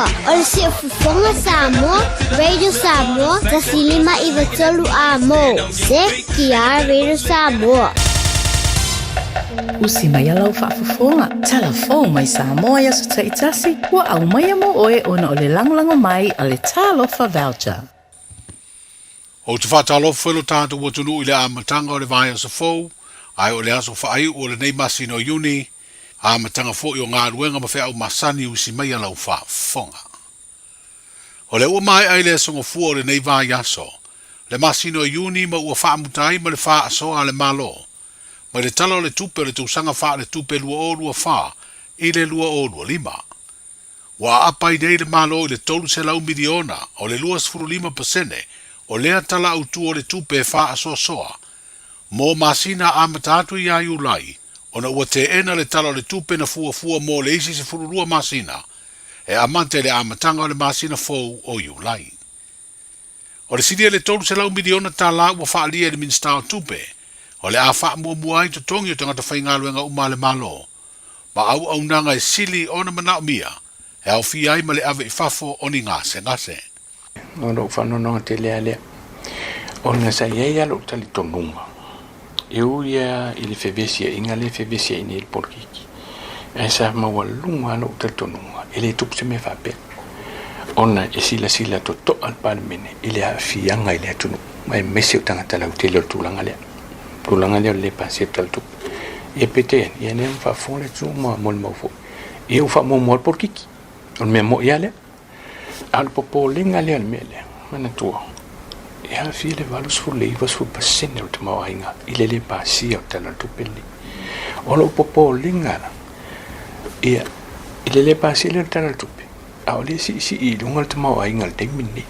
Samoa. O le Siufofoga Samoa, Radio Samoa, 153 amo. ZTR Radio Samoa. Usi mai a lau faafofoga, tala fou mai Samoa i aso taitasi, ua aumaia mo oe ona o le lagolago mai a le Talofa Voucher. Ou te faatalofa i lo tatou atunuu i le amataga o le vaiaso fou, ae o le aso faaiu o lenei masina o Iuni, amataga foi o galuega ma feau masani usi mai a lau faafofoga. O lea ua maea i le aso Gafua o lenei vaiaso, le masina o Iuni ma ua faamuta ai ma le faasoa a le Malo, mai le Tala o le Tupe o le tausaga faaletupe 2024 i le 2025. Ua aapa ai nei le Malo i le $300 miliona o le 25% o lea Tala Autu o le Tupe e faasoasoa mo masina amata atu ia Iulai ona ua teena le Tala o le Tupe na fuafua mo le isi 12 masina e amata i le amataga o le masina fou o Iulai. O le silia i le $300 miliona tala ua faaalia e le Minisita o Tupe, o le a faamuamua ai totogi o tagata faigaluega uma a le Malo, ma auaunaga e sili ona manaomia e aofia ai ma le ave i fafo o ni gasegase. O lou faanoanoaga tele lava lea, ona sa i ai lava lou talitonuga, e ui lava i le fevesiaiga lea e fevesiai nei le polokiki, ae sa maualuga lava lou talitonuga e le tupu se mea faapea, ona e silasila totoa le Palemene i le aafiaga i le atunuu, aemaise o tagata lautele o le tulaga lea, tulaga lea o le le pasia o le Tala o le Tupe. Ia peitai ane, ia lea ua faafofoga le atunuu ma molimau foi, ia ua faamuamua le polokiki, o le mea moni lava lea. A o le popolega lea o le mea lea, manatua, e aafia le 80 i le 90% o le tamaoaiga i le le pasia o le Tala o le Tupe lenei. O lou popolega la, ia, i le le pasia lea o le Tala o le Tupe, a o lea e siisii i luga le tamaoaiga i le taimi lenei.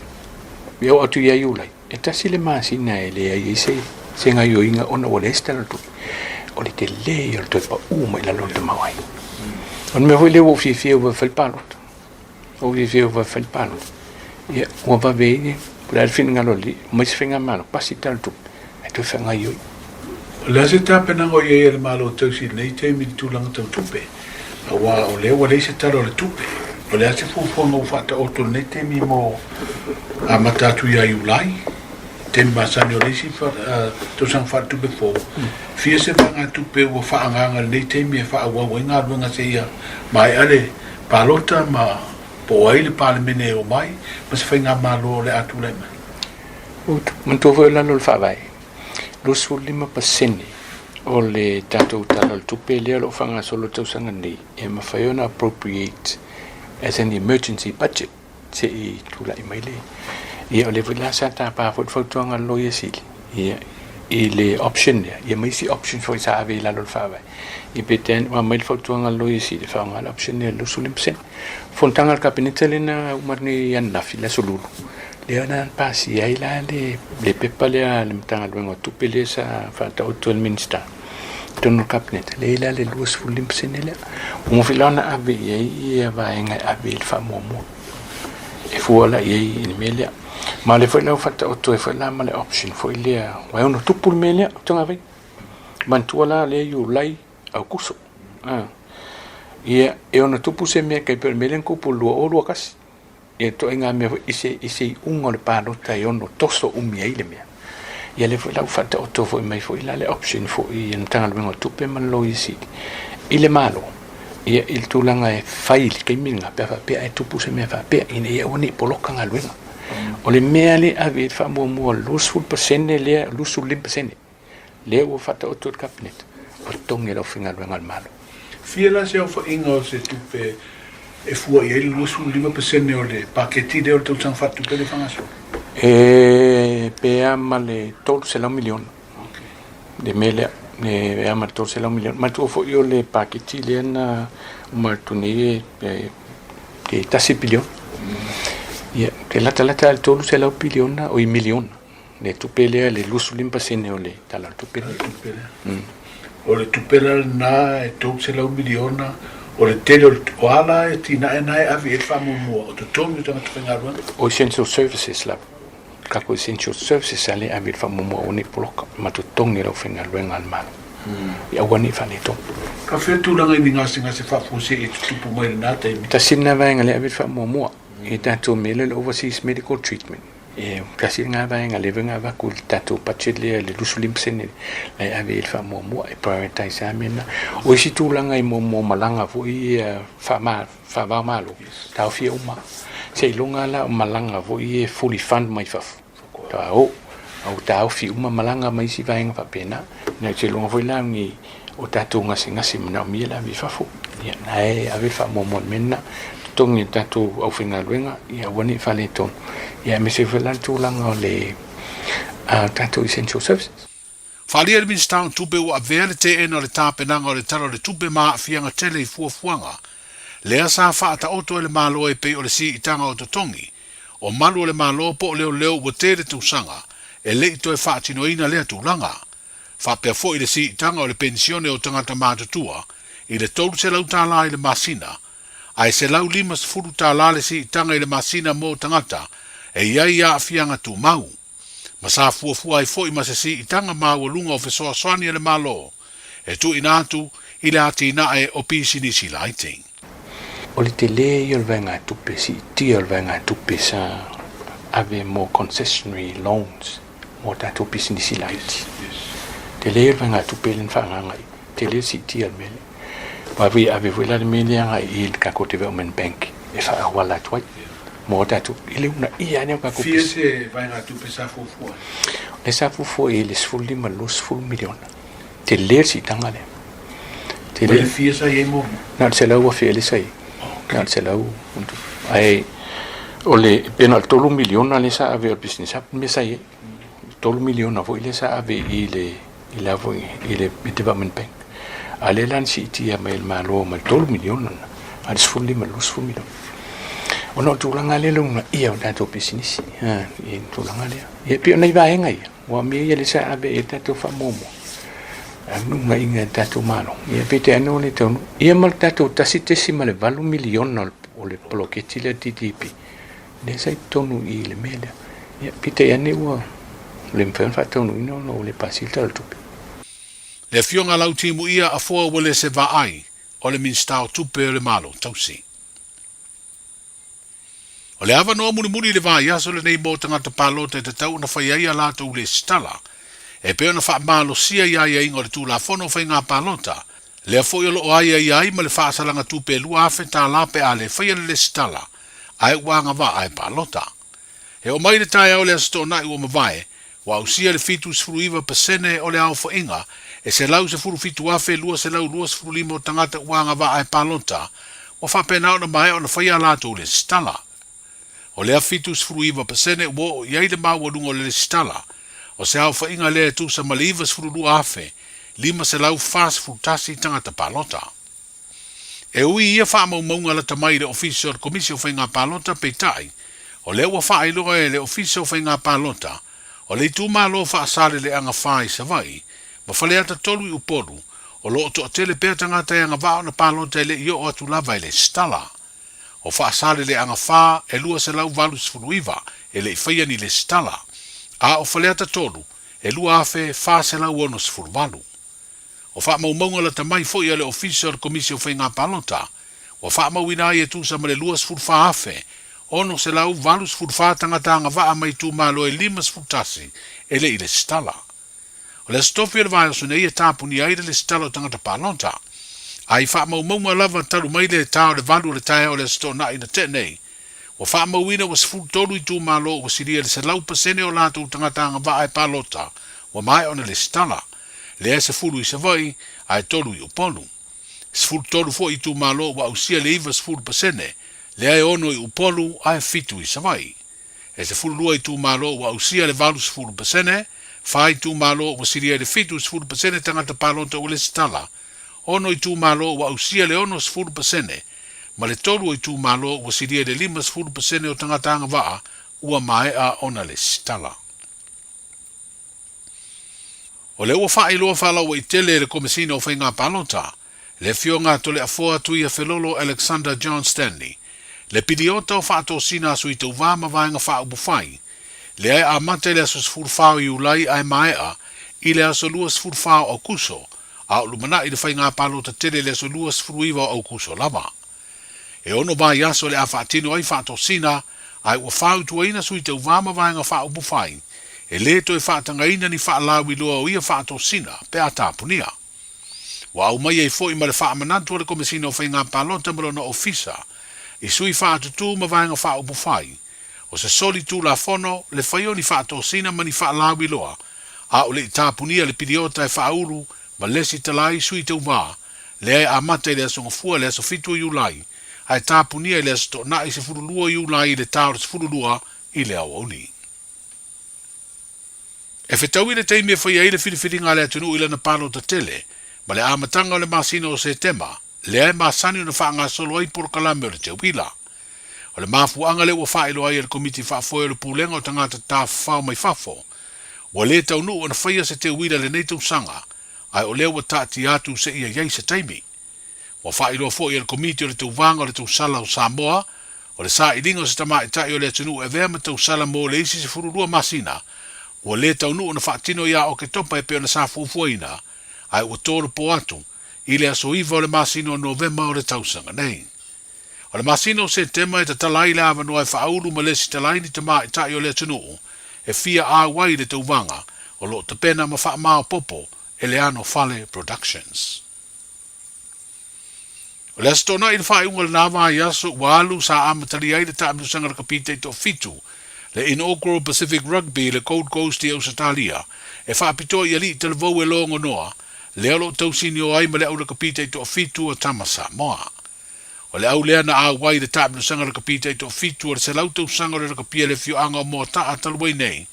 E oo atu ia Iulai, e tasi le masina e leai ai se, se gaoioiga ona ua leai se Tala o le Tupe. O le tele ia o le toe pau mai i lalo o le tamaoaiga. O le mea foi lea ua ou fiafia ua fai le palota. Ou fiafia ua fai le palota, ia ua vave ai, po o le a le finagalo o le Alii, aumai se faigamalo, pasi le Tala o le Tupe, ae toe faagaoioi. O le a se tapenaga o i ai a le Malo Tausi i lenei taimi i le tulaga tau tupe? Aua o lea ua leai se Tala o le Tupe. O le a se fuafuaga ua faataoto i lenei taimi mo amata atu ia Iulai, taimi masani o le isi tausaga faaletupe fou? Fia se vaegatupe ua faaagaaga i lenei taimi e faaauau ai galuega seia maea le Palota ma po o ai le Palemene e omai ma se faigamalo o le a tulai mai. Manatua foi o lalo o le Faavae, 25% o le tatou Tala o le Tupe lea o lo o faagasolo i le tausaga nei e mafai ona appropriate as an emergency budget se i tulai mai le. Ia o lea foi la sa tapa foi le fautuaga a le Loia Sili, ia, i le option lea, ia ma isi option foi sa ave i lalo o le Faavae. Ia peitai ane ua aumai le fautuaga a le Loia Sili e faaaoga le option lea i le 25%. Fonotaga a le Kapeneta lea na uma atu nei ananafi, le aso Lulu, lea na pasia ai la le, le pepa lea a le Matagaluega o Tupe lea sa faataoto e le Minisita i totonu o le Kapeneta, lea e i ai la le 25% lea. Ua uma foi la ona ave i ai ia vaega e ave i ai le faamuamua e fua la i ai i le mea lea. Ma o lea foi la ua faataoto ai foi la ma le option foi lea, aua e ono tupu le mea lea, Togavai. Manatua la lea Iulai, Aokuso. Ia, e ono tupu se mea tai pei o le mea lea na tupu i le 2021. Ia ituaiga mea foi i se, i se iuga o le palota e ono toso umi ai le mea. Ia lea foi la ua faataoto foi mai foi la le option foi i le Matagaluega o Tupe ma le Loia Sili i le Malo, ia i le tulaga e fai i le taimi lena pe a faapea ae tupu se mea faapea ina ia aua ne i poloka galuega. O le mea lea e ave i ai le faamuamua o le 20% lea, 25% lea ua faataoto e le Kapeneta, o totogi e le aufaigaluega a le Malo. Fia la se aofaiga o se tupe e fua i ai le 25% o le paketi lea o le tausaga faaletupe lea e faagasolo? E pe a ma le $300 miliona le mea lea, e a ma le $300 miliona. Manatua foi o le paketi lea na uma atu nei e $1 piliona. Ia, e latalata lava i le $300 piliona, oi miliona le tupe lea, le 25% o le Tala o le Tupe lea. O le tupe la lena e $300 miliona, o le tele o le, o a la atinae na e ave i ai le faamuamua, o totogi o tagata faigaluega? O essential services lava, tatou essential services lea e ave i le faamuamua aua ne i poloka ma totogi e le aufaigaluega a le Malo, ia aua ne i faaletonu. Ka fea tulaga i ni gasegase faafuasei e tutupu mai i lena taimi? Tasi lena vaega lea e ave i le faamuamua. I tatou mea lea o le overseas medical treatment, e tasi lena vaega lea foi na avatu i le tatou budget lea i le 25% la e ave i ai le faamuamua e prioritize lava mea na. O isi tulaga i mo malaga foi ia faava-o-Malo, taofia uma. Seiloga la o malaga foi ia e fully fund mai fafo. Faatoa o, a ua taofi uma malaga ma isi vaega faapena. Ou te iloa foi la ni o tatou gasegase manaomia le ave i fafo. Ia, na e ave le faamuamua i le mea lena. Totogi e le tatou aufaigaluega, ia aua ne i faaletonu. Ia aemaise foi la le tulaga o le tatou essential services. Faaalia le Minisita o Tupe ua avea le teena o le tapenaga o le Tala o le Tupe ma aafiaga tele i fuafuaga lea sa faataoto e le Malo e pei o le siitaga o totogi o malu o le Malo po o leoleo ua tele tausaga e le i toe faatinoina lea tulaga. Faapea foi le siitaga o le penisione o tagata matutua i le $300 i le masina ae $150 le siitaga i le masina mo tagata e i ai aafiaga tumau. Ma sa fuafua ai foi ma se siitaga maualuga o fesoasoani a le Malo e tuuina atu i le atinae o pisinisi laiti. O le tele ia o le vaegatupe siitia o le vaegatupe sa ave mo concessionary loans mo tatou pisinisi laiti. Tele ia o le vaegatupe lea na faaagaaga i ai, tele le siitia o le mea lea. Aua foi e ave foi la le mea lea agai i le tatou Development Bank e faaauala atu ai mo tatou i le uunaia ane o tatou Fia se vaegatupe sa fuafua ai? Lea sa fuafua i le 15 i le 20 miliona. Tele le siitaga lea. Tele. Mai le fia sa i ai muamua? Na o le $100,000 lea sa i ai. Na o le selau. Ae o le, pe na o le $3 miliona lea sa ave o le Business Hub le mea sa i ai. $3 miliona foi lea sa ave i le i la foi i le Development Bank. A lea la na siitia mai e le Malo ma le $3 miliona lena, a le 15 i le 20 miliona. Ona o le tulaga lea le uunaia o tatou pisinisi, i le tulaga lea. Ia e pei o nai vaega ia, aua o mea ia lea sa ave i ai le tatou faamuamua, uunaiga e le tatou Malo. Ia peitai ane ua le taunuu. Ia ma le tatou $1.8 miliona o le poloketi lea DDB, lea sa i totonu i le mea lea. Ia, peitai ane ua le mafai ona faataunuuina ona ua le pasia le Tala o le Tupe. Le Afioga Lautimuia Afoa Uelese Vaai o le Minisita o Tupe o le Malo Tausi. O le avanoa mulimuli i le vaiaso lenei mo tagata palota e tatau ona fai ai a latou lesitala e pei ona faamalosia i aiaiga o le Tulafono o Faiga Palota, lea foi o lo o aiaia ai ma le faasalaga tupe e $2,000 pe a le faia le lesitala ae ua agavaa e palota. E oo mai le taeao i le Aso Toonai ua mavae, ua ausia le 79% o le aofaiga e 117,225 o tagata ua agavaa e palota, ua faapena ona maea ona faia a latou lesitala. O lea 79% ua oo i ai le maualuga o le lesitala, o se aofaiga lea e tusa ma le 92,541 tagata palota. E ui i ia faamaumauga lata mai i le Ofisa o le Komisi o Faiga Palota, peitai, o lea ua faailoa e le Ofisa o Faiga Palota o le itumalo Faasaleleaga 4 i Savaii ma Faleata 3 i Upolu, o lo o toatele pea tagata e agavaa ona palota e le i oo atu lava i le lesitala. O Faasaleleaga 4 e 289 e le i faia ni lesitala, a o Faleata 3 e 2,468. O faamaumauga lata mai foi a le Ofisa o le Komisi o Faiga Palota, ua faamauina ai e tusa ma le 24,684 tagata agavaa mai itumalo e 51 e le i lesitala. O le Aso Tofi o le vaiaso nei e tapunia ai le lesitala o tagata palota. A i faamaumauga lava talu mai le ta o le valu o le taeao o le Aso Toonai na tea nei, ua faamauina ua 13 itumalo ua silia i le 100% o latou tagata agavaa e palota ua maea ona lesitala. Lea e 10 i Savaii ae 3 i Upolu. 13 foi itumalo ua ausia le 90%, lea e 6 i Upolu ae 7 i Savaii. E 12 itumalo ua ausia le 80%, fa itumalo ua silia i le 70% tagata palota ua lesitala, 6 itumalo ua ausia le 60%, ma le 3 o itumalo ua silia i le 50% o tagata agavaa ua maea ona lesitala. O lea ua faailoa faalauaitele e le Komesina o Faiga Palota, le Afioga a Toleafoa Tuiafelolo Alexander John Stanley, le piliota o faatosina a sui tauva ma vaega faaupufai, lea e amata i le aso 14 o Iulai ae maea i le aso 24 o Aukuso, a o lumanai le faiga palota tele i le aso 29 o Aukuso lava. E ono vaiaso o le a faatino ai faatosina, ae ua fautuaina sui tauva ma vaega faaupufai, e lē toe faatagaina ni faalauiloa o ia faatosina pe a tapunia. Ua aumai ai foi ma le faamanatu a le Komesina o Faiga Palota ma lona Ofisa i sui faatutū ma vaega faaupufai, o se soli tulafono le fai o ni faatosina ma ni faalauiloa a o le i tapunia le piliota e faaulu ma lesitala ai sui tauva, lea e amata i le Aso Gafua le aso 7 o Iulai, ae tapunia i le Aso Toonai 12 Iulai i le ta o le 12 i le aoauli. E fetaui le taimi e faia ai le filifiliga a le atunuu i lana palota tele, ma le amataga o le masina o Setema, lea e masani ona faagasolo ai polokalame o le teuila. O le mafuaaga lea ua faailoa ai e le Komiti Faafoe o le Pulega o Tagata Tafafao mai Fafo, ua lē taunuu ona faia se teuila i lenei tausaga, ae o lea ua taatia atu seia i ai se taimi. Ua faailoa foi e le Komiti o le Tauvaga o le Tausala o Samoa, o le sailiga o se tamaitai o le atunuu e avea ma tausala mo le isi 12 masina, ua lē taunuu ona faatino ia Oketopa e pei ona sa fuafuaina, ae ua tolopo atu i le aso 9 o le masina o Novema o le tausaga nei. O le masina o Setema e tatala ai le avanoa e faaulu ma lesitala ai ni tamaitai o le atunuu e fia auai i le tauvaga o lo o tapena ma faamaopoopo e le Ano Fale Productions. O le Aso Toonai i le faaiuga o lena vaiaso ua alu sa amatalia ai le taamilosaga lakapi taitoafitu, le Inaugural Pacific Rugby i le Gold Coast i Ausetalia, e faapitoa i alii talavou e logonoa, lea o lo o tausinio ai ma le au lakapi taitoafitu a Tama Samoa. O le au lea na auai i le taamilosaga lakapi taitoafitu o le 100 tausaga o le lakapi a le afioaga o Moataa talu ai nei,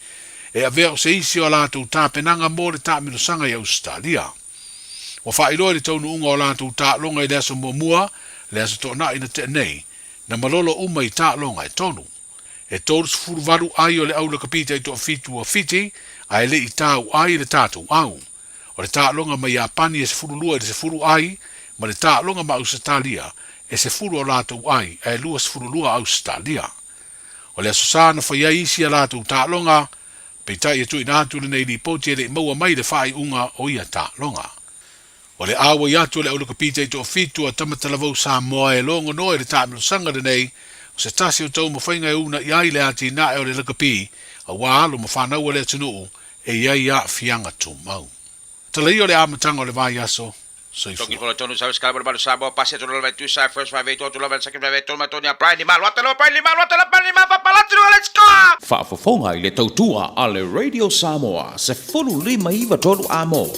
e avea o se isi o a latou tapenaga mo le taamilosaga i Ausetalia. Ua faailoa i le taunuuga o latou taaloga i le aso muamua, le Aso Toonai na tea nei, na malolo uma i taaloga e tolu. E 38 ai o le au lakapi taitoafitu a Fiti, ae le i tau ai le tatou au. O le taaloga ma Iapani e 12 i le 10 ai, ma le taaloga ma Ausetalia e 10 o latou ai ae 22 Ausetalia. O le Aso Sa na fai ai isi a latou taaloga, Peitai e tuuina atu lenei lipoti e le i maua mai le faaiuga o ia taaloga. O le auai atu o le aulakapi taitoafitu a Tamatalavou Samoa e logonoa i le taamilosaga lenei o se tasi o taumafaiga e unaia ai le atinae o le lakapi aua alo ma fanau a le atunuu e i ai aafiaga tumau. Tala ia o le amataga o le vaiaso. Soifua. Faafofoga i le tautua a le Radio Samoa 15 9 3 Amo.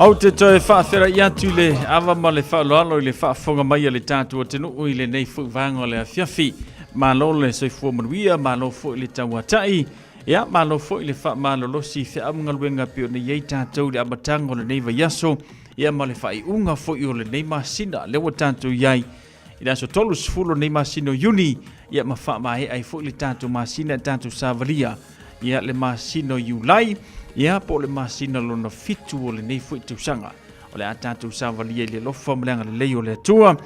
Ou te toe faafeiloai atu i le ava ma le faaaloalo i le faafofoga mai a le tatou atunuu i lenei foi vaega o le afiafi. Malo le soifua manuia, malo foi le tauatai, ia malo foi le faamalolosi i feau ma galuega pei ona i ai tatou i le amataga o lenei vaiaso, ia ma le faaiuga foi o lenei masina lea ua tatou i ai i le aso 30 o lenei masina o Iuni, ia ma faamaea ai foi le tatou masina e tatou savalia. Ia, le masina o Iulai, ia, po o le masina lona fitu o lenei foi tausaga. O le a tatou savalia i le alofa ma le agalelei o le Atua.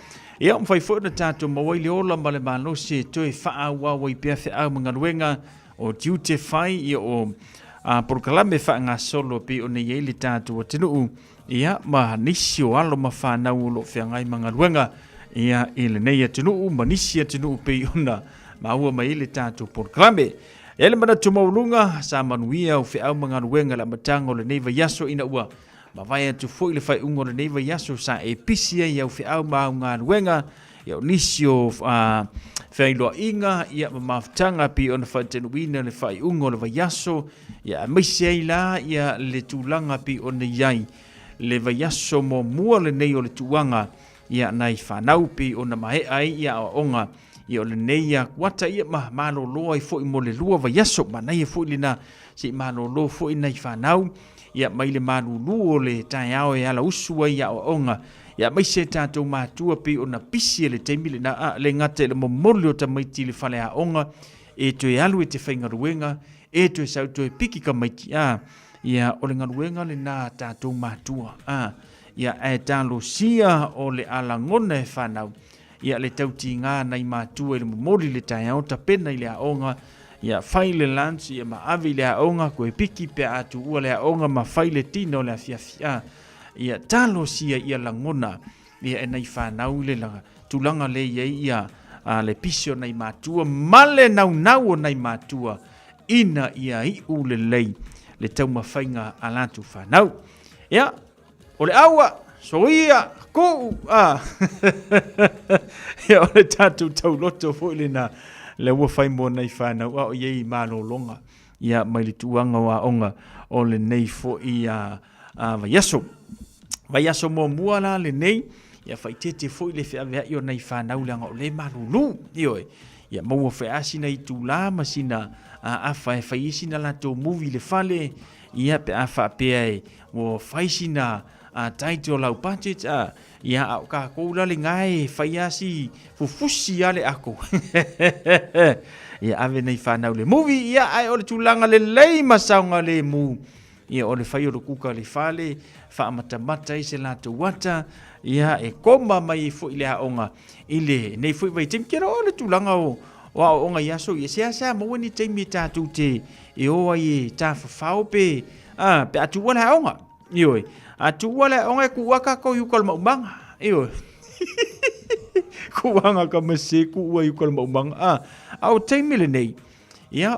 Ia, ua mafai foi ona tatou maua ai le ola ma le malosi e toe faaauau ai pea feau ma galuega o tiute fai, ia, o a, polokalame faagasolo pei ona i ai le tatou atunuu, ia, ma nisi o alo ma fanau o lo o feagai ma galuega, ia, i lenei atunuu ma nisi atunuu pei ona maua mai ai le tatou polokalame. E le manatu maualuga, sa manuia au feau ma galuega i le amataga o lenei vaiaso ina ua mavae atu foi le faaiuga o lenei vaiaso sa e pisi ai au feau ma au galuega, ia o nisi o uh, feailoaiga ia ma mafutaga pei ona faatanuuina le faaiuga o le vaiaso, ia aemaise ai la ia le tulaga pei ona i ai le vaiaso muamua lenei o le tuuaga ia nai fanau pei ona maea ai ia aoaoga ia o lenei ia kuata ia ma malolo ai foi mo le lua vaiaso manaia foi lena se i malolo foi nai fanau ia mai le malulu o le taeao e ala usu ai ia aoaoga ia aemaise tatou matua pei ona pisi e le taimi lena a le gata i le momoli o tamaiti i le fale aoga e toe alu e te faigaluega e toe sau toe piki tamaiti a ia o le galuega lena a tatou matua a Ia, ae talosia o le a lagona e fanau, ia le tautiga nai matua i le momoli le taeao tapena i le aoga, ia fai le lunch, ia ma ave i le aoga, koe piki pe a tuua le aoga ma fai le tino o le afiafi. A, ia talosia ia lagona ia e nai fanau le tulaga le i ai ia a, le pisi o nai matua ma le naunau o nai matua ina ia iu lelei le taumafaiga a latou fanau. Ia, O le aua, soia, kuu, a. Ia, o le tatou tauloto foi lena, lea ua fai mo nai fanau, a o i ai malologa, ia, mai le tuuaga o aoga o lenei foi a, a vaiaso. Vaiaso muamua la lenei, ia faaeteete foi le feaveai o nai fanau leaga o lea e malulu, ioe. Ia maua foi lava sina itula ma sina afa e fai ai sina latou movie i le fale, ia pe a faapea e ua fai sina tight o lau budget a, ia a o tatou la lena e fai lava si fufusi lava le ato. Ia ave nei fanau i le movie, ia ae o le tulaga lelei ma saogalemu, ia o le fai o le kuka i le fale, faamatamata ai se latou ata, ia e koma mai ai foi le aoga i lenei foi vaitaimi. Ou te iloa o le tulaga o o aoaoga i aso ia, seasea maua ni taimi e tatou te e o ai e tafafao pe, a, pe a tuua le aoga. Ioe, a tuua le aoga e kuua kākou i uka o le maumaga. Ioe. Kuaga ka mase kuua i uka o le maumaga. A, a o taimi lenei, ia,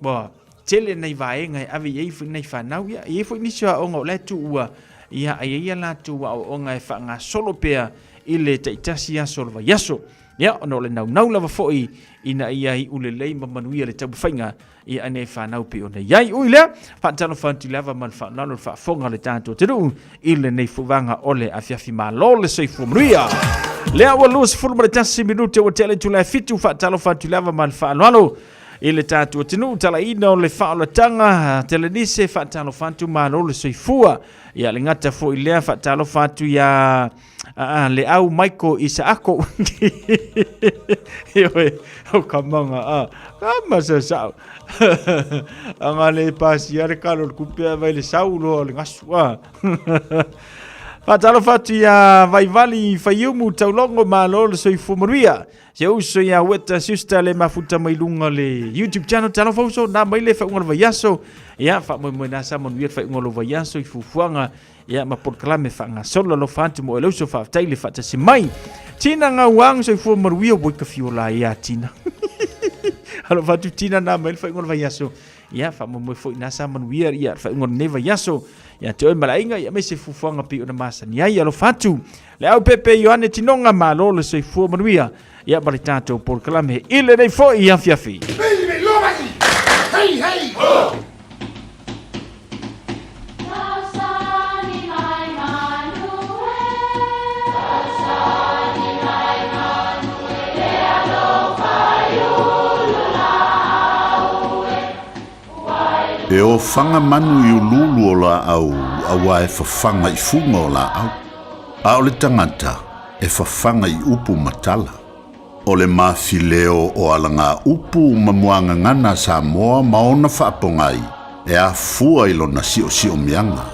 ua tele nai vaega e ave i ai foi nai fanau, ia, e i ai foi nisi o aoga o la e tuua, ia, a i ai a latou aoaoga e faagasolo pea i le taitasi aso o le vaiaso. Ia, ona o le naunau lava foi ina ia iu lelei ma manuia le taumafaiga ia ane fanau pei ona i ai. Ui lea, faatalofa atu lava ma le faaaloalo le faafofoga a le tatou atunuu i lenei fuvaga o le afiafi malo le soifua manuia. Lea ua 21 minute ua tea le itula e fitu, faatalofa atu lava ma le faaaloalo i le tatou atunuu, talaina o le faaolataga telenise, faatalofa atu malo le soifua. Ia le gata foi lea, faatalofa atu ia Aa, le au Michael Isaako. Ioe, o ka manga, a, ka masa sao. Anga le pasia le kalo le kupe a vai le sau loa o le gasu, a. Faatalofa atu ia Vaivali Faiumu Taulogo, malo le soifua manuia. Se uso ia Weta Sister le mafuta mai luga le YouTube channel. Talofa uso, na mai le faaiuga o le vaiaso. Ia, faamoemoe na sa manuia le faaiuga o le vaiaso i fuafuaga Ia ma polokalame faagasolo alofa atu mo eleuso faafetai le faatasi mai. Tina Gauang soifua manuia ua ka fiola ia Tina. Alofa atu Tina na mai le faaiuga o le vaiaso. Ia faamoemoe foi na sa manuia ia le faaiuga o lenei vaiaso. Ia te oe malainga ia aemaise fuafuaga pei ona masani ai. Alofa atu le au pepe Ioane Tinoga malo le soifua manuia. Ia ma le tatou polokalame i lenei foi afiafi. Hey, hey, ho! E ofaga manu i uluulu o laau auā e fafaga i fuga o laau, a o le tagata e fafaga i upu ma tala. O le mafileo o alagaupu ma muagagana a Samoa ma ona faapogai e afua i lona siosiomiaga.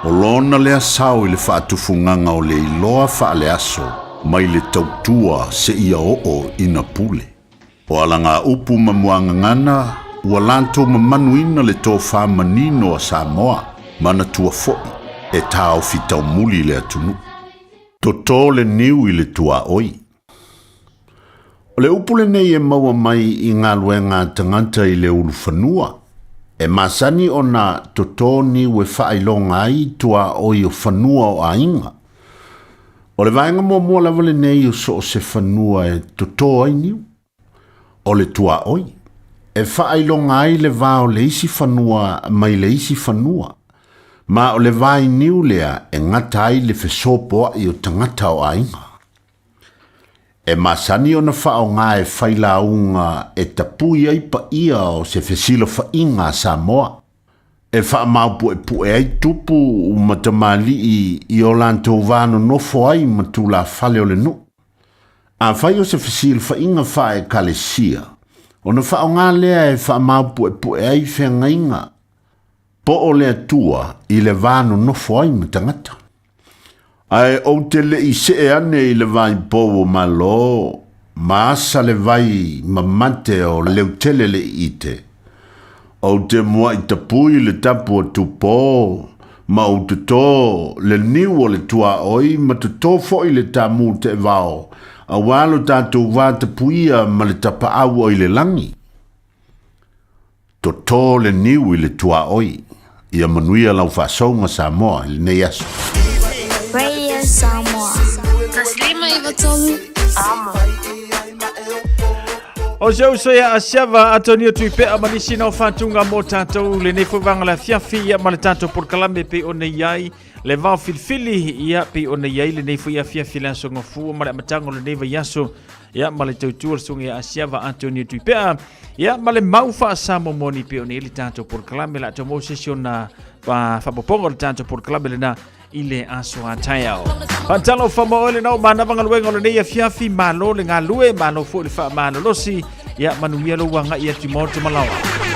O lona lea sao i le faatufugaga o le iloa faaleaso mai le tautua seia oo ina pule. O alagaupu ma muagagana ua latou mamanuina le tofa manino a Samoa, manatua foi e taofi taumuli le atunuu. Toto le niu i le tuaoi. O le upu lenei e maua mai i galuega a tagata i le ulufanua, e masani ona toto niu e faailoga ai tuaoi o fanua o aiga. O le vaega muamua lava lenei o so o se fanua e toto ai niu, o le tuaoi, e faailoga ai le va o le isi fanua mai le isi fanua, ma o le vainiu lea e gata ai le fesopoai o tagata o aiga. E masani ona faaaoga e failauga e tapui ai paia o se fesilafaiga a Samoa, e faamaopuepue ai tupu ma tamalii i o latou va nonofo ai ma tulafale o le nuu. Afai o se fesilafaiga faale-ekalesia, ona faaaoga lea e faamaopuepue ai feagaiga po o le Atua i le va nonofo ai ma tagata. Ae ou te le i see ane i le vai pou o Malo, ma asa le vai mamate o Leutele le Iite. Ou te muaʻi tapui le tapu o Tupō, ma ou totō le niu o le tuaoi ma totō foi le tāmū teʻevao, auā lo tatou va tapuia ma le tapaau o i le lagi. Toto le niu i le tuaoi. Ia manuia lau faasouga Samoa i lenei aso. Radio Samoa. 153 Amo. O se uso ia Asiava Antonio Tuipea ma nisi na o faatuga mo tatou lenei foi vaega le afiafi ia ma le tatou polokalame pei ona i ai le vao filifili ia pei ona i ai lenei foi afiafi le aso gafua ma le amataga o lenei vaiaso ia ma le tautua le susuga ia Asiava Antonio Tuipea ia ma le mau faasamomoni pei ona i ai le tatou polokalame la tou se isi ona faapopoga o le tatou polokalame lena i le aso a taeao. Faatalofa ma oe lenao manava galuega o lenei afiafi, malo le galue, malo foi le faamalolosi, ia manuia lou agai atu i maota malaoa.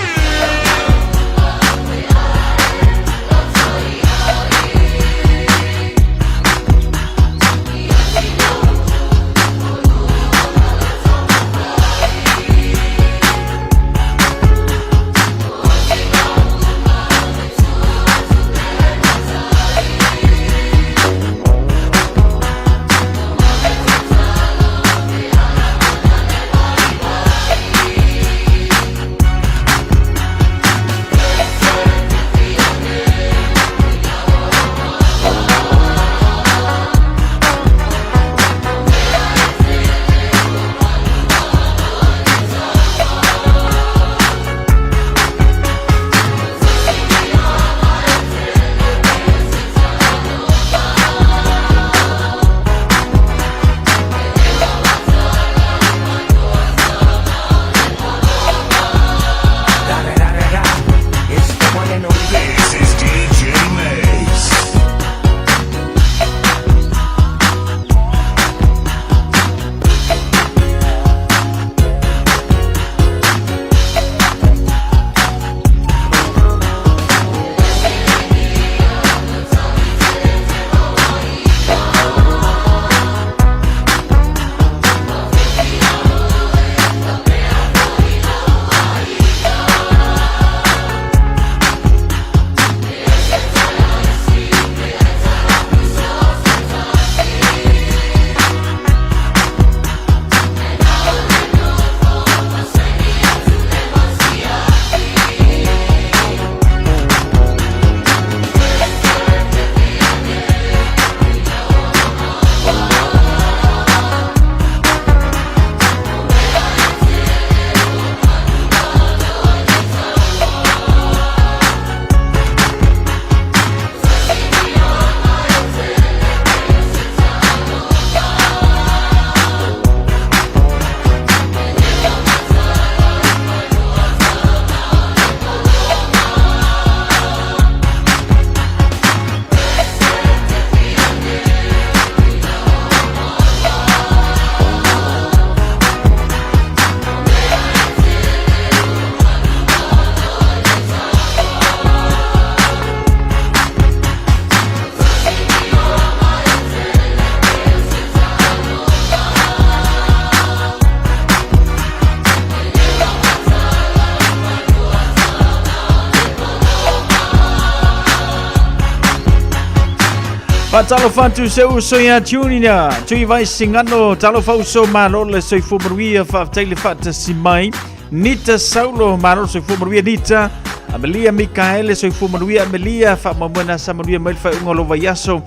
Faatalofa atu se uso ia Junior, Tui Vai Singano, talofa uso malo le soifua manuia, faafetai le faatasi mai. Nita Saulo, malo le soifua manuia Nita. Amelia Mikaele, soifua manuia Amelia, faamoemoe na sa manuia mai le faaiuga o lou vaiaso.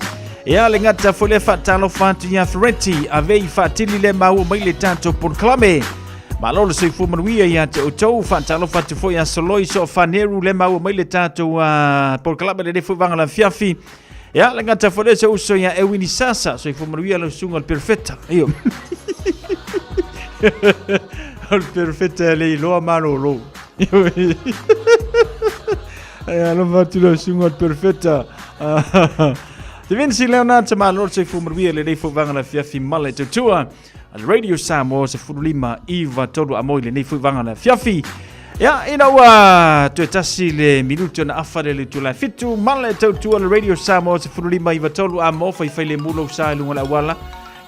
Ia le gata foi lea faatalofa atu ia Ferretti, ave i faatili le maua mai le tatou polokalame. Malo le soifua manuia ia te outou, faatalofa atu foi ia Soloi Soofaneru le maua mai le tatou polokalame lenei foi vaega o le afiafi. Ia le gata foi lea se uso ia Ewini Sasa, soifua manuia lau susuga o le Perfeta. Io. O le Perfeta e le iloa malolo. Io. Ai alofa atu lau susuga o le Perfeta. Te Vinci Leonard, malo le soifua manuia lenei foi vaega o le afiafi ma le tautua. A le Radio Samoa 15 9 3 a moi lenei foi vaega o le afiafi. Ia, ina ua toe tasi le minuti ona afa le le itula e fitu ma le tautua le Radio Samoa 15 9 3 a mo faifai le mulo sa i luga o le auala.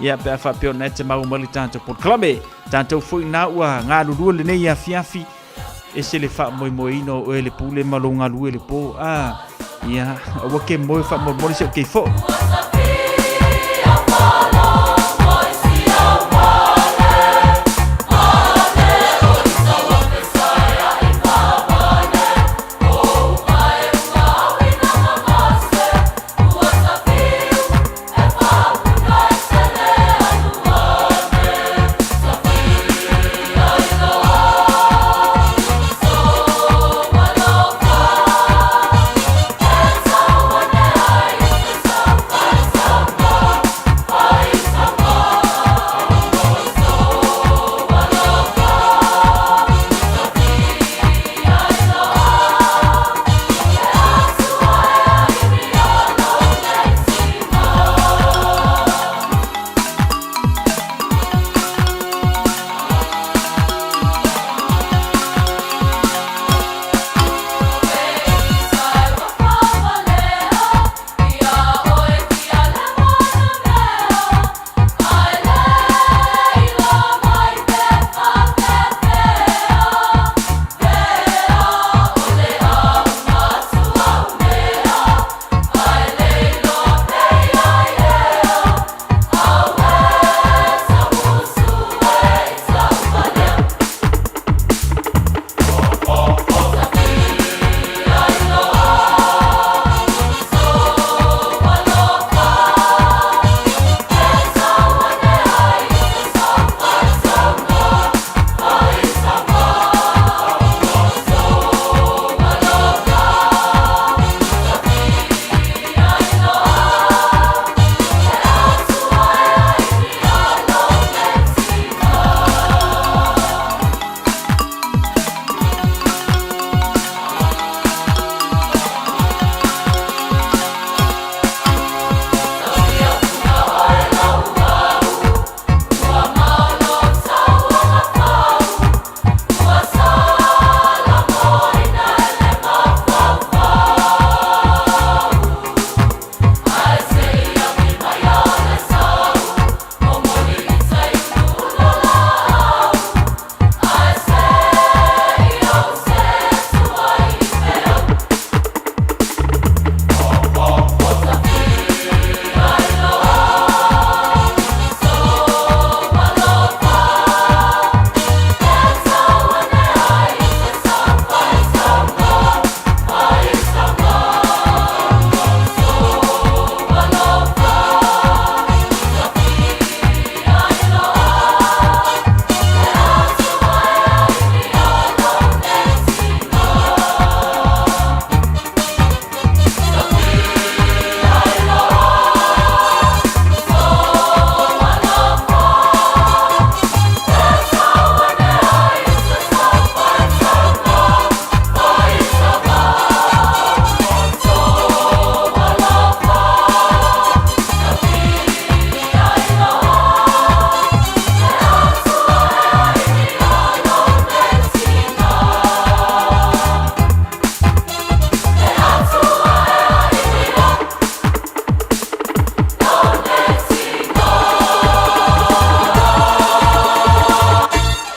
Ia, pe a faapea ona e te mau mai le tatou polokalame. Tatou foi na ua galulue lenei afiafi ese le faamoemoeina o oe le pule ma lou galue le po. Ah, ia, aua ke moe faamolemole se o kei fo.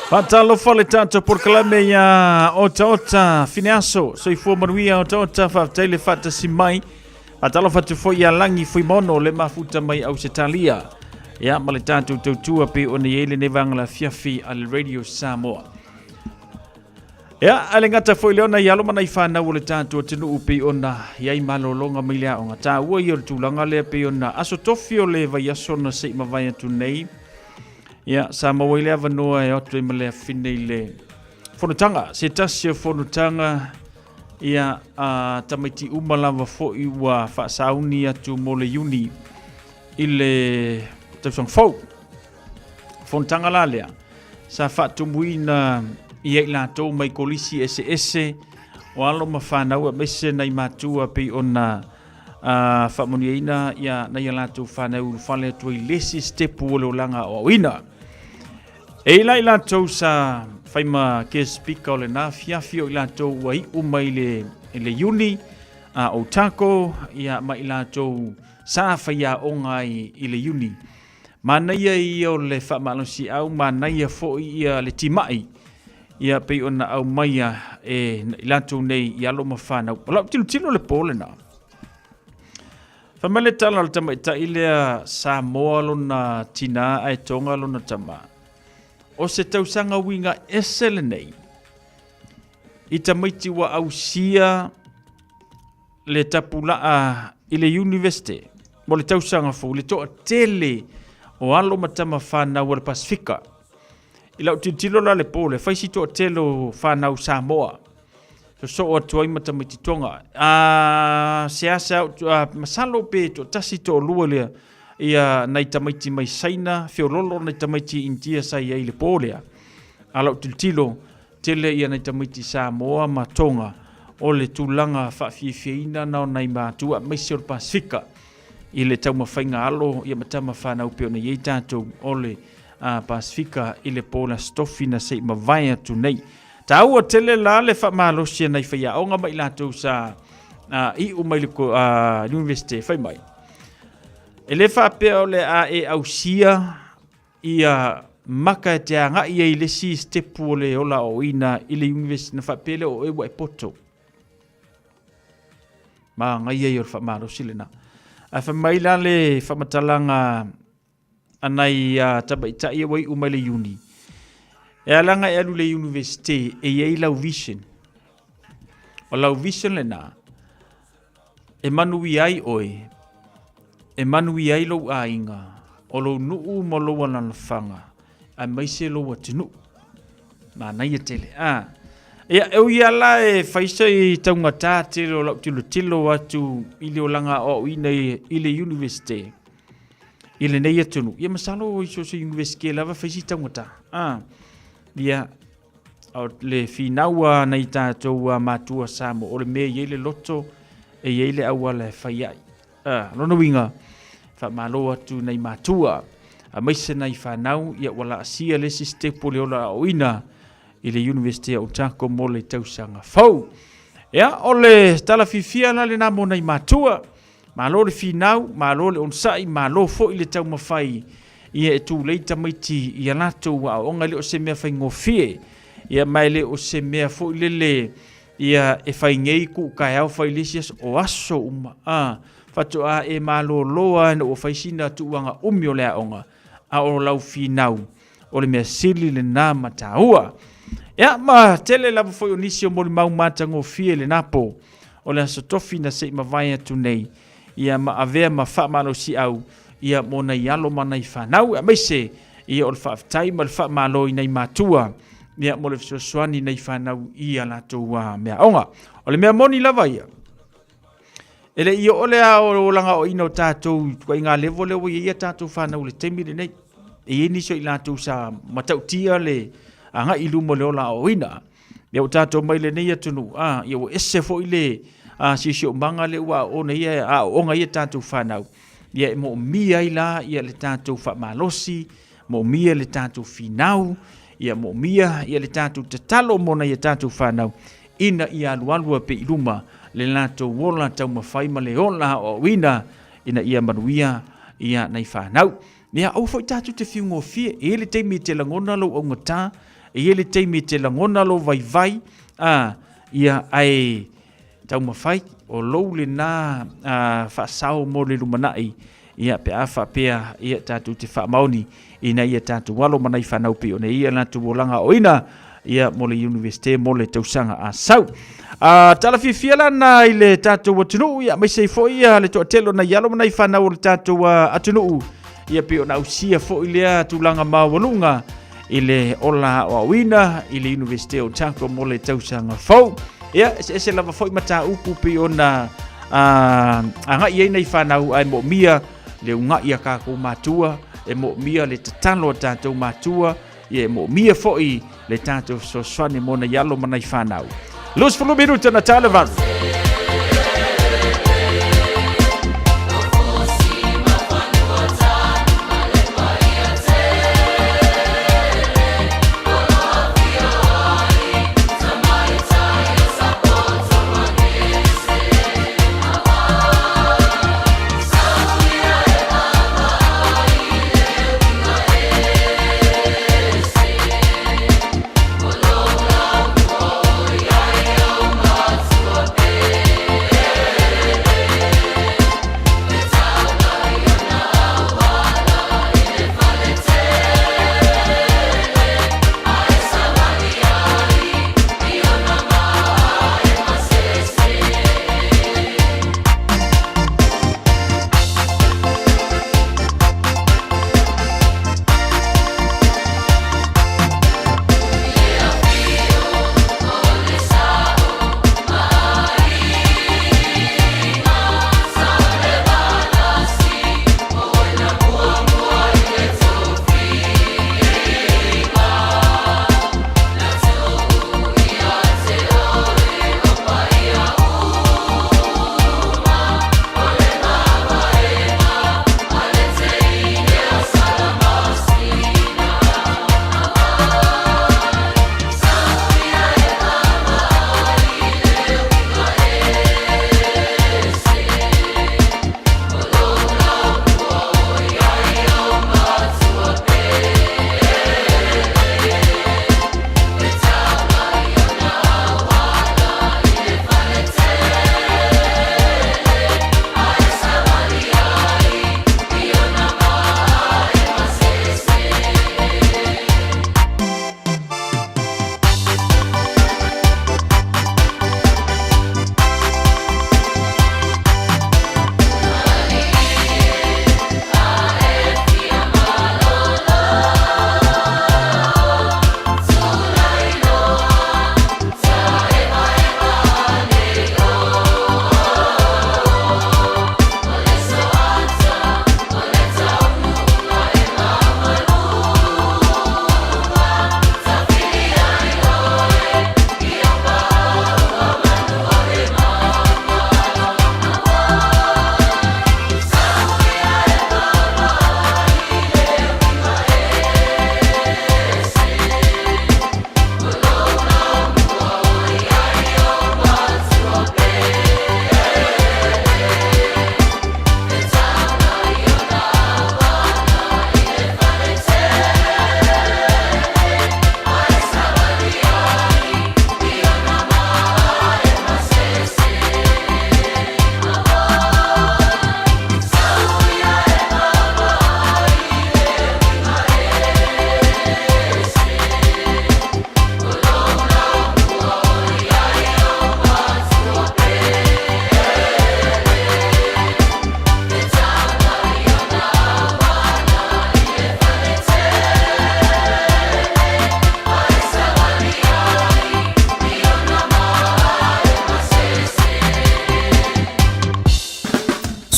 Faatalofa le tatou polokalame ia Otaota Fineaso. Soifua manuia Otaota, faafetai le faatasi mai. Faatalofa atu foi ia Lagi Fuimaono le mafuta mai Ausetalia. Ia ma le tatou tautua pei ona i ai lenei vaega o le afiafi a le Radio Samoa. Ia, a le gata foi lea ona i alo ma nai fanau o le tatou atunuu pei ona i ai malologa mai le aoga. Taua ia o le tulaga lea pei ona aso tofi o le vaiaso na se i mavae atu nei. Ia, sa maua ai le avanoa e o atu ai ma le afine i le fonotaga, se tasi o fonotaga ia a tamaiti uma lava foi ua faasauni atu mo le Iuni i le tausaga fou. Fonotaga la lea sa faatumuina ia i latou mai kolisi eseese o alo ma fanau aemaise nai matua pei ona faamanuiaina ia nai a latou fanau ulufale atu ai le isi sitepu o le olaga aoaoina. E i la i latou sa fai ma guest speaker o lena afiafi o i latou ua iu mai le, le Iuni a Otago ia ma i latou sa faiaoga ai i le Iuni. Manaia ia o le faamalosiau, manaia foi ia le timai ia pei ona aumaia e i latou nei i alo ma fanau. O lau tilotilo le po lena. Fai mai le tala o le tamaitai lea Samoa lona tinā ae Toga lona tama. O se tausaga uiga ese lenei i tamaiti ua ausia le tapulaa i le University mo le tausaga fou le toatele o alo ma tama fanau a le Pasifika. I lau tilotilo la le po lea, fai si toatele o fanau Samoa sosoo atu ai ma tamaiti Toga. A seasea, masalo pe toatasi toalua lea ia nai tamaiti mai Saina, feololo nai tamaiti India sa i ai i le po lea. A lau tilotilo, tele ia nai tamaiti Samoa ma Toga o le tulaga faafiafiaina na o nai matua aemaise o le Pasifika i le taumafaiga alo ia ma tama fanau pei ona i ai tatou o le Pasifika i le po o le Aso Tofi na se i mavae atu nei. Taua tele la le faamalosi a nai faiaoga ma i latou sa iu mai le Universite fai mai. E le faapea o le a e ausia ia maka e te agai ai i le isi sitepu o le ola aoaoina i le Universite na faapea lea o oe ua e poto. Manaia ia o le faamalosi lena. Ae fai mai la le faamatalaga a nai tamaitai ia ua iu mai le uni, e ala ona e alu i le Universite e i ai lau vision. O lau vision lena, e manuia ai oe, e manuia ai lou aiga, o lou nuu ma lou alalafaga, aemaise lou atunuu. Manaia tele. A. Ia, e ui lava la e fai se taugata tele o lau tilotilo atu i le olaga aoaoina i le Universite, i lenei atunuu, ia masalo i so o se Universite lava e fai si taugata. A. Ia, o le finau a nai tatou matua Samoa, o le mea e i ai le loto, e i ai le auala e fai ai. A, lona uiga, faamalo atu nai matua, aemaise nai fanau, ia ua laasia le isi sitepu o le ola aoaoina i le University o Otago mo le tausaga fou. Ia, o le tala fiafia la lena mo nai matua. Malo le finau, malo le onosai, malo foi le taumafai ia e tulei tamaiti i a latou aoaoga. E le o se mea faigofie, ia ma e le o se mea foi lele ia e fai nei kuu taeao fai le isi aso, o aso uma a faatoa e malolo lava ina ua fai sina tuuaga umi o le aoga, a o lau finau o le mea sili lena ma taua. Ia, ma tele lava foi o nisi o molimau matagofie i lena po o le Aso Tofi na se i mavae atu nei, ia ma avea ma faamalosiau ia mo nai alo ma nai fanau, aemaise ia o le faafetai ma le faamalo i nai matua ia mo le fesoasoani i nai fanau i a latou meaaoga. O le mea moni lava ia, e le i oo le olaga aoaoina o tatou i ituaiga level lea ua i ai a tatou fanau i le taimi lenei. E i ai nisi o i latou sa matautia le agai i luma o le ola aoaoina. Ia ua tatou mai lenei atunuu, a, ia ua ese foi le siosiomaga lea ua aoaoga ia, aoaoga ia tatou fanau. Ia e moomia ai la ia le tatou faamalosi, moomia le tatou finau, ia moomia ia le tatou tatalo mo nai a tatou fanau ina ia alualu ai pea i luma le latou ola taumafai ma le ola aoaoina ina ia manuia ia nai fanau. Ia aua foi tatou te fiu gofie, e i ai le taimi e te lagona lou augata, e i ai le taimi e te lagona lou vaivai, a, ia, ae taumafai. o lou lenā faasao mo le lumanai, ia, pe a faapea, ia, tatou te faamaoni ina ia tatou alo ma nai fanau pei ona ia latou olaga aoina, ia, mo le Iunivesite mo le tausaga a sau. A tala fiafia la na i le tatou atunuu, ia, aemaise ai foi ia le toatele o nai alo ma nai fanau o le tatou atunuu, ia, pei ona ausia foi lea tulaga maualuga i le ola aoaoina i le Iunivesite o Otago mo le tausaga fou. Ia, eseese lava foi mataupu pei ona agai ai nai fanau, ae moomia le uga'i a kākou matua, e moomia le tatalo a tātou matua, ia e moomia foi le tātou fesoasoani mo nai alo ma nai fanau. 20 minuta na tale valu.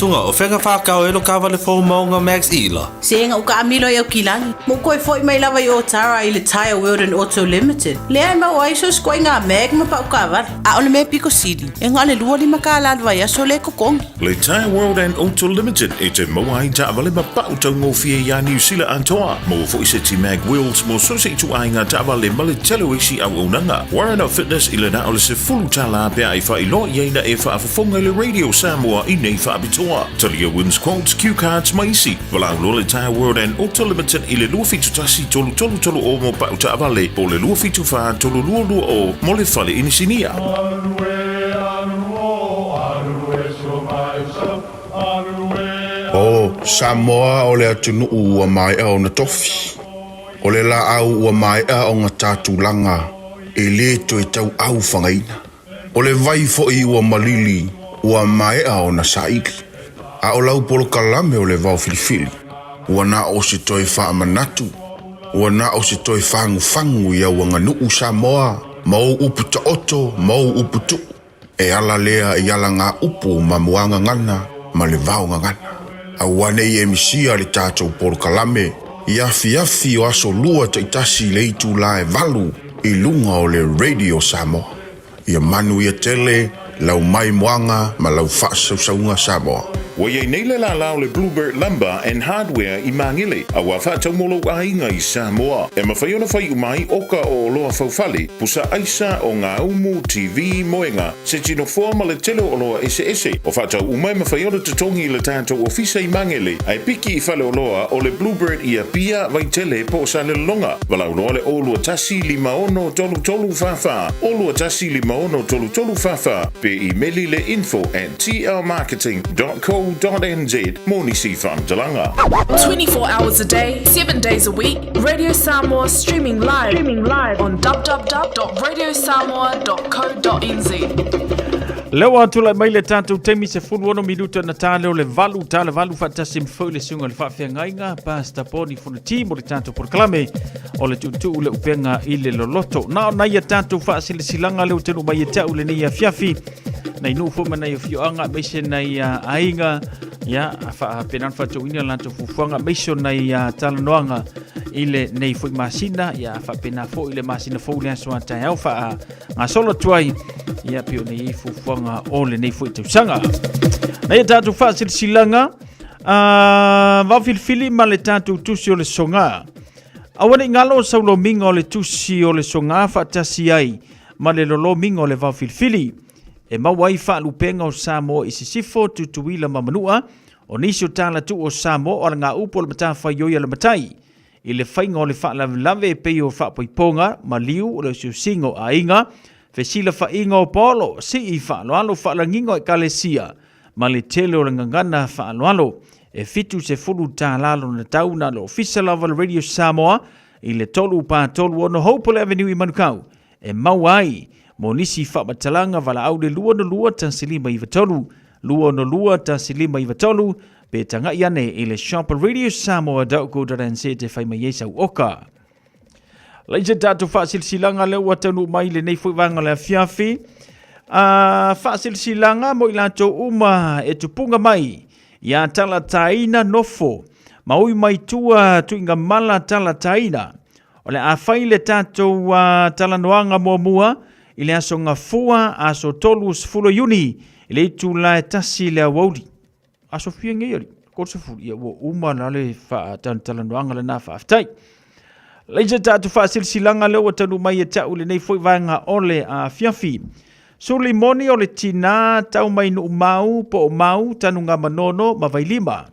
Suga, o fea ka whākau e lo kāwale fou maunga Max Ila? Se nga uka amilo i au kilagi. Mo koe foi mai lava i Otara i le Tyre World and Auto Limited. Lea e mau ai so skoe ngā mag ma pau kāwale. A o le mea piko sili, e ngā le 25 kāla le vaiaso le kokongi. Le Tyre World and Auto Limited e te maua ai taavale ma pau taugofie iā Niu Sila atoa. Maua foi se ti Mag Wheels mo so se ituaiga taavale ma le tele o isi auaunaga. Warren of Fitness i le na o le $10 pe a e faailoa i ai na e faafofoga i le Radio Samoa i nei faapitoa. Talia Wins Quotes, Cue Cards ma isi. Valaau loa le Tyre World and Auto Limited i le 271 3330 mo pau taavale po o le 274 3220 mo le fale inisinia. Samoa o le atunuu ua maea ona tofi. O le laau ua maea ona ta tulaga e lē toe tauau fagaina. O le vai foi ua malili ua maea ona saili. A o lau polokalame o le vao filifili, ua na o se toe faamanatu, ua na o se toe fagufagu i au aganuu Samoa ma ou upu taoto ma ou upu tuu. E ala lea i alagaupu ma muagagana ma le vaogagana. Aua ne i e misia le tatou polokalame i afiafi o aso Lua taitasi i le itula e 8 i luga o le Radio Samoa. Ia manuia tele lau maimoaga ma lau faasausauga Samoa. Ua i ai nei le lālā o le Bluebird Lumber and Hardware i Māngele, a ua faatau mo lou aiga i Samoa. E mafai ona fai uma ai oka o oloa faufale, pusa aisa, o gaumu, TV, moega, se tinofoa ma le tele o oloa eseese. O faatau uma e mafai ona totogi i le tatou ofisa i Magele, ae piki i faleoloa o le Bluebird i Apia, Vaitele po o Salelologa. Valaau loa le 021 56 33 44, 021 56 33 44, pe imeli le info at tlmarketing.co.nz mo nisi faamatalaga. 24 hours a day, 7 days a week, Radio Samoa streaming live, streaming live on www.radiosamoa.co.nz. Lea ua tulai mai le tatou taimi 16 minuta na tā leo le valu, tā le valu faatasi ma foi le suiga o le faafeagaiga, Pastor Boni Fonoti mo le tatou polokalame o le tuutuu le upega i le loloto. Na o nai a tatou faasilasilaga lea ua taunuu mai ia te au lenei afiafi, nai nuu foi ma nai afioaga aemaise nai aiga ia faapena ona faatauina latou fuafuaga aemaise o nai talanoaga i lenei foi masina ia faapena foi le masina fou le aso a taeao faagasolo atu ai ia pei ona i ai fuafuaga o lenei foi tausaga. Nai a tatou faasilasilaga vao filifili ma le tatou tusi o le soga. Aua ne i galo sau lomiga o le tusi o le soga faatasi ai ma le lolomiga o le vao filifili. E maua ai faalupega o Samoa i sisifo, Tutuila ma Manua, o nisi o talatuu o Samoa o alagaupu o le matafaioi a le matai i le faiga o le faalavelave e pei o faapoipoga, maliu, o le osiosiga o aiga, fesilafaiga o paolo, sii faaaloalo, faalagiga o ekalesia, ma le tele o le gagana faaaloalo. E $70 lona tau na le ofisa lava o le Radio Samoa i le 3 4 3 6 Hopewell Avenue i Manukau e maua ai mo nisi faamatalaga valaau le 262 1593 262 1593 pe tagai ane i le shop radiosamoa.co.nz e fai mai ai sau oka. Laisa tatou faasilasilaga lea ua taunuu mai lenei foi vaega o le afiafi. Faasilasilaga mo i latou uma e tupuga mai ia talataina nofo ma ui mai tua tuigamala talataina. O le a fai le tatou talanoaga muamua i le aso Gafua aso 30 Iuni i le itula e 1 i le aoauli. Aso fia nei alii? 30, ia ua uma la le faatalanoaga lena faafetai. Laisa tatou faasilasilaga lea ua taunuu mai ia te au i lenei foi vaega o le afiafi. Suli moni o le tinā tau mai Nuumau, Poomau, Tanugamanono ma Vailima.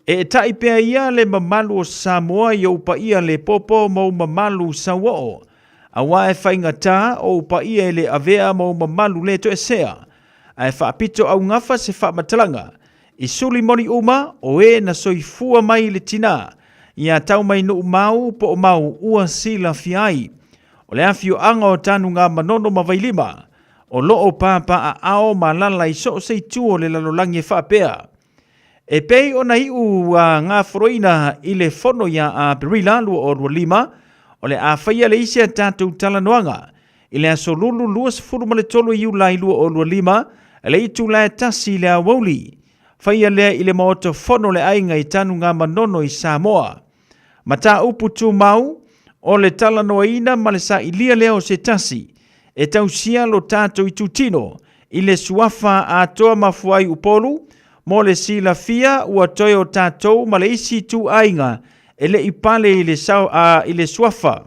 E eetai pea ia le mamalu o Samoa i ou paia le popo ma ou mamalu sauoo, aua e faigata ou paia e le avea ma ou mamalu le toesea, ae faapito augafa se faamatalaga i suli moni uma o e na soifua mai i le tina, ia tau mai Nuumau po o mau ua silafia ai. O le afioaga o Tanugamanono ma Vailima, o lo o papaaao ma alala i so o se itu o le lalolagi e faapea, E pei ona iu a gaforoina i le fono iā Aperila 2025, o le a faia le isi a tatou talanoaga i le aso Lulu 23 Iulai 2025 i le itula e 1 i le aoauli. Faia lea i le Maota Fono o le Aiga i Tanugamanono i Samoa. Mataupu tumau, o le talanoaina ma le sailia lea o se tasi e tausia lo tatou itutino i le suafa atoa mafua ai Upolu mo le silafia ua toe o tatou ma le isi ituaiga e le i pale i le, sao, a, i le suafa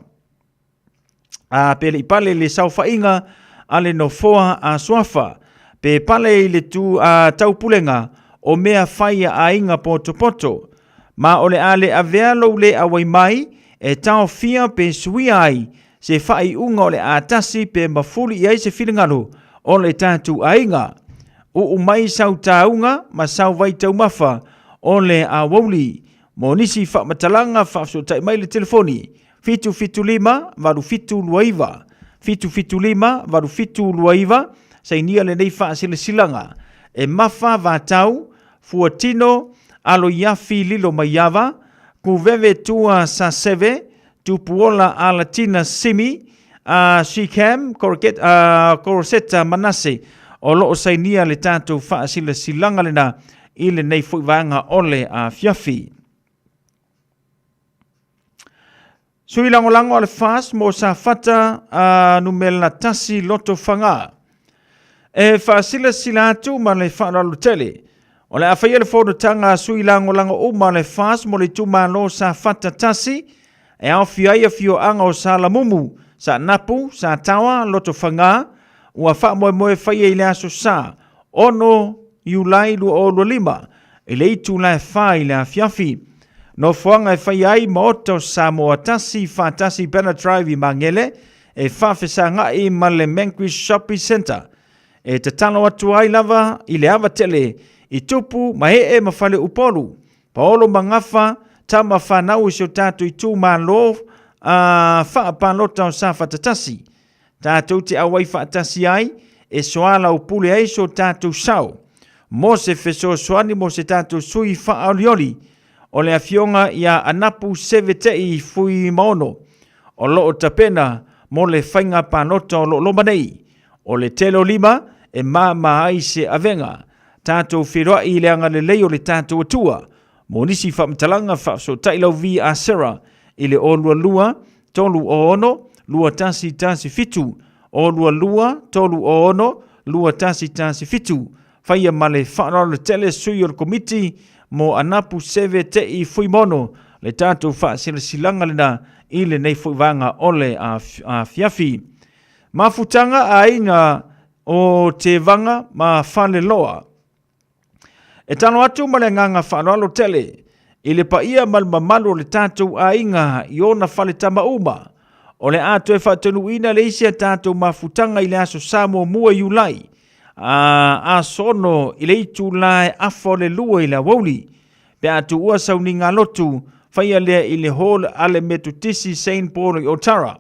a, pe le i pale i le saofaiga a le nofoa a suafa, pe pale i le tu, a, taupulega o mea fai a aiga potopoto. Ma o le a le avea lou le auai mai e taofia pe suia ai se faaiuga o le a tasi pe mafuli i ai se finagalo o le tatou aiga. Uu mai sau tāuga ma sau vaitaumafa o le aoauli. Mo nisi faamatalaga faafesootai mai le telefoni 775 8729, 775 8729, sainia lenei faasilasilaga e Mafa Vatau, Fuatino, Aloiafi Lilo Maiava, Kuveve Tua Saseve, Tupuola Alatina Simi, a Shechem Koroseta Manase, o lo o sainia le tatou faasilasilaga lena i lenei foi vaega o le afiafi. Sui lagolago a le FAST mo Safata a numera 1 Lotofaga. E faasilasila atu ma le faaaloalo tele, o le a faia le fonotaga a sui lagolago uma a le FAST mo le itumalo Safata 1 e aofia ai afioaga o Salamumu, Saanapu, Sataoa, Lotofaga, ua faamoemoe faia i le aso Sa 6 Iulai 2025 i le itula e 4 i le afiafi. Nofoaga e faia ai Maota o Samoa 1 41 Banner Drive i Magele e faafesagai ma le Mangui Shopping Centre. E tatalo atu ai lava i le ava tele i tupu ma ee ma fale Upolu, Paolo ma Gafa, tama fanau i si o tatou itumalo a faapalota o Safata 1. Tatou te auai faatasi ai e soalaupule ai so tatou sao mo se fesoasoani mo se tatou sui faaolioli o le Afioga ia Anapu Sevetei Fuimaono o lo o tapena mo le faiga palota o lo o loma nei. O le tele o lima e māmā ai se avega. Tatou feiloai i le agalelei o le tatou Atua. Mo nisi faamatalaga faafesootai lau Vi a Sarah i le 022 306 2117, 022 306 2117. Faia ma le faaaloalo tele sui o le Komiti mo Anapu Seve Te'i Fuimono le tatou faasilasilaga lena i lenei foi vaega o le afiafi. Mafutaga a aiga o Tevaga ma Faleloa. E talo atu ma le agaga faaaloalo tele i le paia ma le mamalu o le tatou aiga i ona faletama uma. O le a toe faataunuuina le isi a tatou mafutaga i le aso Sa muamua Iulai, a aso 6 i le itula e afa o le 2 i le aoauli. Pe a tuua sauniga lotu, faia lea i le Hall a le Metotisi Saint Paul i Otara.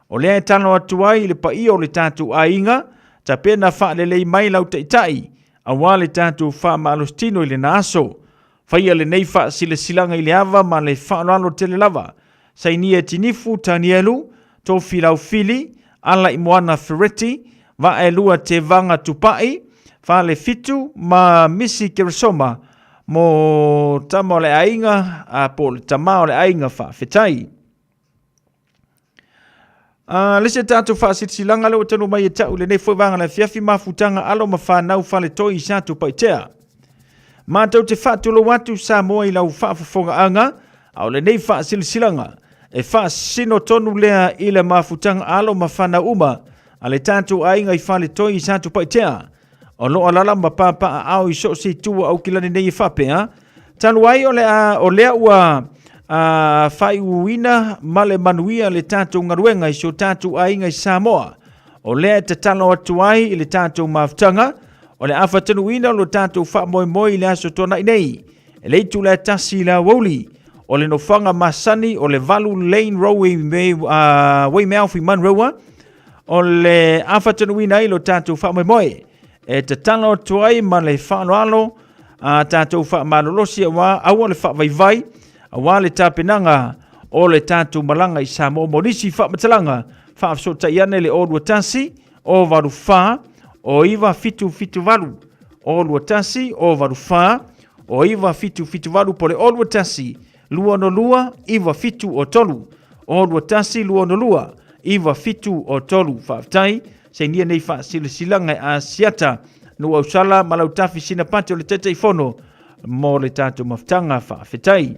O lea e talo atu ai i le paia o le tatou aiga, tapena faalelei mai lau taitai, aua le tatou faamalositino i lena aso. Faia lenei faasilasilaga i le ava ma le faaaloalo tele lava. Sainia Tinifu Tanielu, Tofilau Fili, Alaimoana Fereti, Vaelua Tevaga Tupai, Fale Fitu ma Misi Keresoma mo tama o le aiga, po o le tama o le aiga faafetai. Le isi tatou faasilasilaga lea ua taunuu mai e ta'u i lenei foi vaega o le afiafi, mafutaga alo ma fanau faletoi i Satupaitea. Matou te faatulou atu Samoa i lau faafofogaaga, a o lenei faasilasilaga e faasino tonu lea i le mafutaga alo ma fanau uma a le tatou aiga i faletoi i Satupaitea. O lo o alaala ma papaaao i so o se itu o Aukilani nei e faapea, talu ai o, le a, o lea ua a, faaiuina ma le manuia le tatou galuega i si o tatou aiga i Samoa. O lea e tatalo atu ai i le tatou mafutaga, o le a faatanuuina o lo tatou faamoemoe i le aso tuanai nei. E le itula e 1 i le aoauli, o le nofoaga masani o le 8 Lane Row i Weymouth i Manurewa, o le a faatanuuina ai lo tatou faamoemoe e tatalo atu ai ma le faaaloalo a tatou faamalolosi aua aua le faavaivai aua le tapenaga o le tatou malaga i Samoa. Mo nisi faamatalaga faafesootai ane le 021 084 9778, 021 084 9778 po le 021 262 9703, 021 262 9703. Faafetai, sainia nei faasilasilaga e Asiata Nuuausala ma Lautafi Sinapati o le Taitaifono mo le tatou mafutaga. Faafetai.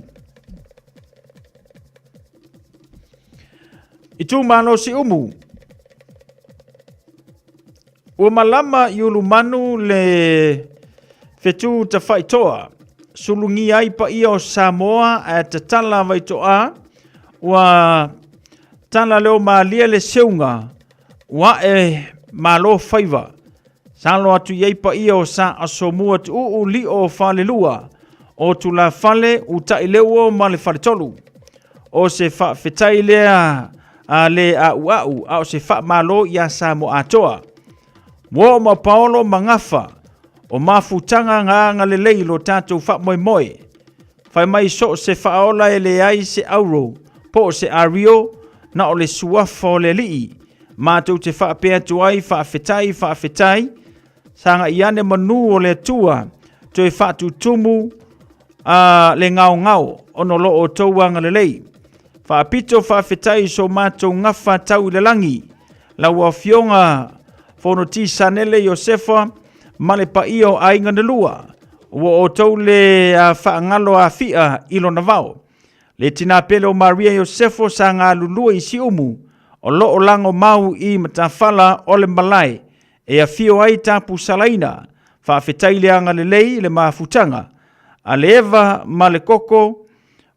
Itumalo Siumu. Ua malama i Ulumanu le fetu tafaitoa, sulugia ai paia o Samoa ae tatala Vaitoa, ua tala leo malie le seuga, ua ae malo faiva. Salo atu i ai paia o Sa Asomua Tuuu Lio o Falelua. o Tulafale, Utaileuo ma le Faletolu. O se faafetai lea a le a'ua'u a o se faamalo iā Samoa atoa. Muaoo ma Paolo ma Gafa, o mafutaga na agalelei i lo tatou faamoemoe. Fai mai so o se faaola e leai se auro po o se ario na o le suafa o le Alii. Matou te faapea atu ai, faafetai, faafetai, sagai ane manu o le Atua, toe faatutumu a le gaogao ona o lo outou agalelei. Faapito faafetai i so matou gafa tau i le lagi, lau Afioga Fonoti Sanele Iosefa ma le paia o aiga na lua, ua outou le faagalo afia i lona vao. Le tina pele o Maria Iosefo sa galulue i Siumu, o lo o lago mau i matafala o le malae e afio ai Tapusalaina, faafetai le agalelei i le mafutaga a le eva ma le koko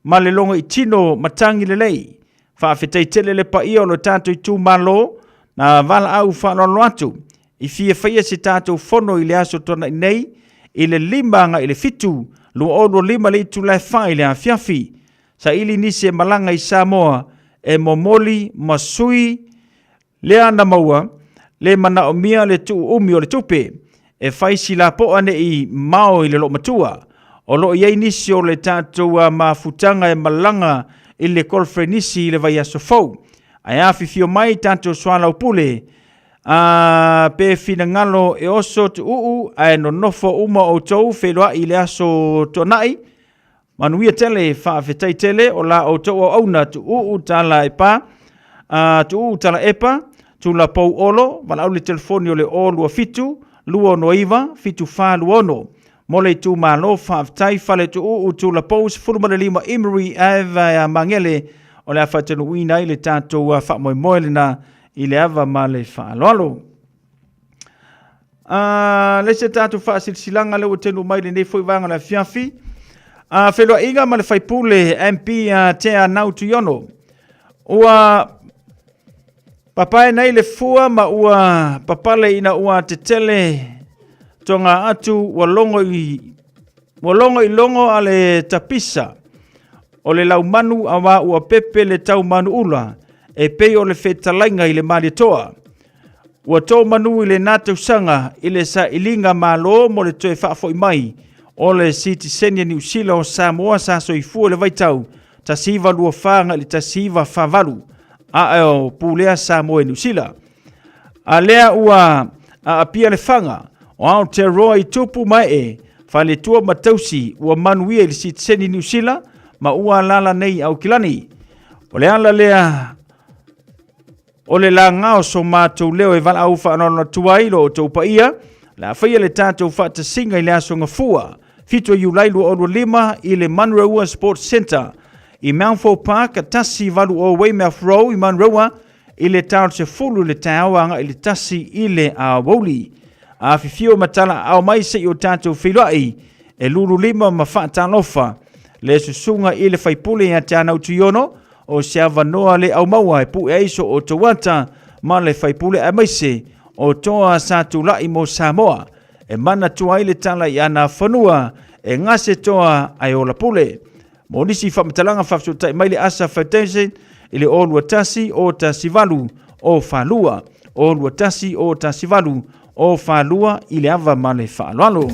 ma le logoitino matagi lelei. Faafetai tele le paia o lo tatou itumalo na valaau faaaloalo atu i fia faia se tatou fono i le aso tuanai nei i le 5 agai i le 7, 2025 le itula e 4 i le afiafi. Saili nisi e malaga i Samoa e momoli ma sui lea na maua le manaomia le tuuumi o le tupe e fai si lapoa ne'i mao i le loomatua. O lo o i ai nisi o le tatou mafutaga e malaga i le kolofrenisi i le vaiaso fou. Ae afifio mai tatou soalaupule a pe finagalo e oso tuuu ae nonofo uma outou feiloai i le aso tuanai. Manuia tele, faafetai tele o la outou auauna tuuu tala epa, tuuu tala epa, tulapou olo, valaau le telefoni o le 027 269 7426. Mo le itumalo, faafetai fale tuuu tulapou 15 Emery Ave a Magele o le a faatanuuina ai le tatou faamoemoe lena i le ava ma le faaaloalo. Le isi tatou faasilasilaga lea ua taunuu mai lenei foi vaega o le afiafi. Feiloaiga ma le faipule MP Tea Nau Tuiono. Ua papae nei le fua ma ua papale ina ua tetele toga atu ua logo i ua logo i logo a le tapisa o le laumanu aua ua pepe le tau manuula e pei o le fetalaiga i le Malietoa. Ua tō manu i lena tausaga i le sailiga malo mo le toe faafoi mai o le sitiseni a Niu Sila o Samoa sa soifua i le vaitau 1924 agai i le 1948 a o pulea Samoa e Niu Sila. A lea ua aapia le faga o Aotearoa i tupu ma ee, faletua ma tausi ua manuia i le sitiseni Niu Sila ma ua alaala nei i Aukilani. O le ala lea O le laga o so matou leo e valaau faaaloalo atu ai lo outou paia, le a faia le tatou faatasiga i le aso Gafua, 7 Iulai 2025 i le Manurewa Sports Centre i Mountfort Park, 180 Weymouth Road i Manurewa i le ta o le 10 i le taeao agai i le 1 i le aoauli. Afifio ma talaaao mai se i o tatou feiloai e lulu lima ma faatalofa le susuga i le faipule ia Te Anau Tuiono, O se avanoa le aumaua e pue ai so outou ata ma le faipule aemaise o toa sa tulai mo Samoa e manatua ai le tala i ana fanua e gase toa ae ola pule. Mo nisi faamatalaga faafesootai mai le Asa Foundation i le 021 018 042 021 018 042 i le ava ma le faaaloalo.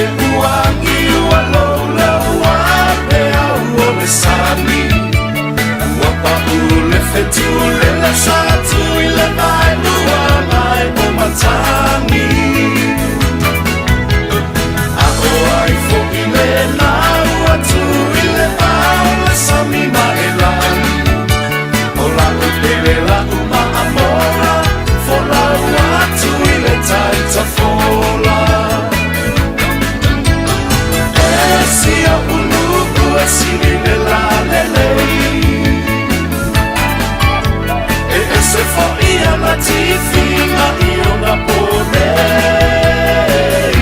e uagi ua louloua peau o le sami. Ua paʻu le fetu le lasa atu i le vaelua mai o matagi. A o ai foʻi lena ua tu i le vao le sami ma e lagi. O la'u pele la'u maamola, folau atu i le tai tafola. E sia ulu'u e sili le lalelei. E ese fo'i ana tifiga i ona po nei.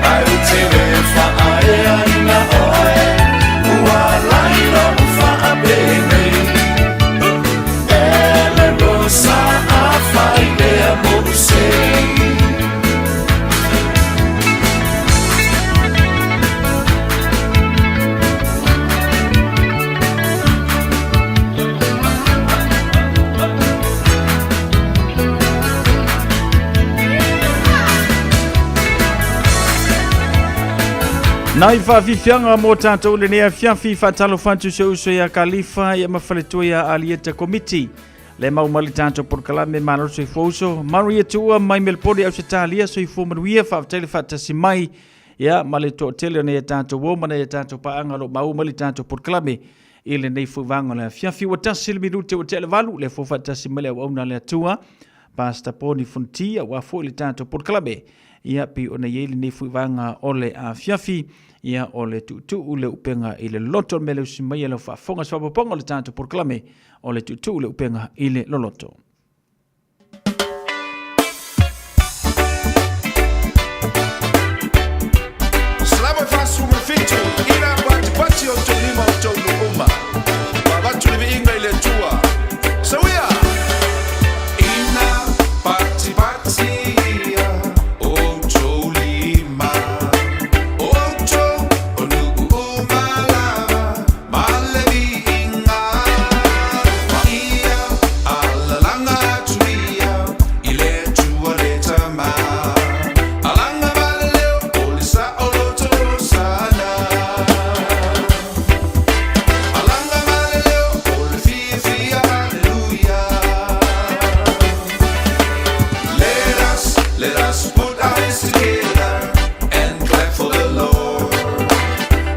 Ae ou te le faaeaina oe, ua lai lo'u faapenei. E le rosa afai lea mo'u sei. Nai faafiafiaga mo tatou lenei afiafi faatalofa atu si ou uso ia Kalifa ia ma faletua ia Alieta Komiti. Le mau mai le tatou polokalame malo le soifua uso. Manuia Tuua mai Melpone Ausetalia soifua manuia faafetai le faatasi mai ia ma le toatele o nei a tatou uo ma nei a tatou paaga o lo o maua mai le tatou polokalame i lenei foi vaega o le afiafi. Ua 1 le minute ua tea le 8, lea foi faatasi mai le auauna a le Atua Pastor Poni Fonoti aua foi le tatou polokalame ia pei ona i ai lenei foi vaega o le afiafi ia o le tuutuu le upega i le loloto. O le mea lea usi mai e lau faafofoga se faaopoopoga o le tatou polokalame o le tuutuu le upega i le loloto. Salama 47 ina patipati o tou lima o tou nu'uma ma avatu le viiga i le Atua. Sauia! Ina patipati ia outou lima, o outou o nu'u uma lava ma le viiga. Ma ia alalaga atu ia i le Atua le Tama. Alaga ma le leo o le saoloto sana. Alaga ma le leo o le fiafia, haleluia. Let us, let us put our hands together and clap for the Lord.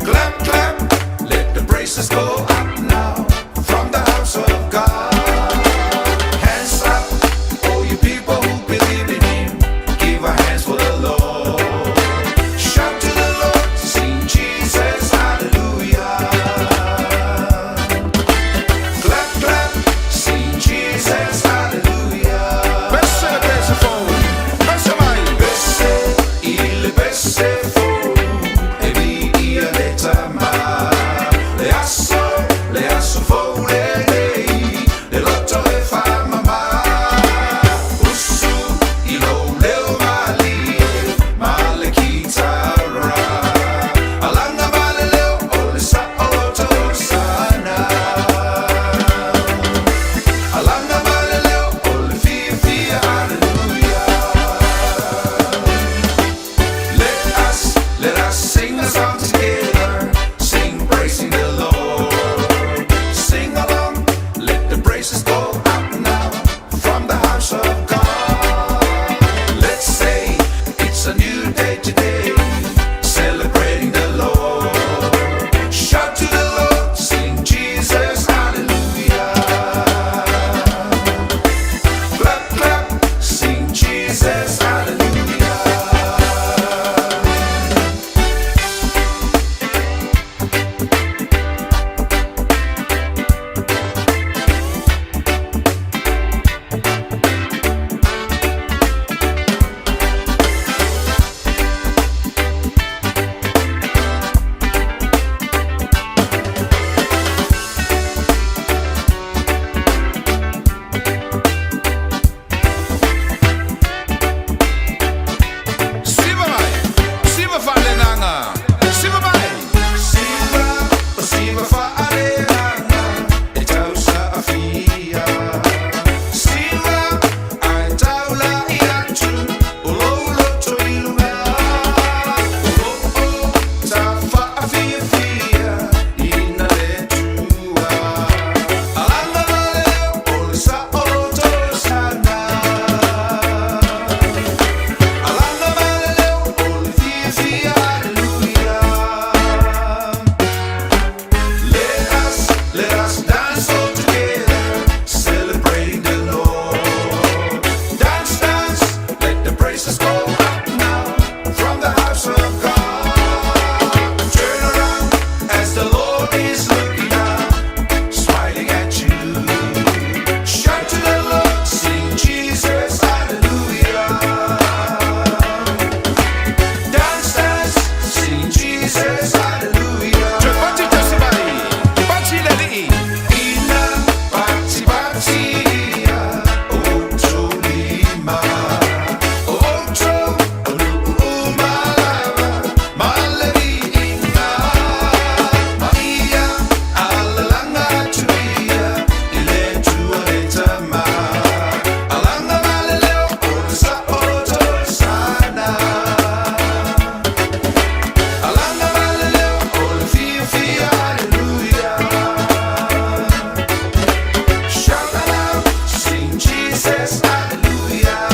Clap, clap, let the praises go up now from the house of God. Hands up, all you people who believe in Him, give a hands for the Lord. Shout to the Lord, sing Jesus, hallelujah. Clap, clap, sing Jesus, hallelujah. Pese le pese fou, pese mai. Pese i le pese fou, e viia le Tama. Le aso fou lenei, le loto e faamama. Usu i lou leo malie, ma le kitara. Alaga ma le leo o le saoloto sana. Alaga ma le leo o le fiafia, haleluia. Let us, let us sing a song together, sing praising the Lord. Sing along, let the praises go up now from the house of God. Let's say it's a new day today, celebrating the Lord. Shout to the Lord, sing Jesus, hallelujah. Clap, clap, sing Jesus, hallelujah. house of God. Turn around as the Lord is looking down, smiling at you. Shout to the Lord, sing Jesus, hallelujah. Dance, dance, sing Jesus, hallelujah. Ina pati pati o tolima o to malava malari ina maia alalanga tuia ile tualetama alanga maleleo o sa o sana. Alanga maleleo o le fia fia hallelujah. Shout aloud, sing Jesus, hallelujah.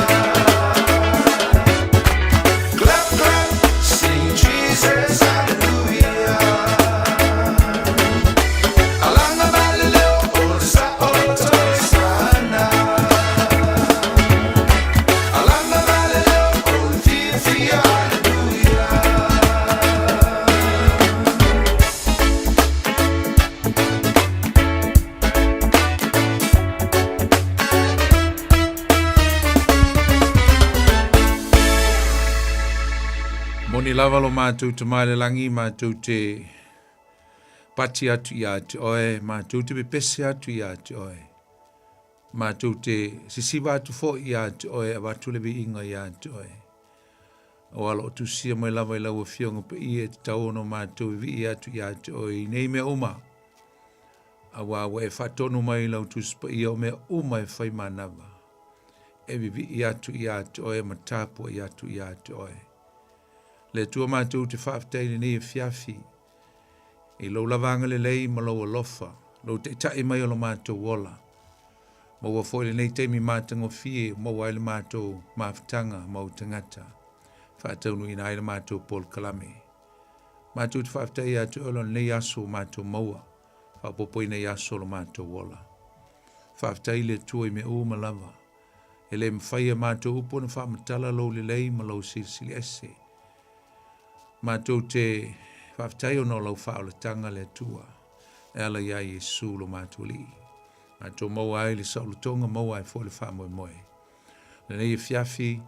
Clap, clap, sing Jesus, hallelujah. Alanga maleleo o le sa o sana. Alanga maleleo o le fia fia hallelujah. Moni lava lo mātou te mai le langi, mātou te pati atu ia te oe, mātou te pepese atu ia te oe. Mātou te sisiva atu fo ia te oe, avatu le viinga ia te oe. O alo o tusia mai lava i lau afioga paia e tatau ona matou e vii atu ia te oe i nei mea uma. Auā ua e faatonu mai i lau Tusi Paia o mea uma e fai manava, e vivii atu ia te oe ma tapuai atu ia te oe. Le Atua matou te faafetai i lenei afiafi, i lou lava agalelei ma lou alofa, lou taitai mai o lo matou ola. Maua foi lenei taimi matagofie maua ai le matou mafutaga ma ou tagata, faataunuuina ai le matou polokalame. Matou te faafetai ia te oe lo lenei aso ua matou maua, faaopoopoina i aso o lo matou ola. Faafetai i le Atua i mea uma lava. E le mafai e matou upu ona faamatala lou lelei ma lou silisili ese. Matou te faafetai ona o lau faaolataga le Atua e ala iā Iesu lo matou Alii. Matou maua ai le saolotoga, maua ai foi le faamoemoe. Lenei afiafi,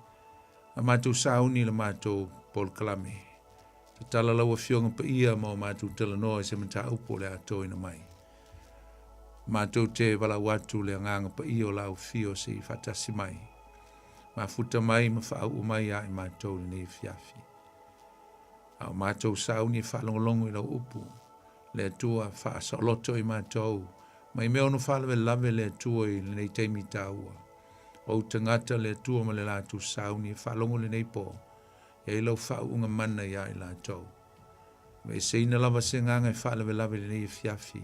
a matou sauni i le matou polokalame. Tatala lau Afioga Paia ma o matou talanoa i se mataupu o le a toina mai. Matou te valaau atu le Agaga Paia o lau Afio se i faatasi mai. Mafuta mai ma faauu mai ia i matou lenei afiafi. A o matou sauni e faalogologo i lau upu, le Atua faasaoloto i matou, mai mea ono faalavelave le Atua i lenei taimi taua. O ou tagata le Atua ma le latou sauni e faalogo lenei po, e ai lau faauuga mana iā i latou. Aveeseina lava se agaga e faalavelave i lenei afiafi,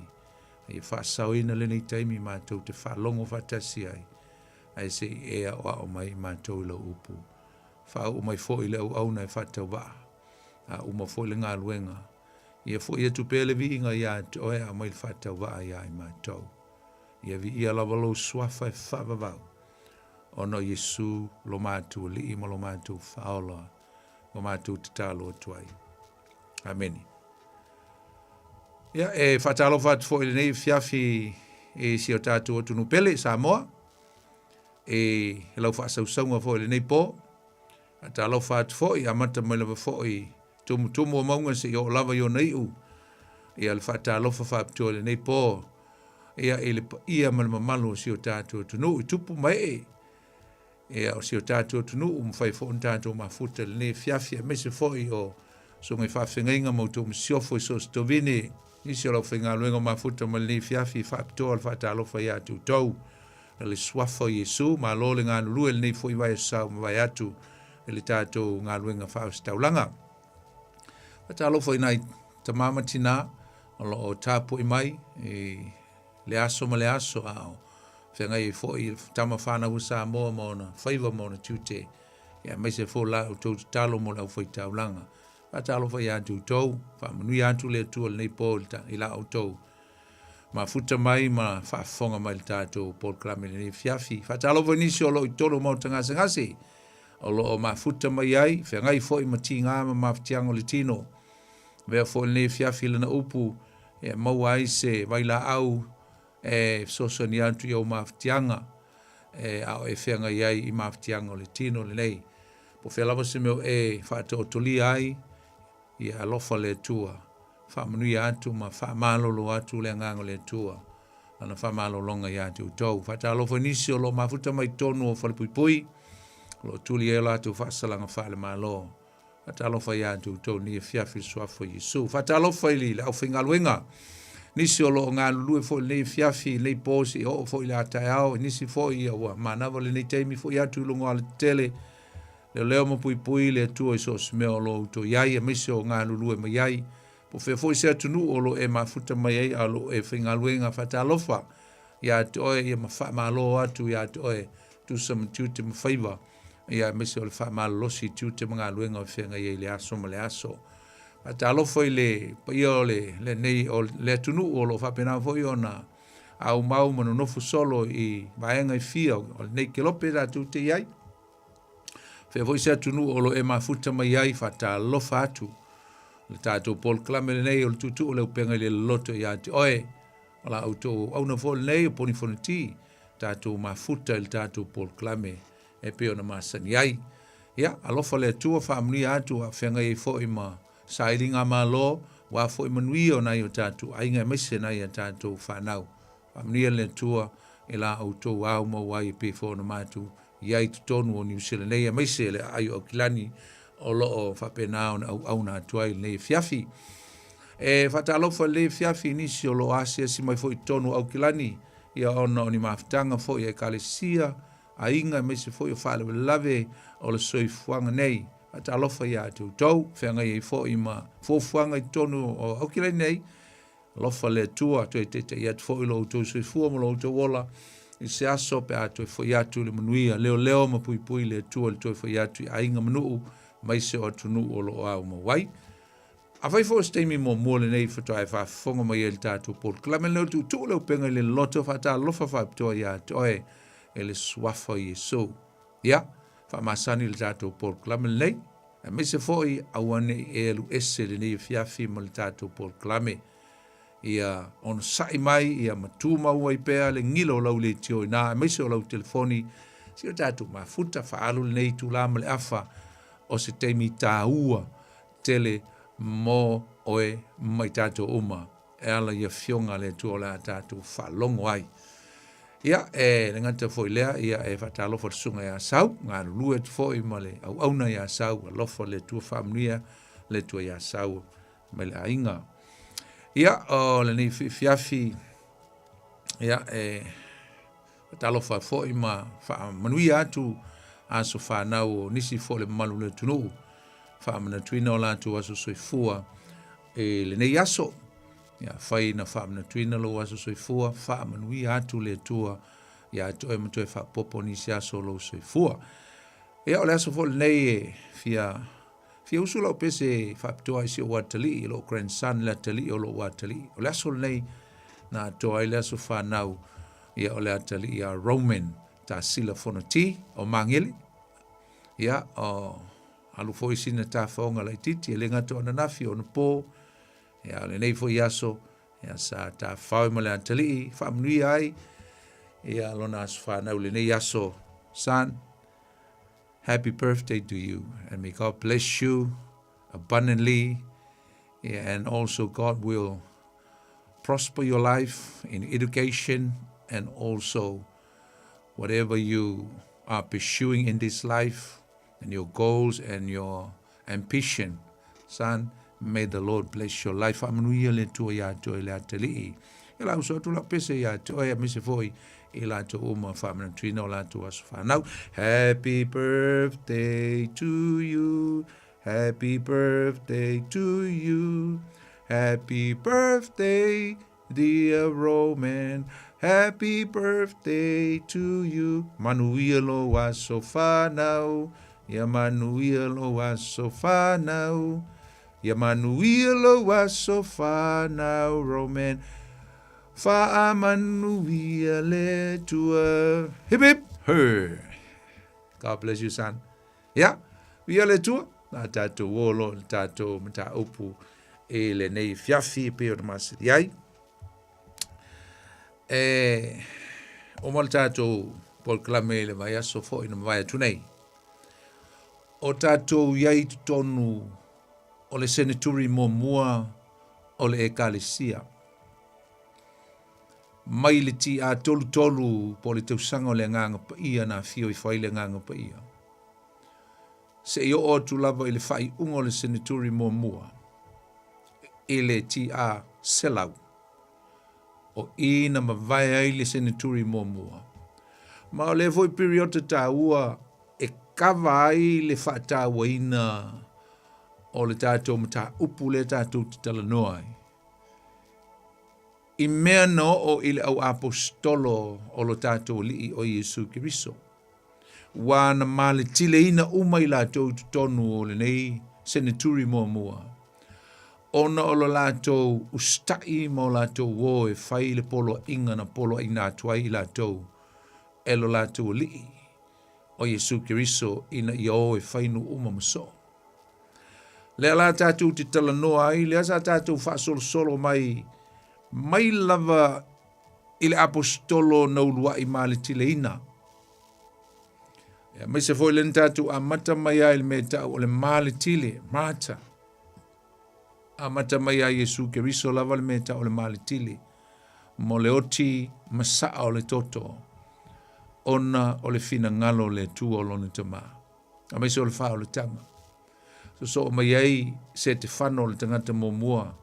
a ia faasaoina lenei taimi matou te faalogo faatasi ai, ae se i e aoao mai i matou i lau upu. Faauu mai foi i le auauna e faatauvaa, a uma foi le galuega, ia foi atu pea le viiga iā te oe a aumai le faatauvaa iā i matou. Ia viia lava lou suafa e faavavau, ona o Iesu lo matou Alii ma lo matou Faaola ua matou tatalo atu ai. Amene. Ia, e faatalofa atu foi i lenei afiafi i si o tatou atunuu pele, Samoa, i lau faasausauga foi i lenei po. Faatalofa atu foi, amata mai lava foi tumutumu o mauga seia oo lava i ona iu. Ia le faatalofa faapitoa i lenei po, ia i le paia ma le mamalu o si o tatou atunuu i tupu ma ee. Ia o si o tatou atunuu mafai foi ona tatou mafuta i lenei afiafi, aemaise foi o susuga i faafeagaiga ma outou masiofo i so o se tovine, nisi o le aufaigaluega mafuta mai lenei afiafi e faapitoa le faatalofa ia te outou. I le suafa o Iesu, malo le galulue i lenei foi vaiaso sa ua mavae atu i le tatou galuega faaositaulaga. Faatalofa i nai tama ma tinā o lo o tapuai mai i le aso ma le aso a o feagai ai foi tama fanau a Samoa ma ona faiva ma ona tiute, ia aemaise foi la outou tatalo mo le aufaitaulaga. Faatalofa ia te outou, faamanuia atu le Atua i lenei po i la outou mafuta mai ma faafofoga mai i le tatou polokalame i lenei afiafi. Faatalofa i nisi o lo o i totonu o Maota Gasegase. o lo o mafuta mai ai, feagai foi ma tigā ma mafatiaga o le tino. Avea foi lenei afiafi i lana upu e maua ai se vailaau e fesoasoani atu i ou mafatiaga e a o e feagai ai i mafatiaga o le tino lenei. Po o fea lava se mea o e faataotolia ai, ia alofa le Atua, faamanuia atu ma faamalolo atu le agaga o le Atua, Lana faamalologa ia te outou. Faatalofa i nisi o lo o mafuta mai totonu o falepuipui, o lo o tuli ai o latou faasalaga faale-Malo. Faatalofa ia te outou i lenei afiafi i le suafa o Iesu. Faatalofa i le aufaigaluega, nisi o lo o galulue foi i lenei afiafi, i lenei po seia oo foi i le a taeao, i nisi foi ia ua manava lenei taimi foi atu i luga o alatetele, leoleo ma puipui le Atua i so o se mea o lo o outou i ai, aemaise o galulue mai ai. Po o fea foi se atunuu o lo o e mafuta mai ai a o lo o e faigaluega, faatalofa ia te oe ia ma faamalo atu ia te oe, tusa ma tiute ma faiva, ia aemaise o le faamalolosi i tiute ma galuega o feagai ai i le aso ma le aso. Faatalofa i le paia o le, lenei, o le atunuu o lo o faapena foi ona aumau ma nonofo solo i vaega e fia o lenei kelope tatou te i ai. Fea foi se atunuu o lo o e mafuta mai ai, faatalofa atu. Le tatou polokalame lenei o le tuutuu o le upega i le loloto ia te oe. O la outou auauna foi lenei o Poni Fonoti, tatou mafuta i le tatou polokalame e pei ona masani ai. Ia, alofa le Atua, faamanuia atu a feagai ai foi ma sailiga malo, aua foi manuia o nai o tatou aiga aemaise nai a tatou fanau. Faamanuia le Atua i la outou ao maua ai e pei foi ona matou i ai i totonu o Niu Sila nei aemaise le aai o Aukilani o lo o faapena ona auauna atu ai i lenei afiafi. E faatalofa i lenei afiafi i nisi o lo o asiasi mai foi i totonu o Aukilani ia ona o ni mafutaga foi a Ekalesia, aiga aemaise foi o faalavelave o le soifuaga nei. Faatalofa ia te outou, feagai ai foi ma fuafuaga i totonu o Aukilani nei, Alofa le Atua, toe taita'i atu foi lo outou soifua ma lo outou ola i se aso pe a toe foi atu i le manuia. Leoleo ma puipui le Atua i le toe foi atu i aiga ma nuu aemaise o atunuu o lo o ao mau ai. Afai foi o se taimi muamua lenei faatoa e faafofoga mai ai i le tatou polokalame lenei o le Tuutuu le Upega i le Loto Faatalofa Faapitoa ia te oe e le Suafa o Iesu. Ia, faamasani le tatou polokalame lenei, aemaise foi aua ne i e alu ese lenei afiafi ma le tatou polokalame. Ia onosai mai, ia ma tumau ai pea le gila o lau leitio i ina, aemaise o lau telefoni, si o tatou mafuta faaalu lenei itula ma le afa o se taimi taua tele mo oe ma i tatou uma e ala i afioga a le Atua o le a tatou faalogo ai. Ia, e le gata foi lea, ia e faatalofa le susuga ia Sau, galulue atu foi ma le auauna ia Sau, alofa le Atua faamanuia le Atua ia Sau mai le aiga. Ia, o lenei fiafiafi, ia, e faatalofa foi ma faamanuia atu aso fanau o nisi foi o le mamalu o le atunuu, faamanatuina o latou aso soifua i lenei aso. Ia, afai na faamanatuina lou aso soifua, faamanuia atu le Atua ia te oe ma toe faapopo nisi aso o lou soifua. Ia, o le aso foi lenei e fia fia usu lau pese faapitoa i si ou atalii, lou grandson le atalii o lou atalii. O le aso lenei na atoa ai le aso fanau ia o le atalii ia Roman Tasila Fonoti o Magele. Ia, o alu foi sina tafaoga laitiiti, e le gata o ananafi o anapo, Ia, o lenei foi aso, ia, sa tafafao ma le atalii, faamanuia ai, ia, lona aso fanau lenei aso. Son, happy birthday to you, and may God bless you abundantly, yeah, and also God will prosper your life in education and also whatever you are pursuing in this life and your goals and your ambition. Son, may the Lord bless your life. Faamanuia le Atua ia te oe le atalii. Ia la uso atu lau pese ia te oe aemaise foi i latou uma faamanatuina o latou aso fanau. Happy birthday to you. Happy birthday to you. Happy birthday, dear Roman. Happy birthday to you. Manuia lo aso fanau. Ia manuia lo aso fanau. Ia manuia lo aso fanau, Roman. Faamanuia le Atua. Hip hip, hurr. God bless you, son. Ia, viia le Atua, o le a tatou o loa i le tatou mataupu i lenei afiafi e pei ona masani ai. E uma le tatou polokalame i le vaiaso foi na mavae atu nei. O tatou i ai i totonu o le seneturi muamua o le Ekalesia. Mai le TA 33 po o le tausaga o le Agaga Paia na afio ifo ai le Agaga Paia, seia oo atu lava i le faaiuga o le seneturi muamua i le TA 100, o i na mavae ai le seneturi muamua. Ma o lea foi piriota taua e kava ai le faatauaina o le tatou mataupu lea tatou te talanoa ai. I mea na oo i le au aposetolo o lo tatou Alii o Iesu Keriso, ua na maletileina uma i latou i totonu o lenei seneturi muamua, ona o lo latou usitaʻi ma o latou o e fai le poloaiga na poloaiina atu ai i latou e lo latou Alii o Iesu Keriso ina ia o e fai nuu uma ma soo. Lea la tatou te talanoa ai, lea sa tatou faasolosolo mai, mai lava i le aposetolo na uluai maletileina. Aemaise foi lea na tatou amata mai ai i le mea e tau o le maletile, martyr. Amata mai ia Iesu Keriso lava le mea e tau o le maletile, mo le oti masaa o le toto, ona o le finagalo o le Atua o lona Tama. Aemaise o le faaolataga. Sosoo mai ai Setefano le tagata muamua,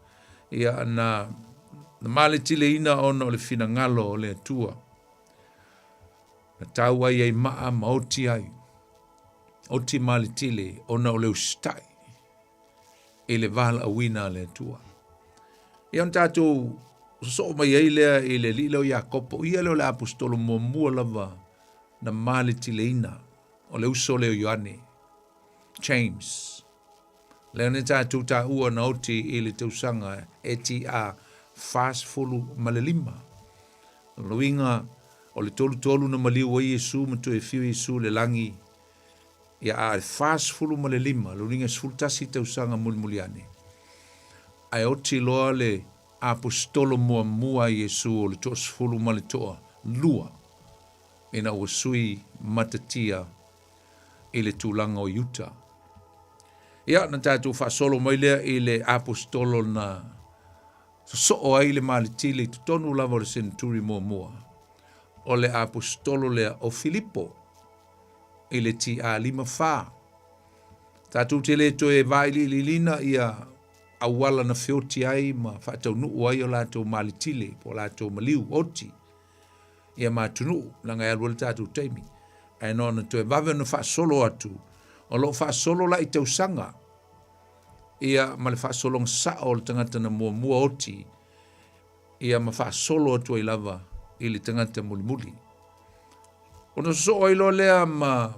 ia na, na maletileina ona o le finagalo o le Atua. Na tau ai ai maa ma oti ai. Oti maletile ona o le usitai i le valaauina a le Atua. Ia ona tatou sosoo mai ai lea i le alii lea o Iakopo, ia lea o le aposetolo muamua lava na maletileina o le uso lea o Ioane, James. Lea na tatou taua na oti i le tausaga ATA 45. O lona uiga o le 33 na maliu ai Iesu ma toe afio Iesu i le lagi, ia a le 45, lona uiga e 11 tausaga mulimuli ane. Ae oti loa le aposetolo muamua a Iesu o le toasefulu ma le toalua ina ua sui matatia i le tulaga o Iuta. Ia, na tatou faasolo mai lea i le aposetolo na sosoo ai le maletile i totonu lava o le seneturi muamua, o le aposetolo lea o Filipo i le TA 54. Tatou te le toe vailiiliina ia auala na feoti ai ma faataunuu ai o latou maletile po o latou maliu oti ia ma atunuu, leaga e alu ai le tatou taimi. Ae na ona toe vave ona faasolo atu, o lo o faasolo la i tausaga, ia ma le faasologa sao o le tagata na muamua oti, ia ma faasolo atu ai lava i le tagata mulimuli. Ona sosoo ai loa lea ma,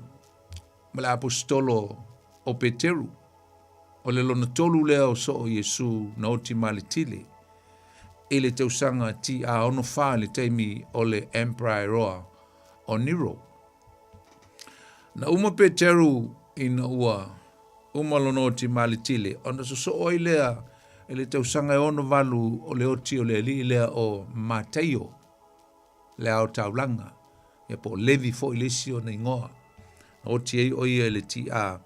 ma le aposetolo o Peteru, o le lona tolu lea o soo Iesu na oti maletile, i le tausaga TA 64 i le taimi o le Emperor o Nero. Na uma Peteru ina ua uma lona oti maletile, ona sosoo ai lea i le tausaga e 68 o le oti o le alii lea o Mataio, le ao taulaga, ia po o Levi foi le isi ona igoa. Na oti ai o ia i le TA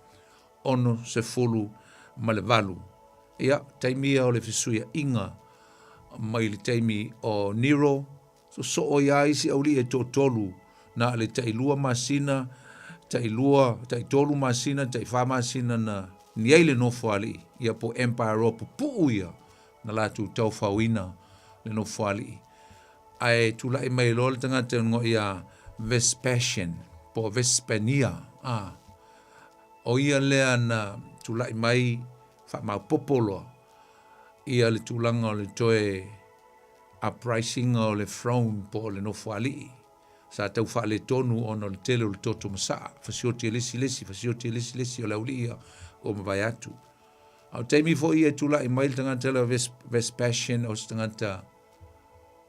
68. Ia, taimi ia o le fesuiaiga mai le taimi o Nero, sosoo ai lava isi aualii e toatolu, na o le tailua masina, tailua, taitolu masina, taifa masina na ni ai le nofoalii, ia po o Empire Roa pupuu ia na latou taufaoina le nofoalii. Ae tulai mai loa le tagata e igoa ia Vespasian po o Vespania, a, O ia lea na tulai mai faamaopoopo loa ia le tulaga o le toe uprising o le throne po o le nofoalii sa tau faaletonu ona o le tele o le toto masaa, fasioti e le isi le isi, fasioti e le isi le isi o le aualii ia ua mavae atu. A o taimi foi ia e tulai mai le tagata lea o Vespasian o se tagata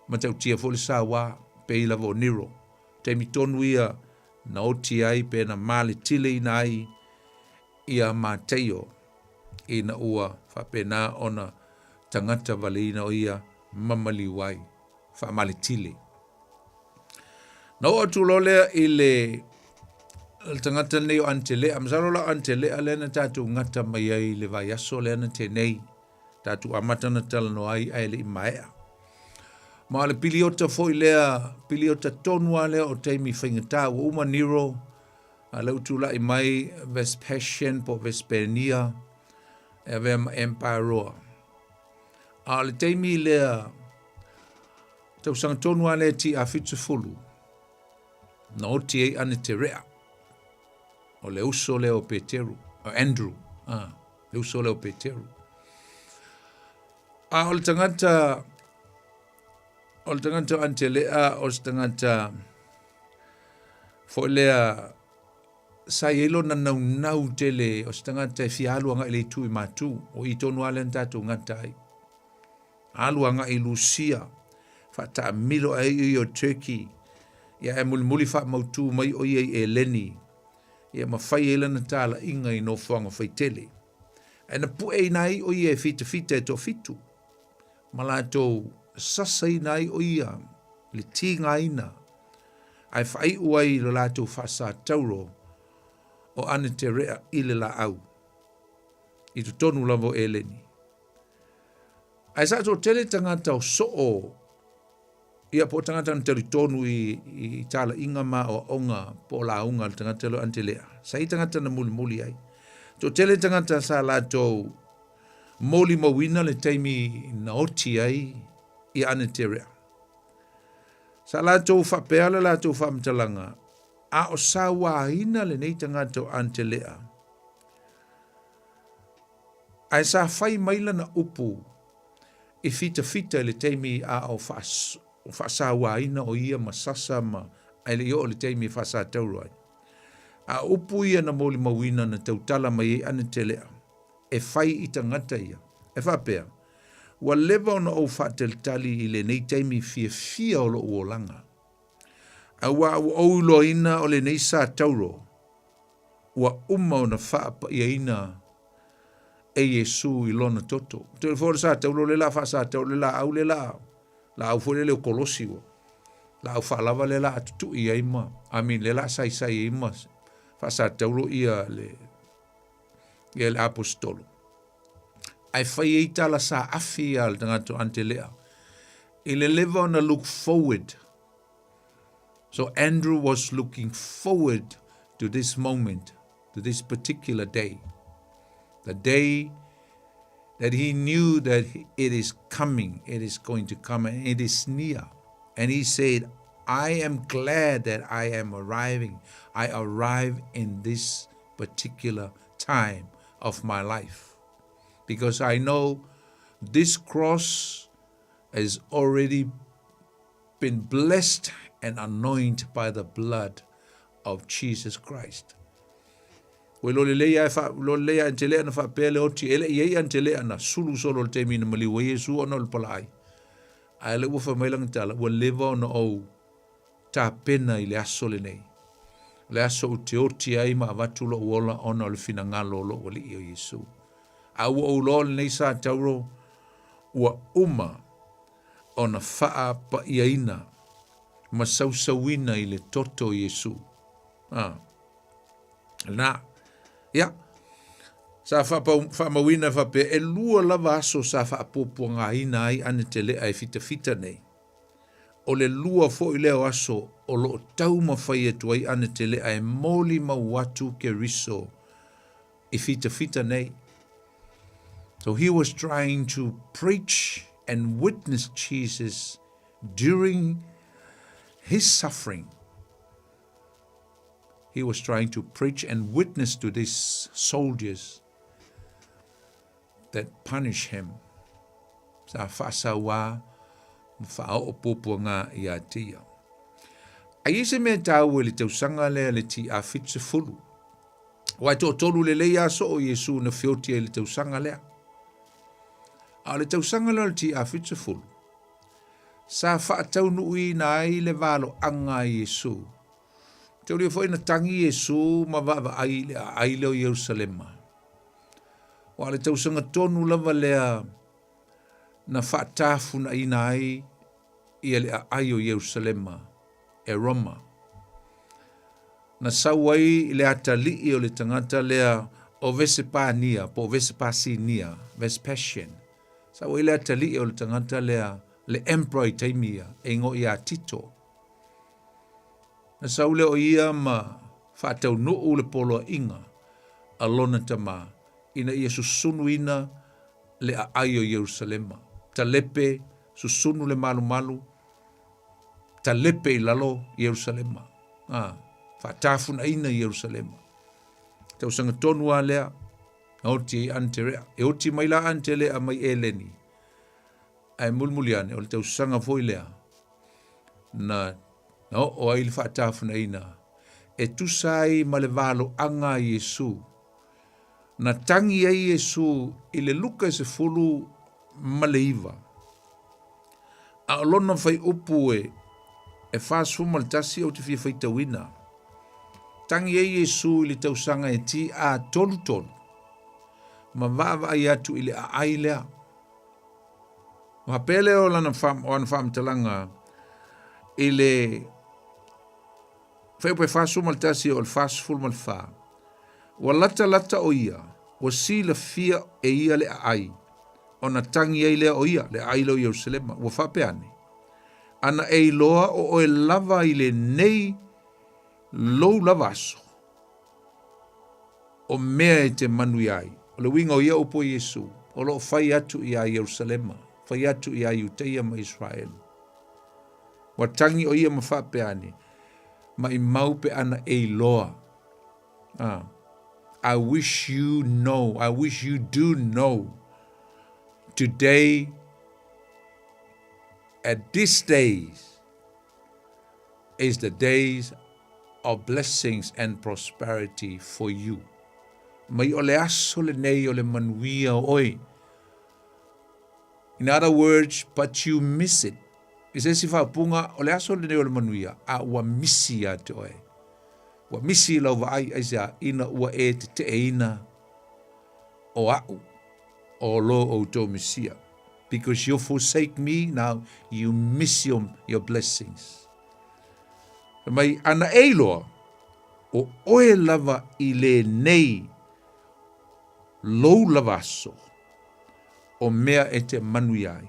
matautia foi le saua pei lava o Nero. Taimi tonu ia na oti ai pe na maletileina ai Ia Mateio ina ua faapena ona tagata valeina o ia ma maliu ai, faamaletile. Na oo atu loa lea i le le tagata lenei o Antelea, masalo la o Antelea lea na tatou gata mai ai i le vaiaso lea na tea nei, tatou amata ona talanoa ai ae le i maea. Ma o le piliota foi lea, piliota tonu lava lea o taimi faigata, ua uma Nero, a lea ua tulai mai Vespasian po o Vespenia, e avea ma Emperor. A o le taimi lea, tausaga tonu lava lea TA 70, na oti ai Aneterea, o le uso lea o Peteru, o Andrew, ah, le uso lea o Peteru. A o le tagata, o le tagata o Antelea, o se tagata foi lea sa i ai lona naunau tele o se tagata e fia alu agai i le itu i Matu, o i tonu lava lea na tatou gata ai. Alu agai i Lusia, faataamilo ai o ia o Turkey, ia ae mulimuli faamautu mai o ia i Eleni, ia ma fai ai lana talaiga i nofoaga faitele. Ae na pueina ai o ia e fitafita e toafitu, ma latou sasaina ai o ia le tigaina, ae faaiu ai lo latou faasatauro o Aneterea i le laau, i totonu lava o Eleni. Ae sa toatele tagata o soo, ia po o tagata na talitonu i, i talaiga ma aoaoga po o lauga a le tagata lea o Antelea. Sa i tagata na mulimuli ai. Toatele tagata sa latou molimauina le taimi na oti ai i Aneterea. Sa latou faapea le latou faamatalaga, a o sauaina lenei tagata o Antelea, ae sa fai mai lana upu i fitafita i le taimi a o faasauaina o ia ma sasa ma ae le i oo i le taimi e faasatauro ai. A o upu ia na molimauina na tautala mai ai Anetelea e fai i tagata ia, e faapea, Ua leva ona ou faatalitali i lenei taimi fiafia o lo'u olaga. Auā ua ou iloaina o lenei satauro ua uma ona faapa'iaina e Iesu i lona toto. Toe foi o le satauro le la faasatauro le laau le la laau foi lele o kolosi ua laau faalava le la atutu'i ai ma I mean le la saisai ai ma faasatauro ia le ia le aposetolo. Ae fai ai tala saafi a le tagata o Antelea i le leva ona look forward. So Andrew was looking forward to this moment, to this particular day. The day that he knew that it is coming, it is going to come, and it is near. And he said, I am glad that I am arriving. I arrive in this particular time of my life because I know this cross has already been blessed and anointed by the blood of Jesus Christ. Ua iloa lelei lava e faa, iloa lelei lava e Antelea na faapea le oti, e le i ai Antelea na sulu solo i le taimi na maliu ai Iesu ona o le palaai. Ae lea ua fai mai lana tala, ua leva ona ou tapena i le aso lenei. O le aso ou te oti ai ma avatu lou ola ona o le finagalo o lou Alii o Iesu. A ua ou iloa o lenei sa tauro ua uma ona faapa'iaina ma sausauina i le toto o Iesu. A. Na. Ia. Sa faamauina faapea, e lua lava aso sa faapuapuagaina ai Anetelea e fitafita nei. O le lua foi lea o aso o lo o taumafai atu ai Anetelea e molimau atu Keriso i fitafita nei. So he was trying to preach and witness Jesus during his suffering. He was trying to preach and witness to these soldiers that punish him. Sa faasauā ma faaoo puapuaga ia te ia. A i ai se mea taua i le tausaga lea le TA 70, aua e toatolu lelei lava soo Iesu na feoti ai i le tausaga lea. A o le tausaga lea o le TA 70, sa faataunuuina ai le valoaga a Iesu. Taulia foi na tagi Iesu ma vaavaai i le aai lea o Ierusalema. Aua o le tausaga tonu lava lea na faatafunaina ai ia le aai o Ierusalema e Roma. Na sau ai le atalii o le tagata lea o Vesepania po o Vesepasinia, Vespasian. Sau ai le atalii o le tagata lea, le emperor i taimi ia, e igoa ia Tito. Na sau lea o ia ma faataunuu le poloaiga a lona tama ina ia susunuina le aai o Ierusalema. Talepe, susunu le malumalu, talepe i lalo Ierusalema. A, faatafunaina Ierusalema. Tausaga tonu lava lea, na oti ai Aneterea. E oti mai la Anetelea mai Eleni, ae mulimuli ane, o le tausaga foi lea, na, na oo ai le faatafunaina e tusa ai ma le valoaga a Iesu. Na tagi ai Iesu i le Luka e 19, a o lona faiupu e e 41 ou te fia faitauina. Tagi ai Iesu i le tausaga e TA 33, ma vaavaai atu i le aai lea. Ua faapea lea o lana o ana faamatalaga i le fuaiupu e 41 o le 44, Ua latalata o ia, ua silafia e ia le aai, ona tagi ai lea o ia, le aai lea o Ierusalema, ua faapea ane, Ana e iloa o oe lava i lenei lou lava aso, o mea e te manuia ai. O le uiga o ia upu a Iesu, o lo o fai atu iā Ierusalema, fai atu iā Iuteia ma Israeli. Ua tagi o ia ma faapea ane, Maimau pe ana e iloa. Ah. I wish you know, I wish you do know today at this days is the days of blessings and prosperity for you. Mai o le aso lenei o le manuia o oe. In other words, but you miss it. I se isi faaupuga, o le aso lenei o le manuia, a ua misi ia te oe. Ua misi i lau vaai, aisea, ina ua e teteeina o a'u, o lo outou Mesia. Because you forsake me, now you miss your, your blessings. Fai mai, ana e iloa, o oe lava i lenei lou lava aso, o mea e te manuia ai.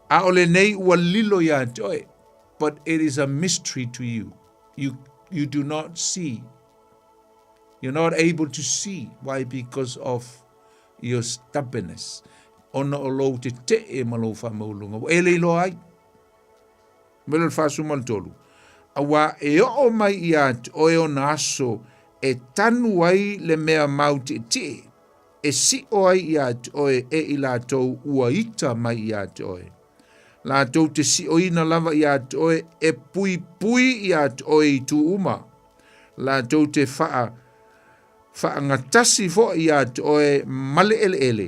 A o lenei ua lilo iā te oe, but it is a mystery to you. You, you do not see. You're not able to see. Why? Because of your stubbornness. Ona o lou tete'e ma lou faamaualuluga. Ua e le iloa ai. Mai le 43. Auā e oo mai iā te oe ona aso e tanu ai le mea mau tietie, e siʻo ai iā te oe e i latou ua ita mai iā te oe. Latou te siʻoina lava iā te oe e puipui iā te oe i itu uma. Latou te whaa whaagatasi foʻi iā te oe ma le ʻeleʻele,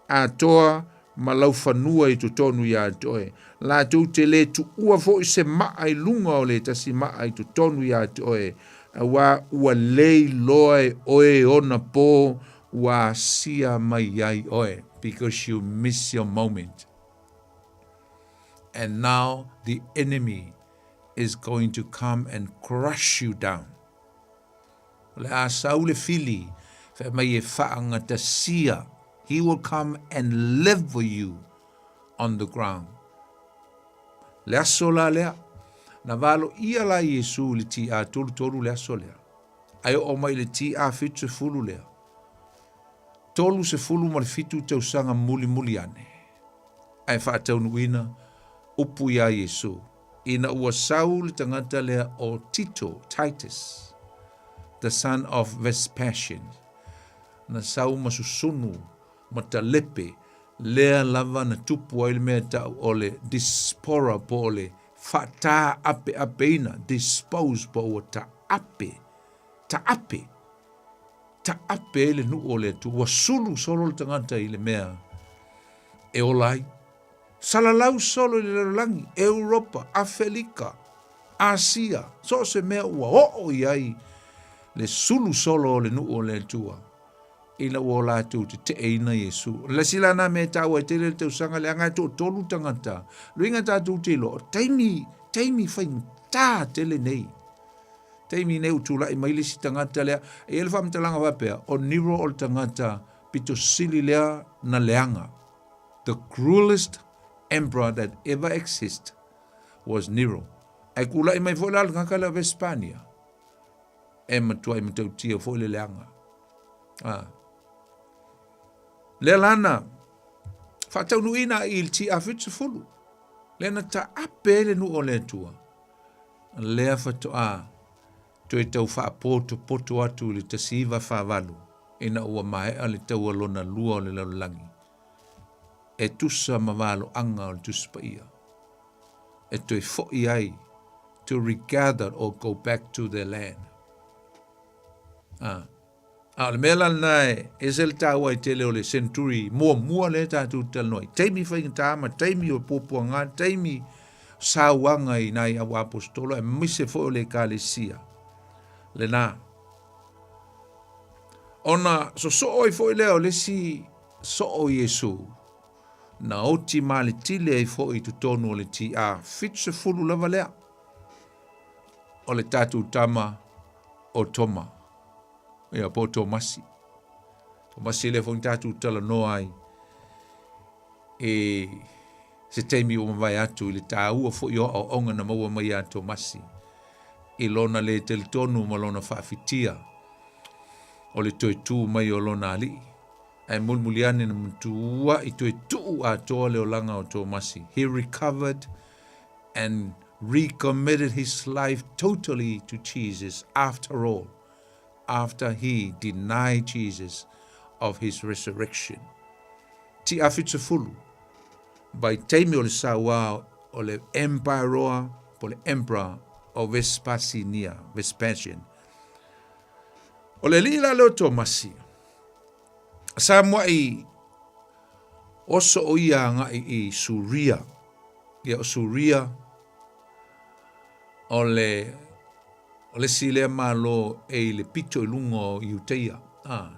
atoa ma lau fanua i totonu iā te oe. Latou te lē tuʻua foʻi se maʻa i luga o le tasi maʻa i totonu iā te oe, auā ua lē iloa e oe ona pō ua asia mai ai oe, because you miss your moment. And now the enemy is going to come and crush you down. O le a sau le fili, fai mai e faagatasia. He will come and level you on the ground. Le aso la lea, na valoia la Iesu i le TA 33 le aso lea. Ae oo mai i le TA 70 lea. 37 tausaga mulimuli ane, ae faataunuuina upu iā Iesu. Ina ua sau le tagata lea o Tito, Titus, the son of Vespasian, na sau ma susunu ma talepe, lea lava na tupu ai le mea tau o le dispora po o le faataapeapeina, dispose po ua taape, taape, taape ai le nuu o le Atua. Ua sulu solo le tagata i le mea e ola ai. Salalau solo i le lalolagi, Europa, Afelika, Asia, so o se mea ua oo i ai le sulu solo o le nuu o le Atua. Ina ua o latou teteʻeina Iesu. O le isi la na mea e taua ai tele le tausaga leaga e toatolu tagata. Luiga tatou te iloa, o taimi, taimi faigata tele nei. Taimi nei ua tulai mai le isi tagata lea. E i ai le faamatalaga faapea, o Nero o le tagata pito sili lea na leaga. The cruelest emperor that ever exist was Nero. Ae kulaʻi mai foi la le tagata lea o Vespania. E matuai matautia foi le leaga. Ah. Lea lana, faataunuuina i le TR70. Lea na taape ai le nuu o le Atua. Lea faatoa toe tau faapotopoto atu i le 1948 ina ua maea le taua lona lua o le lalolagi e tusa ma valoaga o le Tusi Paia e toe foi ai to regather or go back to their land. Ah. A o le mea la lena e ese le taua ai tele o le century muamua lea tatou te talanoa ai. Taimi faigata ma taimi o puapuaga, taimi sauaga i nai au aposetolo aemaise foi o le ekalesia lena. Ona sosoo ai foi lea o le isi soo o Iesu na oti maletile ai foi i totonu o le TR 70 lava lea o le tatou tama o Toma. Ia, po o Tomasi. Tomasi lea foi na tatou talanoa ai i se taimi ua mavae atu i le taua foi o aoaoga na maua mai ia Tomasi i lona le talitonu ma lona faafitia o le toe tu mai o lona alii. Ae mulimuli ane na matua'i toe tuu atoa le olaga o Tomasi. He recovered and recommitted his life totally to Jesus after all, after he denied Jesus of his resurrection. Ti'a 70, vaitaimi o le sauā o le Emperoa po o le Emperor o Vespasinia, Vespasian. O le alii la lea o Tomasi, sa mua'i oso o ia agai i Suria. Ia o Suria o le o le isi lea Malo e i le pito i luga o Iuteia. Ah,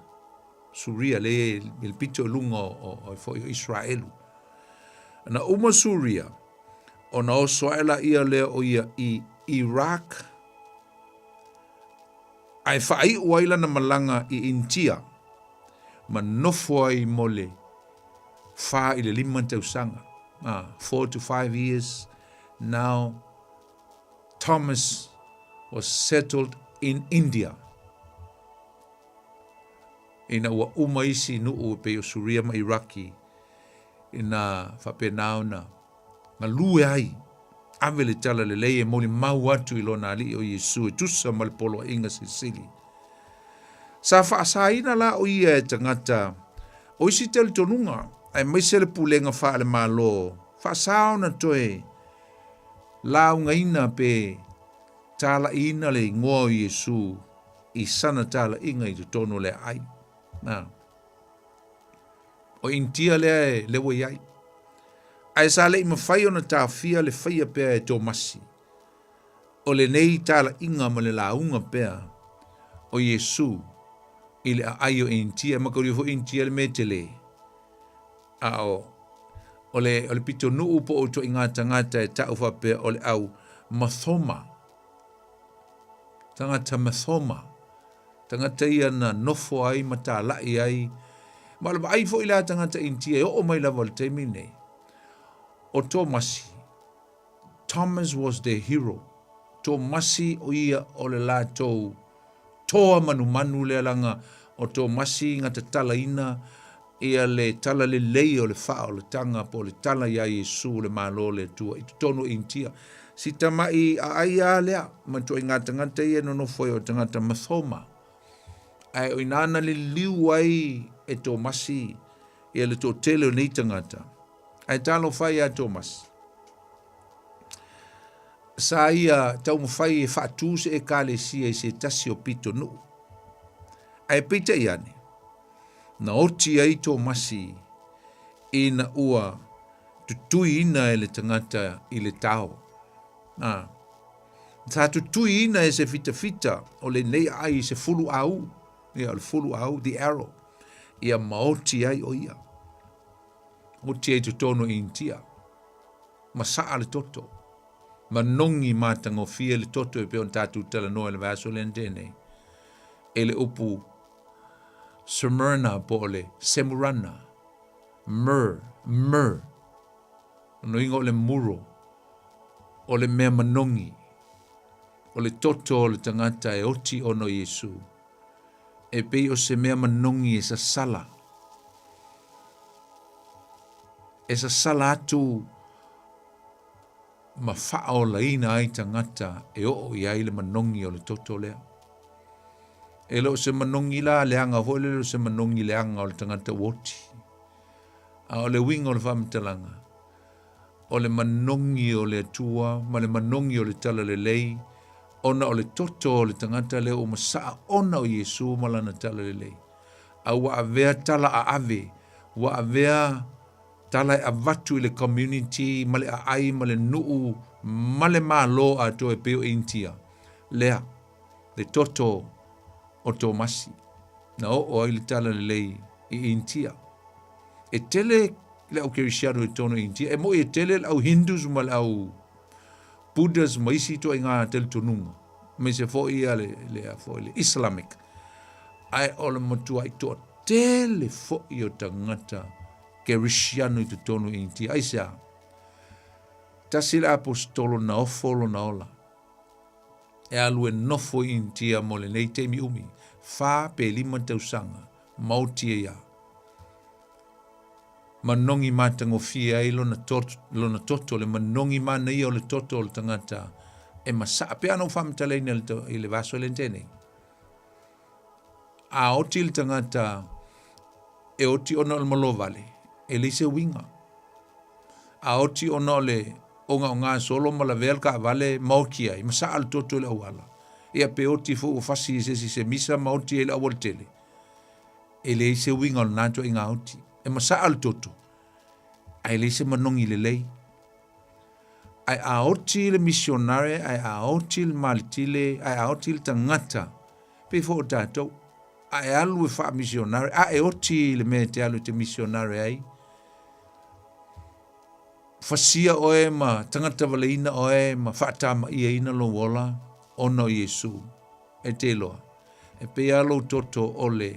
Suria le i le pito i luga o, o, foi o Israelu. Na uma Suria, ona oso ae laia lea o ia i Iraq, ae faaiu ai lana malaga i Initia ma nofo ai mo le fa i le lima tausaga, 4 to 5 years now Thomas was settled in India. Ina ua uma isi nuu e pei o Suria ma Iraki ina faapena ona galue ai, ave le tala lelei e molimau atu i lona Alii o Iesu e tusa ma le poloaiga silisili. Sa faasaina la o ia e tagata o isi talitonuga, aemaise le pulega faale-Malo, faasa ona toe laugaina pe talaiina le igoa o Iesu i sana talaiga i totonu o le aai. Na. O Initia lea e lewa i ai. Ae sa le i mafai ona taofia le faia pea e Tomasi o lenei talaiga ma le lauga pea o Iesu i le aai o Initia. E mataulia foi Initia le mea tele. A o, o le, o le pitonuu po o ituaiga tagata e tau faapea o le au Mathoma. Tagata Mathoma. Tagata ia na nofo ai ma talai ai, ma o le vaai foi la a tagata Initia e oo mai lava i le taimi lenei, o Tomasi, Thomas was their hero. Tomasi o ia o le latou toa manumanu lea leaga o Tomasi na tatalaina ia le tala lelei o le faaolataga po o le tala iā Iesu le Malo o le Atua i totonu o Initia. Si tamaʻi aai a lea ma ituaiga tagata ia e nonofo ai o tagata mathoma. Ae o ina na liliu ai e Tomasi ia le toatele o nei tagata. Ae talofa e iā Tomasi. Sa ia taumafai e faatu se ekalesia i se tasi o pitonuu. Ae peitai ane, na oti ai Tomasi ina ua tutuiina e le tagata i le tao. Ā, sa tutuiina e se fitafita o lenei aai i se fulu āū, ia, o le fulu āū, the arrow. Ia maoti ai o ia. Oti ai totonu o Initia. Masaa le toto. Manogi matagofie le toto e pei ona tatou talanoa i le vaiaso lea na tea nei. E le upu Smyrna po o le Semurana. Myrrh, myrrh. Lona uiga o le muro, o le mea manogi, o le toto o le tagata e oti ona o Iesu, e pei o se mea manogi e sasala, e sasala atu ma faaolaina ai tagata e oo i ai le manogi o le toto lea. E le o se manogi la leaga foi le o se manogi leaga o le tagata ua oti. A o le uiga o le faamatalaga, o le manogi o le Atua ma le manogi o le Talalelei, ona o le toto o le tagata lea ua masaa ona o Iesu ma lana Talalelei. A ua avea tala aave, ua avea tala e avatu i le community ma le aai ma le nuu ma le Malo atoa e pei o Initia. Lea, le toto o Tomasi, na oo ai le Talalelei i Initia. E tele le au Kerisiano i totonu o Initia, e moi e tele le au Hindus ma le au Buddhas ma isi ituaiga talitonuga, aemaise foi ia le, le, foi le Islamic. Ae o le matuai toatele foi o tagata Kerisiano i totonu o Initia. Aisea? Tasi le aposetolo na ofo lona ola e alu e nofo i Initia mo lenei taimi umi, fa pe lima tausaga, maoti ai a. Manogi matagofie ai lona toto, lona toto, le manogi manaia o le toto o le tagata e masaa. Pei ona ou faamatalaina i le vaiaso lea na tea nei. A oti le tagata e oti ona o le malovale, e leai se uiga. A oti ona o le ogaoga solo ma lavea le taavale ma oti ai, masaa le toto i le auala. Ia pe oti foi ua fasi e se isi se misa ma oti ai i le aualatele. E leai se uiga o lena ituaiga oti. E masaa le toto, ae leai se manogi lelei. Ae a oti le misionare, ae a oti le maletile, ae a oti le tagata, pei foi o tatou, a e alu e faamisionare, a e oti i le mea e te alu e te misionare ai, fasia oe ma tagata valeina oe ma faatama'iaina lou ola ona o Iesu. E te iloa, e pei lava lou toto o le,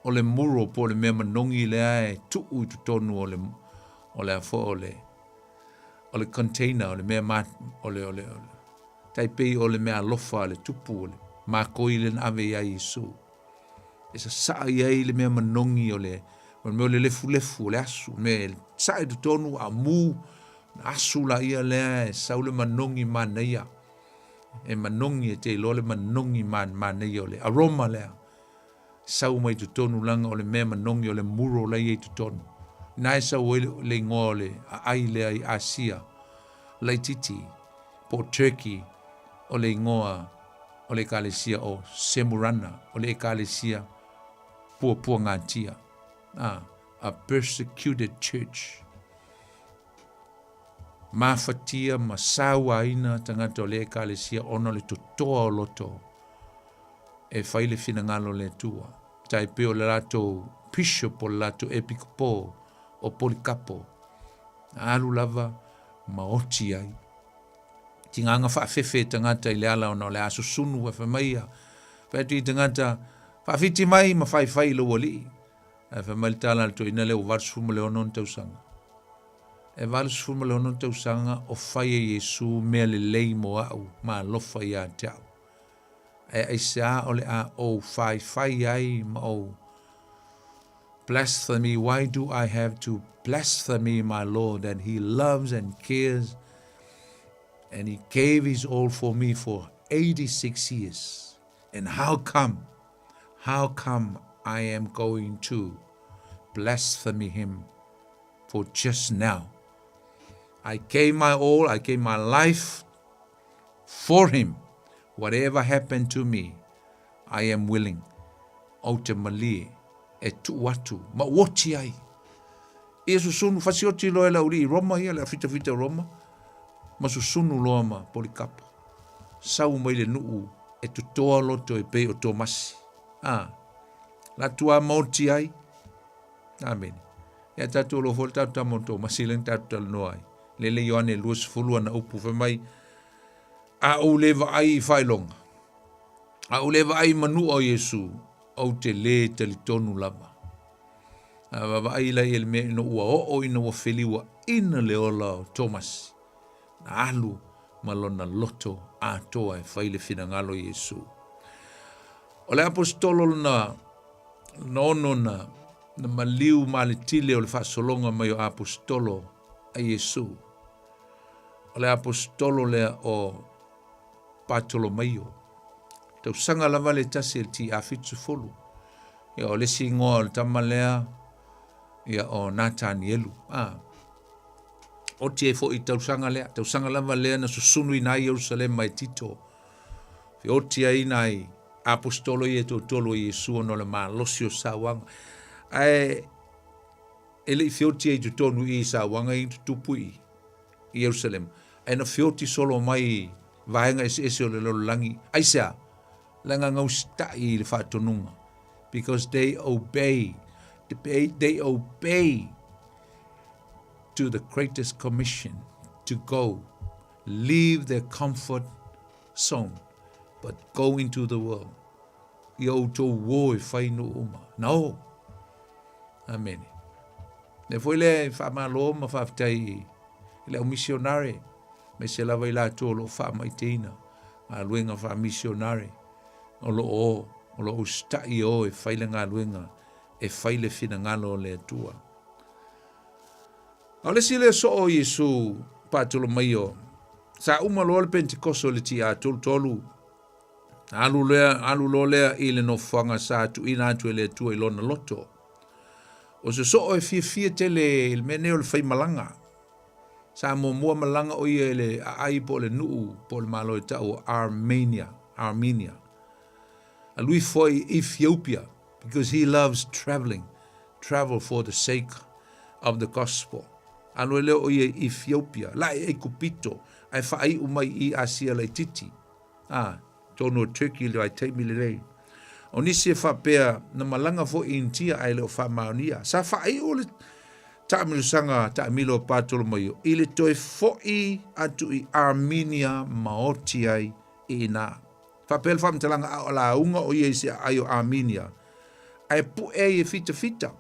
o le muro po o le mea manogi lea e tuu i totonu o le, o le a foi o le, o le container, o le mea ma, o le, o le, o le, tai pei o le mea alofa a le tupu, o le makoi lea na ave iā Iesu. E sasaa i ai le mea manogi o le, o le mea o le lefulefu, o le asu, mea e sasaa i totonu a mu, ona asu laia lea e sau le manogi manaia. E manogi e te iloa le manogi manaia o le aroma lea. Sau mai totonu leaga o le mea manogi o le muro la e i ai totonu. Na e sau ai le igoa o le aai lea i Asia laitiiti po o Turkey o le igoa o le ekalesia o Semurana, o le ekalesia puapuagatia, a, a persecuted church. Mafatia ma sauaina tagata o lea ekalesia ona o le totoa o loto e fai le finagalo o le Atua. Tai pei o le latou bishop o le latou epikopo o Polikapo, na alu lava ma oti ai. Tigaga faafefe e tagata i le ala ona o le a susunu e fai mai ia. Fai atu i tagata, faafiti mai ma faifai i lou alii. Ae fai mai le tala a le toeaina lea ua 86 ona tausaga. E 86 tausaga o fai e Iesu mea lelei mo au ma alofa ia te au. Ae aisea o le a ou faifai ai ma ou blasphemy, why do I have to blasphemy my Lord that he loves and cares and he gave his all for me for 86 years. And how come, how come I am going to blasphemy him for just now? I gave my all, I gave my life for him. Whatever happened to me, I am willing. Ou te malie e tuu atu ma uoti ai. Ia susunu fasioti loa e le aualii i Roma ia, le afitafita o Roma, ma susunu loa ma Polikapo. Sau mai le nuu e totoa loto e pei o Tomasi. A, la tua maoti ai. Amene. Ia tatou lo foi le tatou tama o Tomasi lea na tatou talanoa ai. Lele Ioane 20 ana upu fai mai, A ou le vaai i faailoga, a ou le vaai i manua o Iesu, ou te lē talitonu lava. A vaavaai la i le mea ina ua oo ina ua feliuaina le ola o Tomasi, na alu ma lona loto atoa e fai le finagalo o Iesu. O le aposetolo lona na ono na, na maliu ma le tile o le faasologa mai o aposetolo a Iesu. O le aposetolo lea o Patolomaio. Tausaga lava le tasi e le TA 70. Ia o le isi igoa o le tama lea, ia o Natanielu. Ah, oti ai foi i tausaga lea, tausaga lava lea na susunuina ai Ierusalema e Tito. Feoti ai nai aposetolo ia e toatolu o Iesu ona o le malosi o sauaga. Ae e le i feoti ai i totonu i i sauaga ia na tutupu i Ierusalema, ae na feoti solo mai i vaega eseese o le lalolagi. Aisea? Leaga gausita'i i le faatonuga. Because they obey, they obey to the greatest commission to go, leave their comfort zone, but go into the world. Ia outou uō e fai nuu uma. Na o. Amene. Le foi lea e faamalo ma faafetai i le au misionare, aemaise lava i latou o lo o faamaiteina galuega faamisionare, o lo o, o lo o usitai e o e fai le galuega, e fai le finagalo o le Atua. A o le isi lea soo o Iesu Patolomaio, sa uma loa le Pentekoso i le TA 33, alu lea, alu loa lea i le nofoaga sa tuuina atu e le Atua i lona loto. O se soo e fiafia tele i le mea nei o le faimalaga. Sa muamua malaga o ia i le aai po o le nuu po o le malo e tau o Armenia, Armenia. Alu ifo ai i Ethiopia because he loves traveling, travel for the sake of the gospel. Alu ai lea o ia i Ethiopia, lae i Aikupito, ae faaiu mai i Asia laitiiti. A, tonu o Turkey i le vaitaimi lenei. O nisi e faapea na malaga foi i Initia ae le o faamaonia. Sa faaiu le taamilosaga taamilo a Patolomaio i le toe foi atu i Armenia ma oti ai i ina. Faapea le faamatalaga a o lauga o ia i se aai o Armenia, ae pu'e ai e fitafita.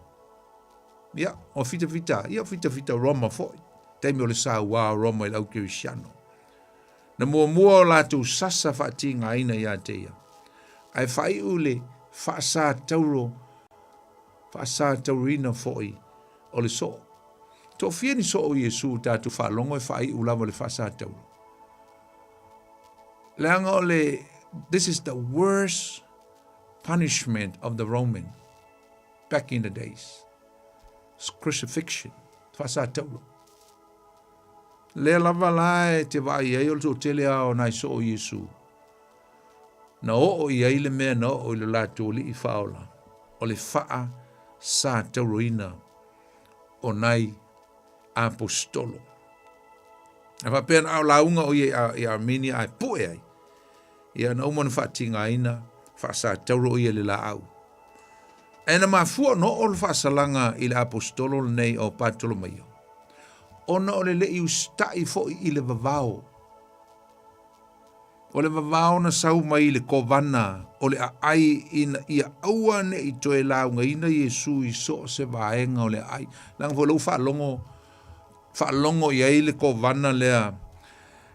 Ia, o fitafita, ia o fitafita Roma foi, taimi o le sauā o Roma i le au Kerisiano. Na muamua o latou sasa faatigaina ia te ia, ae faaiu le faasatauro, faasatauroina foi o le soo. Toafia ni soo o Iesu ua tatou faalogo e faaiu lava le faasatauro? Leaga o le, this is the worst punishment of the Roman back in the days. It's crucifixion, faasatauro. Lea lava la e te vaai ai o le toatele lava o nai soo o Iesu, na oo i ai le mea na oo i lo latou Alii Faaola, o le faa sa tauroina o nai aposetolo. A faapea na ao lauga o ia i Armenia ae pue ai, ia na uma na faatigaina, faasatauro o ia i le laau. Ae na mafua ona oo le faasalaga i le aposetolo lenei o Patolomaio, ona o le le i usitai foi i le vavao. O le vavao na sau mai i le kovana o le aai ina ia aua ne i toe laugaina Iesu i so o se vaega o le aai. Leaga foi o lea ua faalogo, faalogo i ai le kovana lea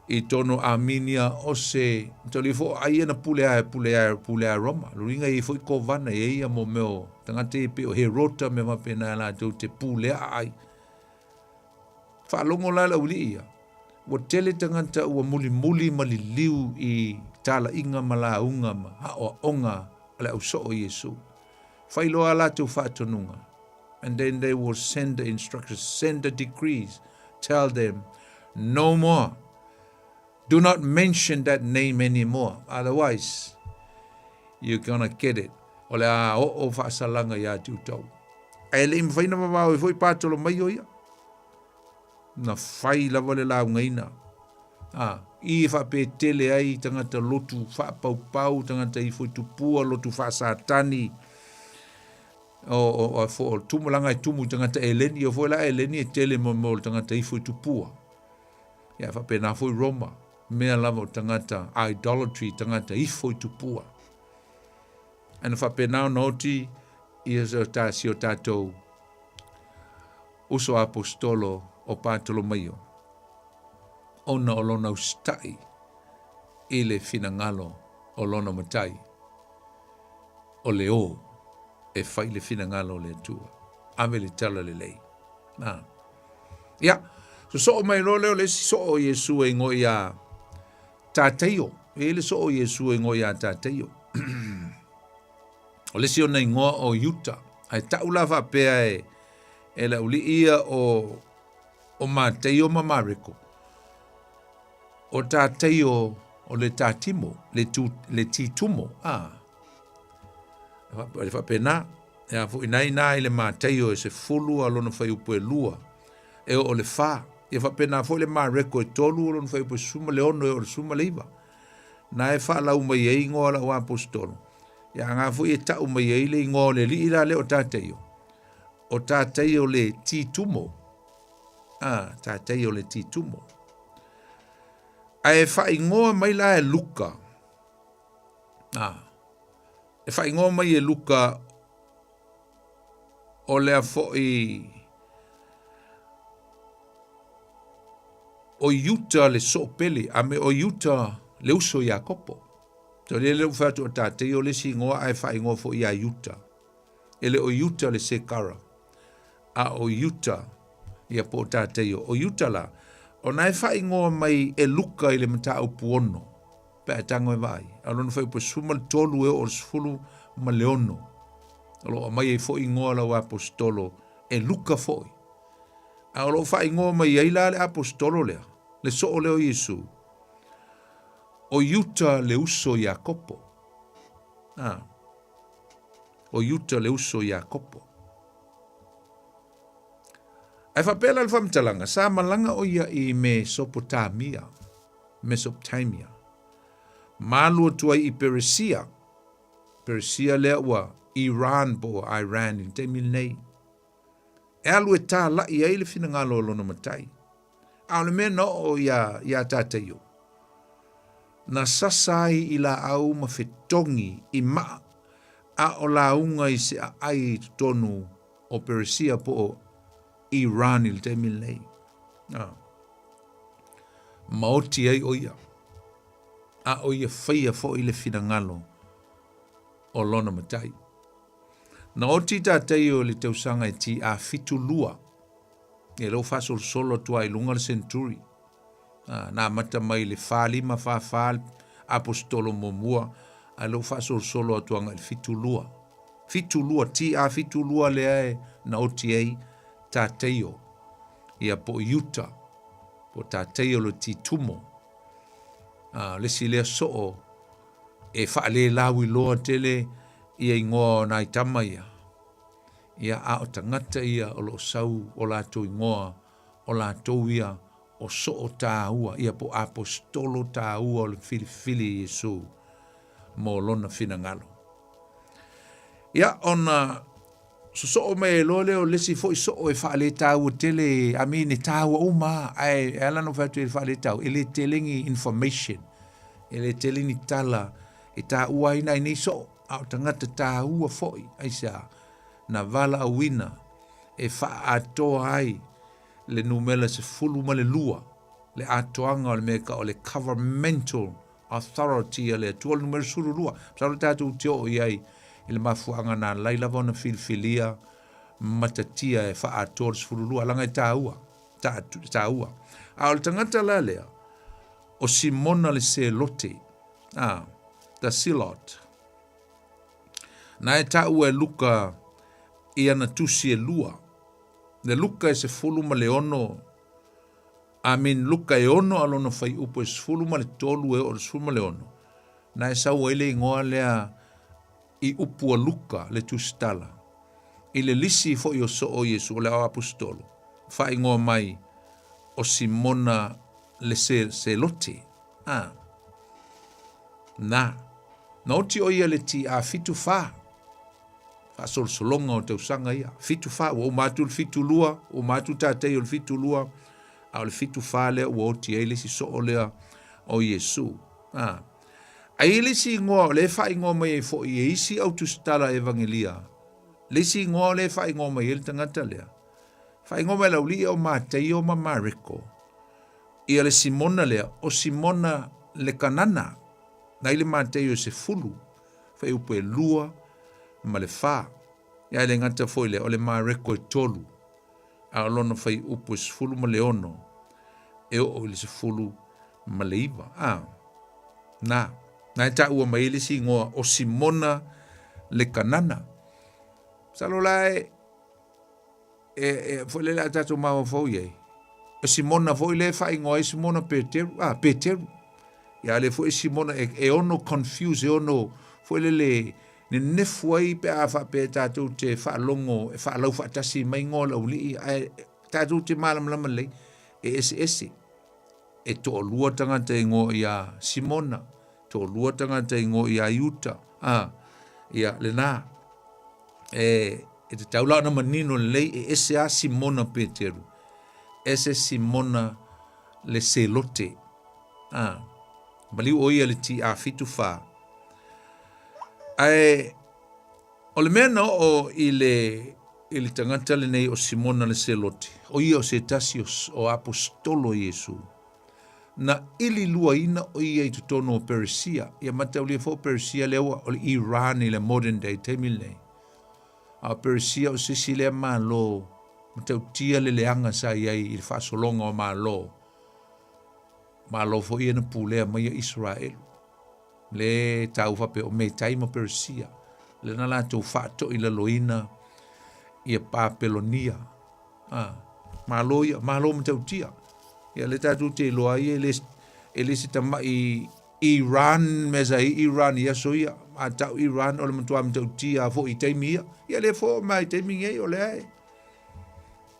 i tonu o Armenia o se tali foi o aai ia na pule ai, pule ai, pule ai Roma. Lona uiga e i ai foi kovana e i ai ia mo mea o tagata ia pei o Herota mea faapena latou te pulea aai. Faalogo la le aualii ia, ua tele tagata ua mulimuli ma liliu i talaiga ma lauga ma aoaoga a le ausoo o Iesu. Fai loa a latou faatonuga, and then they will send the instructions, send the decrees, tell them, no more. Do not mention that name anymore, otherwise you're gonna get it. O le a oo faasalaga ia te outou. Ae le i mafai ona vavao ai foi Patolomaio ia. Na fai lava le laugaina. A, i faapetele ai tagata lotu faapaupau, tagata ifo i tupua, lotu faasatani. O, o, o, fo, o tumu langa e tumu i tagata Eleni, o foi la Eleni e tele mo mo le tagata ifo i tupua. Ia faapena foi Roma, mea lava o tagata idolatry, tagata ifo i tupua. Ana faapena ona oti ia so ta si o tatou uso apostolo o Patolomaio ona o lona usitai i le finagalo o lona matai o le o e fai le finagalo o le Atua. Ave le tala lelei. Na. Ia, sosoo mai loa lea o le isi soo o Iesu e igoa ia Tateio. E i le soo o Iesu e igoa ia Tateio. O le isi ona igoa o Iuta. Ae tau la faapea e, e le auli'i ia o, o Mateio ma Mareko. O Tateio o le Tatimo, le, tu, le Titumo. Ah. Le faapena. E a foi nai nā i le Mateio e 10 a lona fuaiupu e 2 e oo le 4. Ia faapena foi le Mareko e 3 o lona fuaiupu e 16 e oo le 19. Na e faalau mai ai igoa o lau aposetolo. Ia aga foi e tau mai ai le igoa o le alii la lea o Tateio. O Tateio le Titumo. Ah, Tateio le Titumo. Ae faaigoa mai la e Luka. Ah, e faaigoa mai e Luka o lea foi o Iuta le soopele, a me o Iuta le uso Iakopo. So le le fai atu o tatei o le isi igoa ae faaigoa foi ia Iuta. E le o Iuta le Sekara, a o Iuta ia po o Tateio. O Iuta la, ona e faaigoa mai e Luka i le mataupu 6, pe a e tago e vaai. A o lona fuaiupu 13 e oo i le 16. O lo o aumai ai foi igoa lau aposetolo e Luka foi. A o lo o faaigoa mai ai la le aposetolo lea, le soo lea o Iesu, o Iuta le uso Iakopo. Ah. O Iuta le uso Iakopo. Ae faapea la le faamatalaga, sa malaga o ia i Mesopotamia, Mesopotamia, ma alu atu ai i Peresia, Peresia lea ua Iran po o Iran i le taimi lenei, e alu e tāla'i ai le finagalo o lona matai. A o le mea na oo iā, iā Tateio, na sasa ai i laau ma fetogi i maa a o lauga i se aai i totonu o Peresia po o Iran i le taimi lenei. Ah. Maoti ai o ia. A o ia faia foi le finagalo o lona matai. Na oti Tateio i le tausaga e TA 72. Ia lea ua faasolosolo atu lava i luga le century. Ah, na amata mai i le 45 44 le aposetolo muamua, a lea ua faasolosolo atu agai i le 72. 72, TA 72 lea e na oti ai Tateio, ia po o Iuta, po o Tateio le Titumo. Ah, le isi lea soo e faalelauiloa tele ia igoa o nai tama ia. Ia, a o tagata ia o lo o sau o latou igoa, o latou ia o soo tāua, ia po o aposetolo tāua o le filifili e Iesu mo lona finagalo. Ia, ona sosoo mai ai loa lea o le isi foi soo e faaletaua tele, I mean, e tāua uma lava, ae e ala ona ou fai atu e faaletaua, e le tele ni information, e le tele ni tala e taua ai nai nei soo, a o tagata tāua foi, aisea, na valaauina e faaatoa ai le numera 12, le atoaga o le mea e tau o le governmental authority a le Atua, o le numera 12. Masalo tatou te oo i ai i le mafuaaga na alai lava ona filifilia matatia e faaatoa le 12, leaga e taua, taua. A o le tagata la lea, o Simona le Selote, ah, the Zealot. Na e taua e Luka i ana tusi e lua. Le Luka e 16, I mean Luka e 6 a lona fuaiupu e 13 e oo i le 16, na e sau ai le igoa lea i upu a Luka le tusitala. I le lisi foi o soo o Iesu o le ao aposetolo, faaigoa mai o Simona le Selote. Ah. Na. Na oti o ia le TA 74. faasolosologa o tausaga ia. 74, ua uma atu le 72, ua uma atu tatei o le 72, a o le 74 lea ua oti ai le isi soo lea o Iesu. A. Ai le isi igoa o lea e faaigoa mai ai foi e isi au tusitala evangelia, le isi igoa o lea e faaigoa mai ai le tagata lea, faaigoa mai laulii o Mataio ma Mareko, ia le Simona lea, o Simona le Kanana, na i le Mataio e 10, fuaiupu e 2 ma le 4. Ia e le gata foi lea, o le Mareko e 3, a o lona fuaiupu e 16 e oo i le 19. A, na, na e taua mai ai le isi igoa o Simona le Kanana. Masalo la e, e, e foi lele a tatou mafaufau i ai. O Simona foi le faaigoa ai Simona Peteru, ah, Peteru. Ia le foi Simona e, e ono confuse, e ono foi lele nenefu ai pe a faapea tatou te faalogo e faalau faatasi mai igoa o le aualii, ae tatou te malamalama lelei e eseese. E toalua tagata e igoa iā Simona, toalua tagata e igoa iā Iuta, a, ia, lena. E, e tatau la ona manino lelei e ese a Simona Peteru, ese Simona le Selote. A, maliu o ia le TA 74. Ae, o le mea na oo i le, i le tagata lenei o Simona le Selote, o ia o se tasi o, o aposetolo o Iesu, na ili luaina o ia i totonu o Peresia. Ia mataulia foi o Peresia lea ua o le Iran i le modern day taimi lenei. A o Peresia o se isi lea malo matautia le leaga sa i ai i le faasologa o malo. Malo foi ia na pulea mai ia Israelu. Le tau faapea o Metai ma Peresia, lea na latou faatoilaloina ia Papelonia. Ah, malo ia, malo matautia. Ia le tatou te iloa ai e le, e le se tamai Iran mea sa i Iran i aso ia. A tau Iran o le matua matautia foi i taimi ia. Ia le fo mai taimi nei o lea e.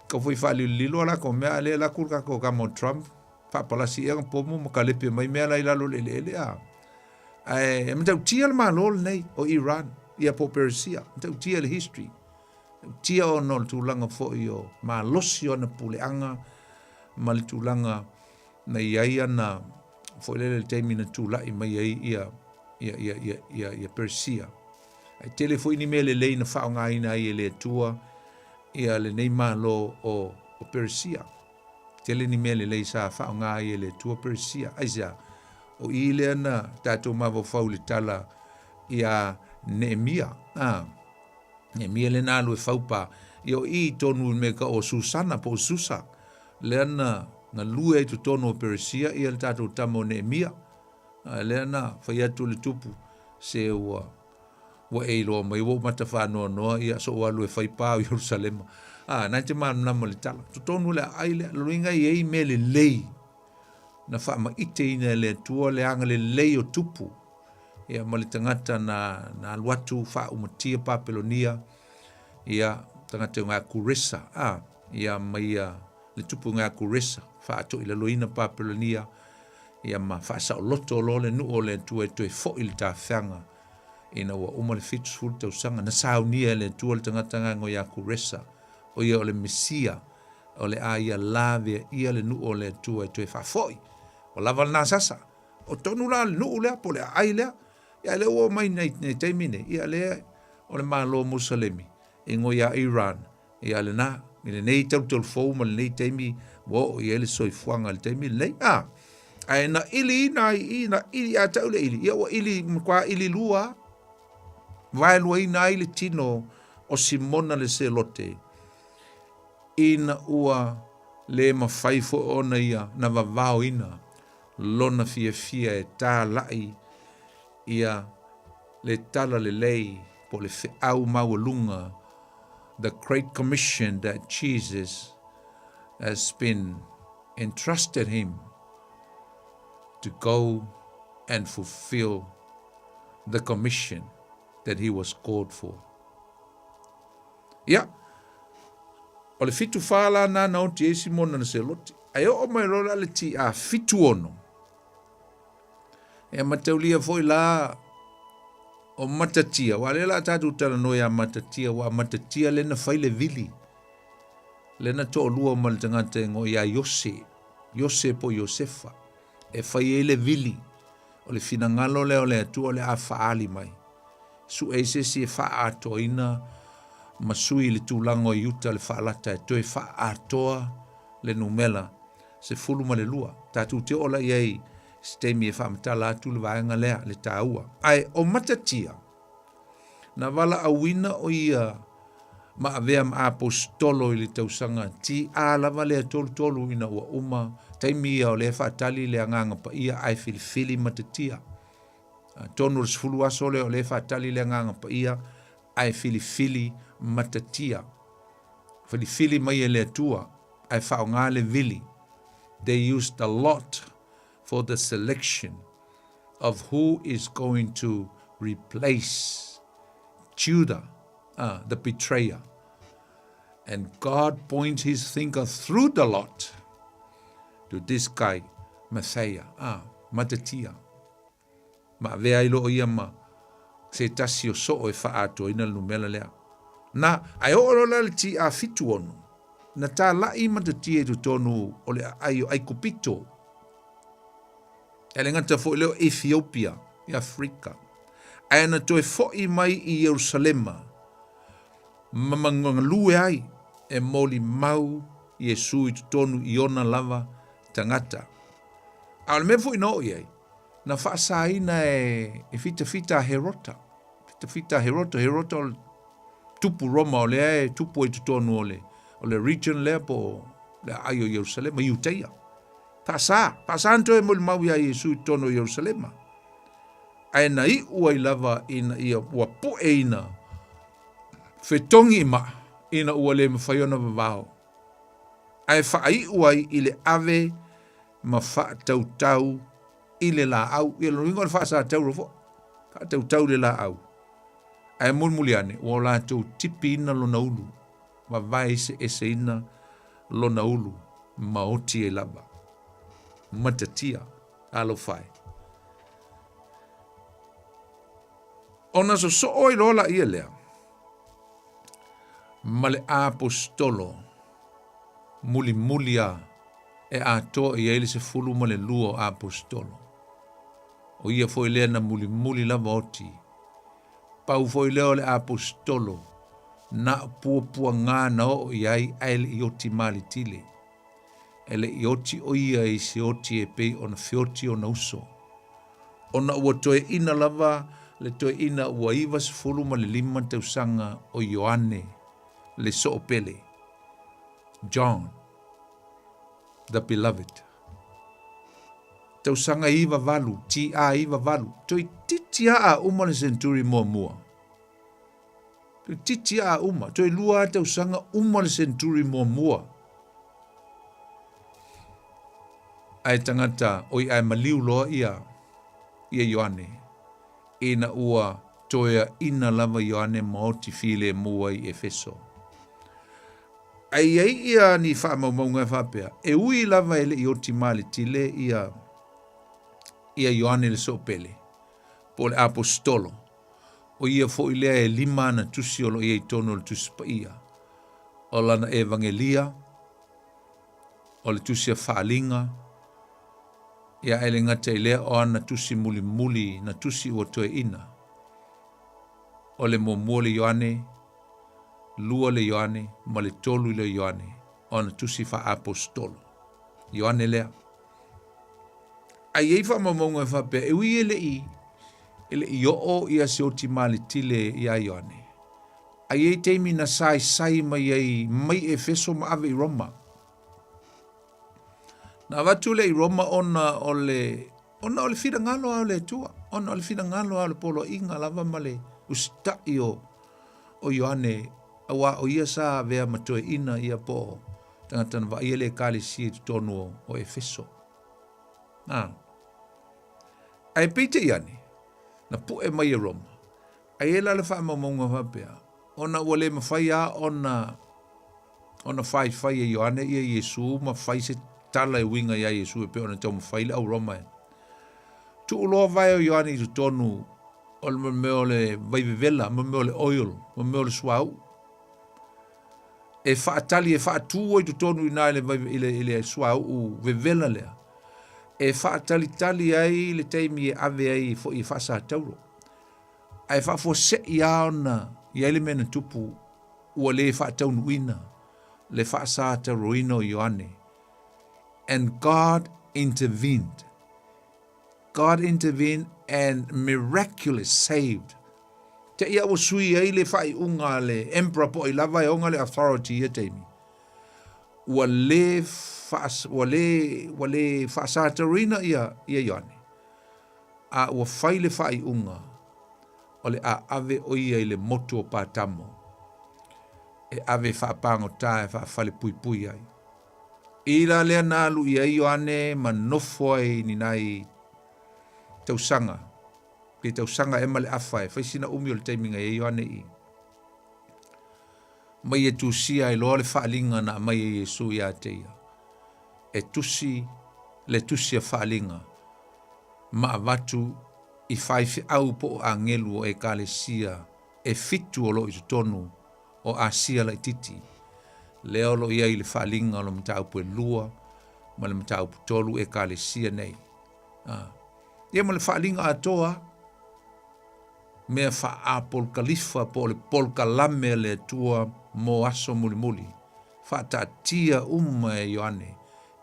Kau foi whaalililo ala ko mea ale la kul ka ko kamo Trump faapalasi ea pomu ma kalepe mai mea la i lalo le eleele a. Ae e matautia le malo lenei o Iran ia po Persia, matautia le history. Matautia ona o le tulaga foi o malosi o ana puleaga ma le tulaga na i ai ana foi lele le taimi na tulai mai ai ia ia ia ia ia, ia Persia. Ae tele foi ni mea lelei na faaaogaina ai e le Atua ia lenei malo o, o Persia. Tele ni mea lelei sa faaaoga ai e le Atua Peresia. Aisea? O i lea na tatou mafaufau i le tala iā Neemia. A, Neemia lea na alu e faupa. Ia o i tonu i le mea ka o Susana po o Susa. Lea na galue ai totonu o Peresia ia le tatou tama o Neemia. A, lea na fai atu le tupu se ua Ua e iloa mai, ua ou mata faanoanoa, ia soʻu alu e fai pa o Ierusalema. A, na e te malamalama i le tala. Totonu le aai lea, lona uiga e i ai mea lelei na faamaiteina e le Atua le agalelei o tupu ia ma le tagata na, na alu atu faaumatia Papelonia, ia tagata o ngā Kuresa, a, ia ma ia le tupu o ngā Kuresa, faatoilaloina Papelonia, ia ma faasaoloto loa le nuu o le Atua e toe foi le tafeaga ina ua uma le 70 tausaga na saunia e le Atua le tagata gago ia Kuresa, o ia o le Mesia, o le a ia lavea ia le nuu o le Atua e toe faafoi. Ua lava lena sasa. O tonu la le nuu lea po o le aai lea. Ia lea ua oo mai nei, nei taimi nei, ia lea o le Malo o Musalemi, e ingoa ia Iran, Ia lena, i lenei talutalu fou ma lenei taimi ua oo i ai le soifuaga i le taimi lenei. A, ae na iliina ai i, na ili, a tau le ili, ia ua ili, matua ili lua, vaeluaina ai le tino o Simona le Selote, ina ua le mafai foi ona ia na vavaoina lona fiafia e tālaʻi ia le tala lelei po o le feau maualuga the great commission that Jesus has been entrusted him to go and fulfill the commission that he was called for. Ia, o le 74 la nā na oti ai Simona na Seloti. Ae oo mai loa la le TA 76. E mataulia foi la O Matatia, aua lea o le a tatou talanoa ia Matatia, aua o Matatia lea na fai le vili, lea na toalua ma le tagata e igoa ia Iose, Iose po o Iosefa, e fai ai le vili, o le finagalo lea o le Atua o le a faaali mai. Sue ai se isi e faaatoaina ma sui i le tulaga o Iuta le faalata e toe faaatoa le numera 12. Tatou te oo la i ai se taimi e faamatala atu le vaega lea, le taua. Ae o Matatia, na valaauina o ia ma avea ma aposetolo i le tausaga TA lava lea 33 ina ua uma taimi ia o lea e faatali le Agaga Paia ae filifili Matatia. Atonu o le 10 aso lea o lea e faatali le Agaga Paia ae filifili Matatia. Filifili mai e le Atua ae faaaoga le vili. They used a lot for the selection of who is going to replace Judah, uh, the betrayer. And God points his finger through the lot to this guy, Messiah, ah, Matatia. Ma avea ai loa ia ma se tasi o soo e faaatoaina le numera lea. Na, ae oo loa la le TA 76, na tāla'i Matatia i totonu o le aai o Aikupito. E le gata foi lea o Ethiopia i Afrika. Ae na toe fo'i mai i Ierusalema ma magalue ai e molimau Iesu i totonu i ona lava tagata. A o le mea foi na oo i ai, na faasaina e, e fitafita a Herota. Fitafita a Herota, Herota o le tupu Roma o lea e tupu ai totonu o le, o le region lea po o le aai o Ierusalema, Iuteia. Faasa, faasa na toe molimau iā Iesu i totonu o Ierusalema. Ae na iu ai lava ina ia ua pueina fetogi i maa ina ua le mafai ona vavao. Ae faaiu ai i le ave ma faatautau i le laau. Ia lona uiga o le faasatauro foi. Faatautau i le laau. Ae mulimuli ane, ua o latou tipiina lona ulu, vavae eseeseina lona ulu ma oti ai lava. Matatia, alofa e. Ona sosoo ai loa laia lea ma le aposetolo mulimuli a e atoa i ai le 12 o aposetolo. O ia foi lea na mulimuli lava oti. Pau foi lea o le aposetolo na o puapuagā na oo i ai ae le i oti malitile. E le i oti o ia i se oti e pei ona feoti ona uso. Ona ua toeaina lava le toeaina ua 95 tausaga o Ioane le Soopele, John the Beloved. Tausaga 98, TA 98, toeitiiti lava a uma le senturi muamua. Toeitiiti lava a uma, toe lua lava tausaga uma le senturi muamua. Ae tagata, oi ae maliu loa ia, ia Ioane, ina ua toeaina lava Ioane ma oti filemu ai i Efeso. Ae i ai ia ni faamaumauga e faapea, e ui lava e le i oti maletile ia, ia Ioane le Soopele, po o le Aposetolo, o ia foi lea e lima ana tusi o lo o i ai i totonu o le Tusi Paia, o lana Evagelia, o le tusi a Faaliga, ia ae le gata i lea o ana tusi mulimuli na tusi ua toeaina, o le muamua le Ioane, lua le Ioane ma le tolu le Ioane, o ana tusi faa-aposetolo. Ioane lea. Ae i ai faamaumauga e faapea, e ui e le i, e le i oo ia se oti maletile iā Ioane, ae i ai taimi na saisai mai ai mai Efeso ma ave i Roma. Na avatu lea i Roma ona o le ona o le finagalo lava o le Atua, ona o le finagalo lava o le poloaiga lava ma le usita'i o o Ioane, auā o ia sa avea ma toeaina ia po o tagata na vaaia le ekalesia i totonu o, o Efeso. A. Ae peitai ane, na pu'e mai e Roma, ae i ai la le faamaumauga faapea, ona ua le mafai lava ona ona faifai e Ioane ia Iesu ma fai se tala e uiga iā Iesu e pei ona taumafai le au Roma e tuu loa vae o Ioane i totonu o o le mea o le vaivevela, mo mea o le oil, mo mea o le suauu. E faatali, e faatu ai totonu i ina i le, i le, i le suauu vevela lea, e faatalitali ai le taimi e ave ai foi e faasatauro. Ae faafuasei lava ona i ai le mea na tupu ua le faataunuuina le faasatauroina o Ioane. And God intervened. God intervened and miraculously saved. Te ia ua sui ai le faaiuga a le emperor po o ai lava e ona le authority i ia taimi. Ua le faa, ua le, ua le faasatauroina ia, ia Ioane. A ua fai le faaiuga o le a ave o ia i le motu o Patamo e ave faapagota e faafalepuipui ai. I la lea na alu i ai Ioane ma nofo ai ni nai tausaga, pe tausaga ea ma le afa e fai sina umi o le taimi na i ai Ioane i. Mai e tusia ai loa le faaaliga na aumai e Iesu ia te ia, e tusi le tusi a faaaliga ma avatu i faifeau po o agelu o Ekalesia e fitu o lo o i totonu o Asia laititi, lea o lo o i ai le faaaliga o le mataupu e lua ma le mataupu tolu Ekalesia nei. A. Ia ma le faaaliga atoa, mea faa-apolokalifa po o le polokalame a le Atua mo aso mulimuli, faataatia uma e Ioane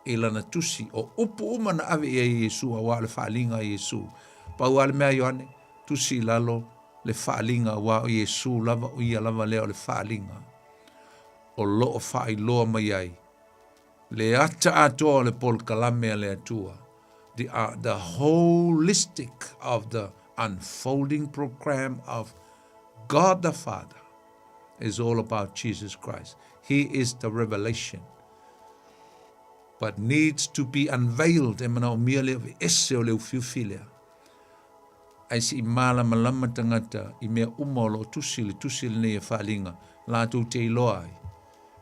i lana tusi o upu uma na ave i ai e Iesu aua o le faaaliga a Iesu. Pau lava le mea a Ioane, tusi i lalo le faaaliga aua o Iesu lava o ia lava lea o le faaaliga o lo o faailoa mai ai le ata atoa o le polokalame a le Atua, the, the holistic of the unfolding program of God the Father is all about Jesus Christ. He is the revelation. But needs to be unveiled e manaomia le aveese o le ufiufi lea. Ae se i mālamalama tagata i mea uma o lo o tusi i le tusi lenei a Faaaliga latou te iloa ai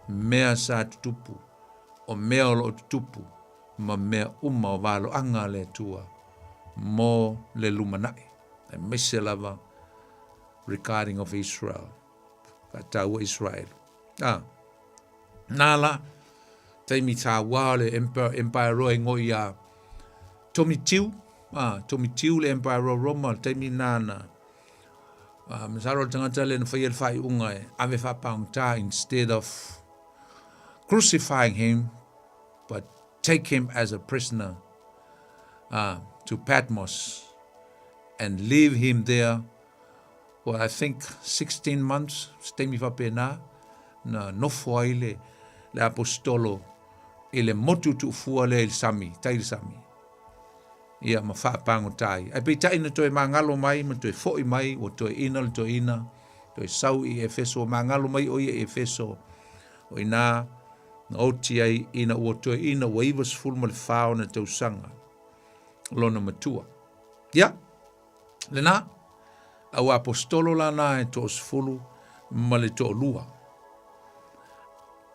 mea sa tutupu, o mea o lo o tutupu ma mea uma o valoaga a le Atua mo le lumanai, aemaise lava regarding of Israel, faataua Israel. A, nā la, taimi tāua o le Empire, Empire Roa i ngoi a Tomitiu, a, Tomitiu le Empire Roa Roma, le taimi nā na, a, masalo le tagata le na whaia le whaiunga e ave whapangta instead of crucifying him, but take him as a prisoner to Patmos and leave him there for I think 16 months, se taimi faapena, na nofo ai le, le aposetolo i le motu tuufua lea i le sami, tai le sami. Ia ma faapagota ai. Ae peitai na toe magalo mai ma toe foi mai, ua toeaina le toeaina, toe sau i Efeso, ua magalo mai o ia i Efeso, o i ina na oti ai ina ua toeaina ua 94 ona tausaga lona matua. Ia, lena, au aposetolo la na e toasefulu ma le toalua.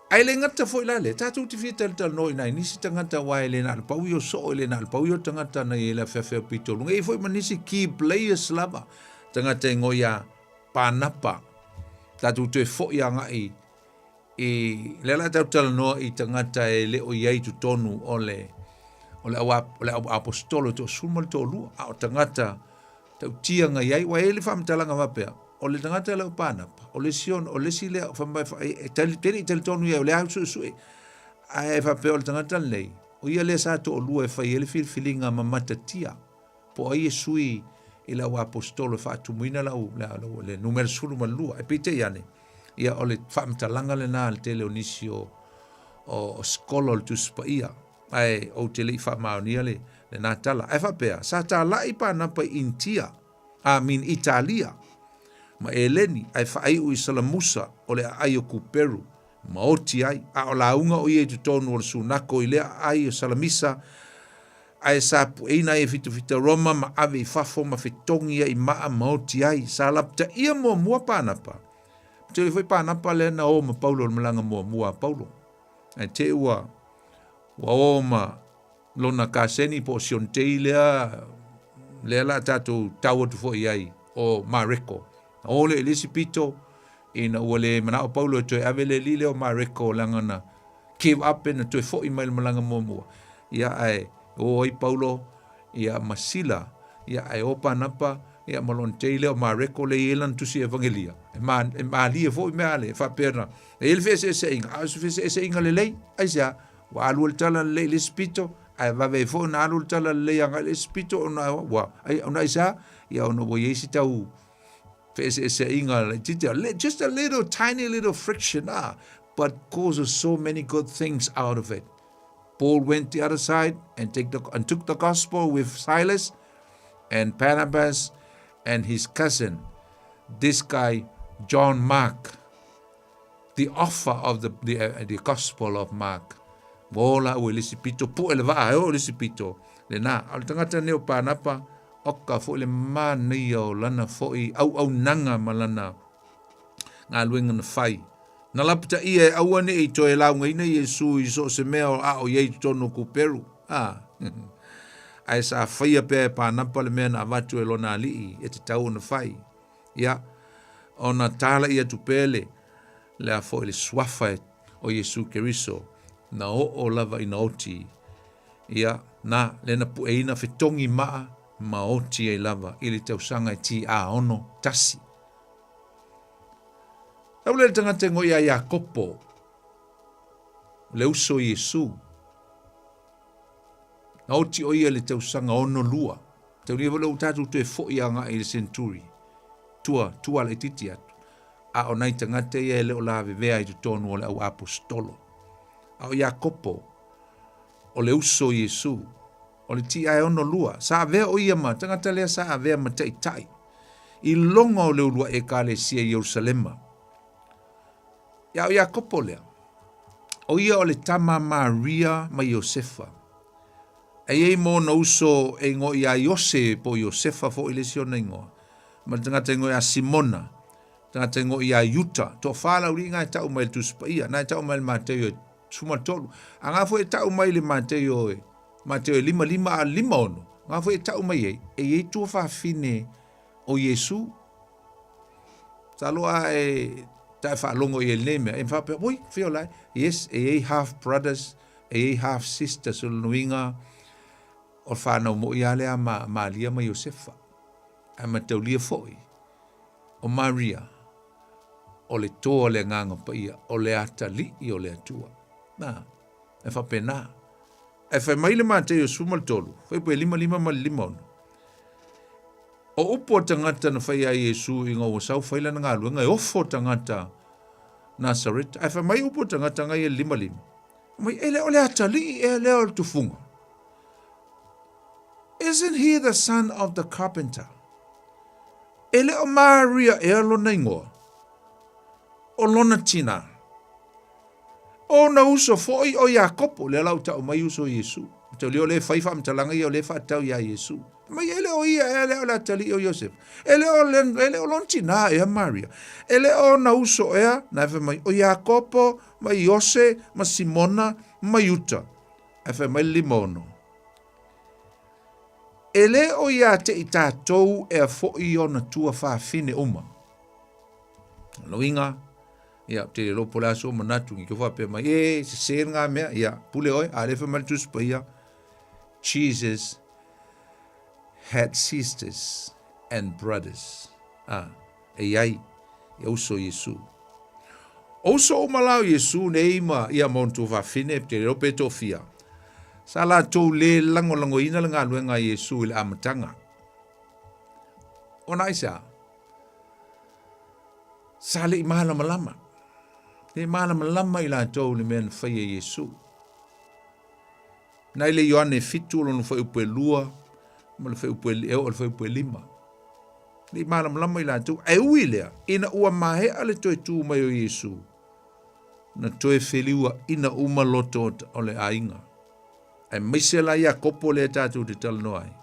Ae le gata foi la lea, tatou te fia talatalanoa i nai nisi tagata aua e le na o le pau ia o soo, e le na o le pau ia o tagata na i ai le afeafea pito luga. E i ai foi ma nisi key players lava, tagata e ngoi a Pānapa. Tatou toe foi agai i lea la tatou talanoa i tagata e le o i ai i totonu o le o le au o le au aposetolo e toasefulu ma le toalua, a o tagata tautia na i ai. Ua i ai le faamatalaga faapea, o le tagata lea o Pānapa, o le isi ona, o le isi lea, fai mai, e tali, te le i talitonu ia, o lea suesue. Ae faapea o le tagata lenei, o ia lea sa toalua e fai ai le filifiliga ma matatia, po o ai e sui i le au aposetolo e faatumuina le au, le, le, le numera 12. Ae peitai ane, ia o le faamatalaga lena a le tele o nisi o, o, o skola o le Tusi Paia. Ae ou te le i faamaonia le, lena tala. Ae faapea, sa talai Pānapa i Initia, I mean Italia, ma Eleni, ae faaiu i Salamusa o le aai o Kuperu, ma oti ai, a o lauga o ia i totonu o le sunako i lea aai o Salamisa, ae sa pueina ai e fitafita Roma ma ave i fafo ma fetogi ai i maa ma oti ai. Sa lapataia muamua Pānapa. Tele foi Pānapa lea na o ma Paulo i le malaga muamua a Paulo. Ae te ua ua o ma lona kaseni po o Siontei lea lea la tatou tau atu foi i ai o Mareko. Na o lea i le isi pito, ina ua le manao Paulo e toe ave le alii lea o Mareko leaga na give up na toe foi mai le malaga muamua. Ia ae o ai Paulo ia ma Sila, ia ae o Panapa ia ma lona tei lea o Mareko lea e i ai lana tusi evangelia. E, ma, e malie foi mea ale, e faapea na, e i ai le feeseeseaiga, a o se feeseeseaiga lelei, aisea, ua alu le tala lelei i le isi pito, ae vave ai foi ona alu le tala lelei agai le isi pito, ona, ua, ai, ona aisea, ia ona ua i ai se tau feeseeseaiga laitiiti, just a little tiny little friction, ah, but causes so many good things out of it. Paul went the other side and, take the, and took the gospel with Silas and Barnabas and his cousin, this guy, John Mark, the offer of the, the, uh, the gospel of Mark. Ua ola au e le isi pito, puʻe le vaa e oo i le isi pito. Lena, a o le tagata lenei o Panapa, oka foi le manaia o lana foi auaunaga ma lana galuega na fai. Na lapataia e aua ne i toe laugaina Iesu i so o se mea o a o i ai i totonu o Kuperu. A. Ae sa faia pea e Panapa le mea na avatu e lona alii e tatau ona fai. Ia, ona talai atu pea le, le a foi le suafa e, o Iesu Keriso, na oo lava ina oti. Ia, na, le na pueina fetogi maa ma oti ai lava i le tausaga e TA61. Tau lea le tagata e ngoi ia Iakopo, le uso i Iesu. Na oti o ia le tausaga 62. Tau lia foi lea ua tatou toe foi agai i le century. Tua, tua laitiiti atu. A o nai tagata ia e le o lavevea i totonu o le au aposetolo. A o Iakopo, o le uso i Iesu, o le tia e 62, sa avea o ia ma tagata lea sa avea ma taitai i loga o le uluai ekalesia i Ierusalema. Ia o Iakopo lea, o ia o le tama a Maria ma Iosefa. E i ai ma ona uso e igoa ia Iose po o Iosefa foi le isi ona igoa, ma le tagata igoa ia Simona, tagata igoa ia Iuta. Toafa le auliiga e tau mai i le Tusi Paia, na e tau mai i le Mateio e 13. A nga foi e tau mai i le Mateio e Mateio e 55 a 56, nga foi e tau mai ai, e i ai tuafafine o Iesu. Sa loa e ta e faalogo i ai lenei mea, e faapea, oi, fia o lai. Yes, e i ai half brothers, e i ai half sisters o lona uiga, o le whanau moi a lea ma Maria ma Iosefa. Ae mataulia foi, o Maria, o le toa o le agaga paia, o le atalii o le Atua. Na, e faapena. Ae fai mai le Mateio 13, fuaiupu e 55 ma le 56, O upu a tagata na fai ia Iesu ina ua sau fai lana galuega e ofo tagata Nasareta. Ae fai mai upu a tagata ngai e 55, mai e le o le atalii ea lea o le tufuga. Isn't he the son of the carpenter? E le o Maria ea lona ingoa, o lona tina. O ona uso foi o Iakopo, lea la ua tau mai uso o Iesu. Mataulia o lea e fai faamatalaga ia o lea e faatatau iā Iesu. Mai e le o ia ea lea o le atalii o Iosefa. E le o, e le o lona tinā ea Maria. E le o ona uso ea, na e fai mai, o Iakopo, ma Iose, ma Simona, ma Iuta. Ae fai mai le 56. E le o iā te i tātou ea foi ona tuafafine uma. Loiga, Ia, te le lopo le aso o manatu, ngi ke whapea mai, e, se se ngā mea, ia, pule oe, a le wha mai le tusi paia, Jesus had sisters and brothers. Ah, e iai, ia uso Iesu. O uso uma la o Iesu nei ma ia ma ona tuafafine, te le lopo e toafia. Sa latou le lagolagoina le galuega a Iesu i le amataga. Ona aisea? Sa le i malamalama. Le malamalama i latou i le mea na faia e Iesu. Nai le Ioane 7 lona fuaiupu e 2 ma le fuaiupu e oo i le fuaiupu e 5. Le i malamalama i latou, ae ui lea, ina ua maea le toe tu mai o Iesu, na toe feliuaina uma loto o le aiga. Aemaise la Iakopo lea tatou te talanoa ai.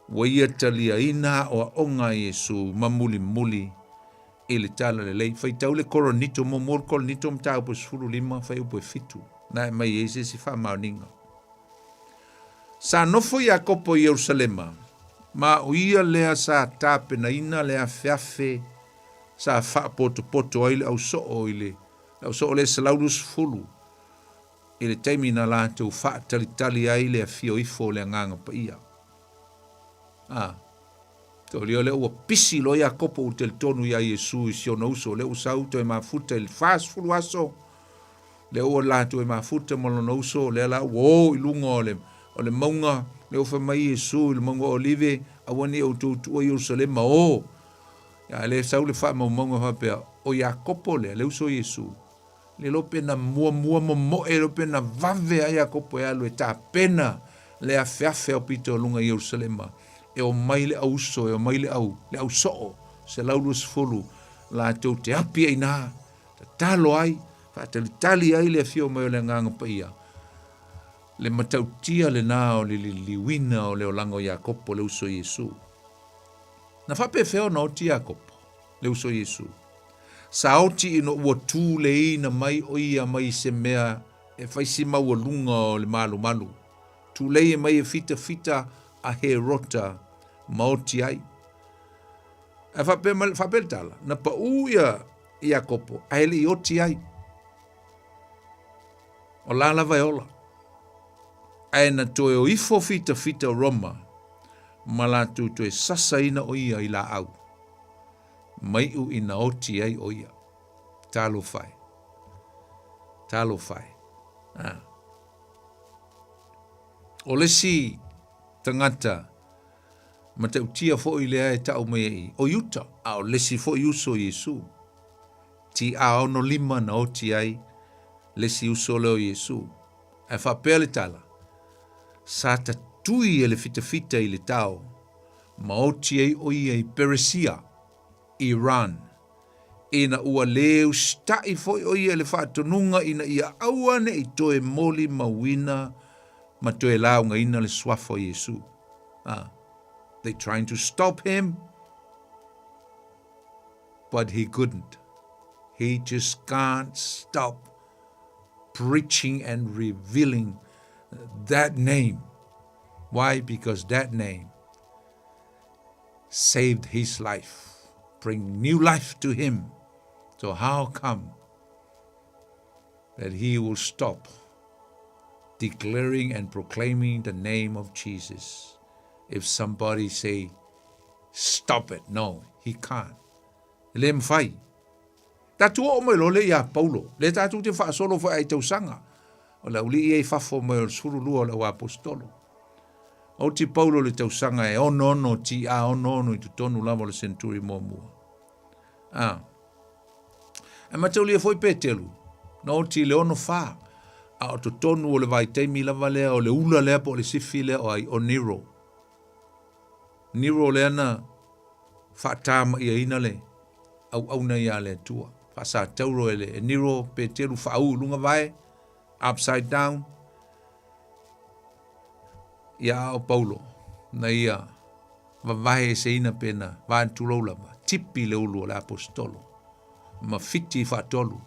Ua ia taliaina aoaoga a Iesu ma mulimuli i le talalelei. Faitau le Koronito, muamua le Koronito mataupu e 15, fuaiupu e 7, na e aumai ai se isi faamaoniga. Sa nofo Iakopo i Ierusalema Ma o ia lea sa tapenaina le afeafe sa faapotopoto ai le ausoo i le le ausoo lea 120 i le taimi na latou faatalitali ai le afio ifo o le Agaga Paia. A, Tolia lea ua pisi loa Iakopo ua talitonu iā Iesu i si ona uso, lea ua sau toe mafuta i le 40 aso, lea ua latou e mafuta ma lona uso, lea la ua o i luga o le, o le mauga, lea ua fai mai Iesu i le mauga o Olive, aua ne i outou tuua Ierusalema, o. A lea sau le faamaumauga faapea, o Iakopo lea, le uso o Iesu, Le iloa pe na muamua momoe, le iloa pe na vave a Iakopo e alu e tapena le afeafe aupito o luga i Ierusalema, e omai le auuso, e omai le au, le ausoo, 120 latou te api ai ina, tatalo ai, faatalitali ai le afio mai o le Agaga Paia. Le matautia lena o le liliuina o le olaga o Iakopo, le uso o Iesu. Na faapefea ona oti Iakopo, le uso o Iesu? Sa oti ina ua tuleiina mai ʻo ia mai se mea e fai si maualuga o le malumalu. Tulei mai e fitafita a Herota ma oti ai. Ae faapea mai, faapea le tala, na paʻū ia Iakopo ae le i oti ai. O la lava e ola. Ae na toe o ifo fitafita o Roma ma latou toe sasaina ʻo ia i laau. Maiʻu ina oti ai ʻo ia. Talofa e. Talofa e. A. O le isi tagata matautia foi lea e tau mai ai, o Iuta, a o le isi foi uso o Iesu. TA 65 na oti ai le isi uso lea o Iesu. Ae faapea le tala, sa tatui e le fitafita i le tao, ma oti ai ʻo ia i Peresia, Iran, ina ua lē usitaʻi foi ʻo ia i le faatonuga ina ia aua ne i toe molimauina ma toe laugaina le suafa o Iesu. Ah, they trying to stop him, but he couldn't. He just can't stop preaching and revealing that name. Why? Because that name saved his life, bring new life to him. So how come that he will stop declaring and proclaiming the name of Jesus? If somebody say, stop it, no, he can't. E le mawhai. Tatou oo mai loa lea iā Paulo, lea tatou te faasolo foi ai tausaga, o le auli'i ia i fafo mai o le 12 o le auaposetolo. Oti Paulo i le tausaga e 66 TA 66 i totonu lava o le senturi muamua. A. Ae mataulia foi Peteru, na oti i le 64, a o totonu o le vaitaimi lava lea o le ula lea po o le sifi lea o ai, o Nero. Nero lea na faatama'iaina le auauna iā le Atua. Faasatauro e le e Nero Peteru faaū i luga vae, upside down, ia a o Paulo, na ia vavae eseina pe na vaetulou lava, tipi le ulu o le aposetolo, ma fiti i faatolu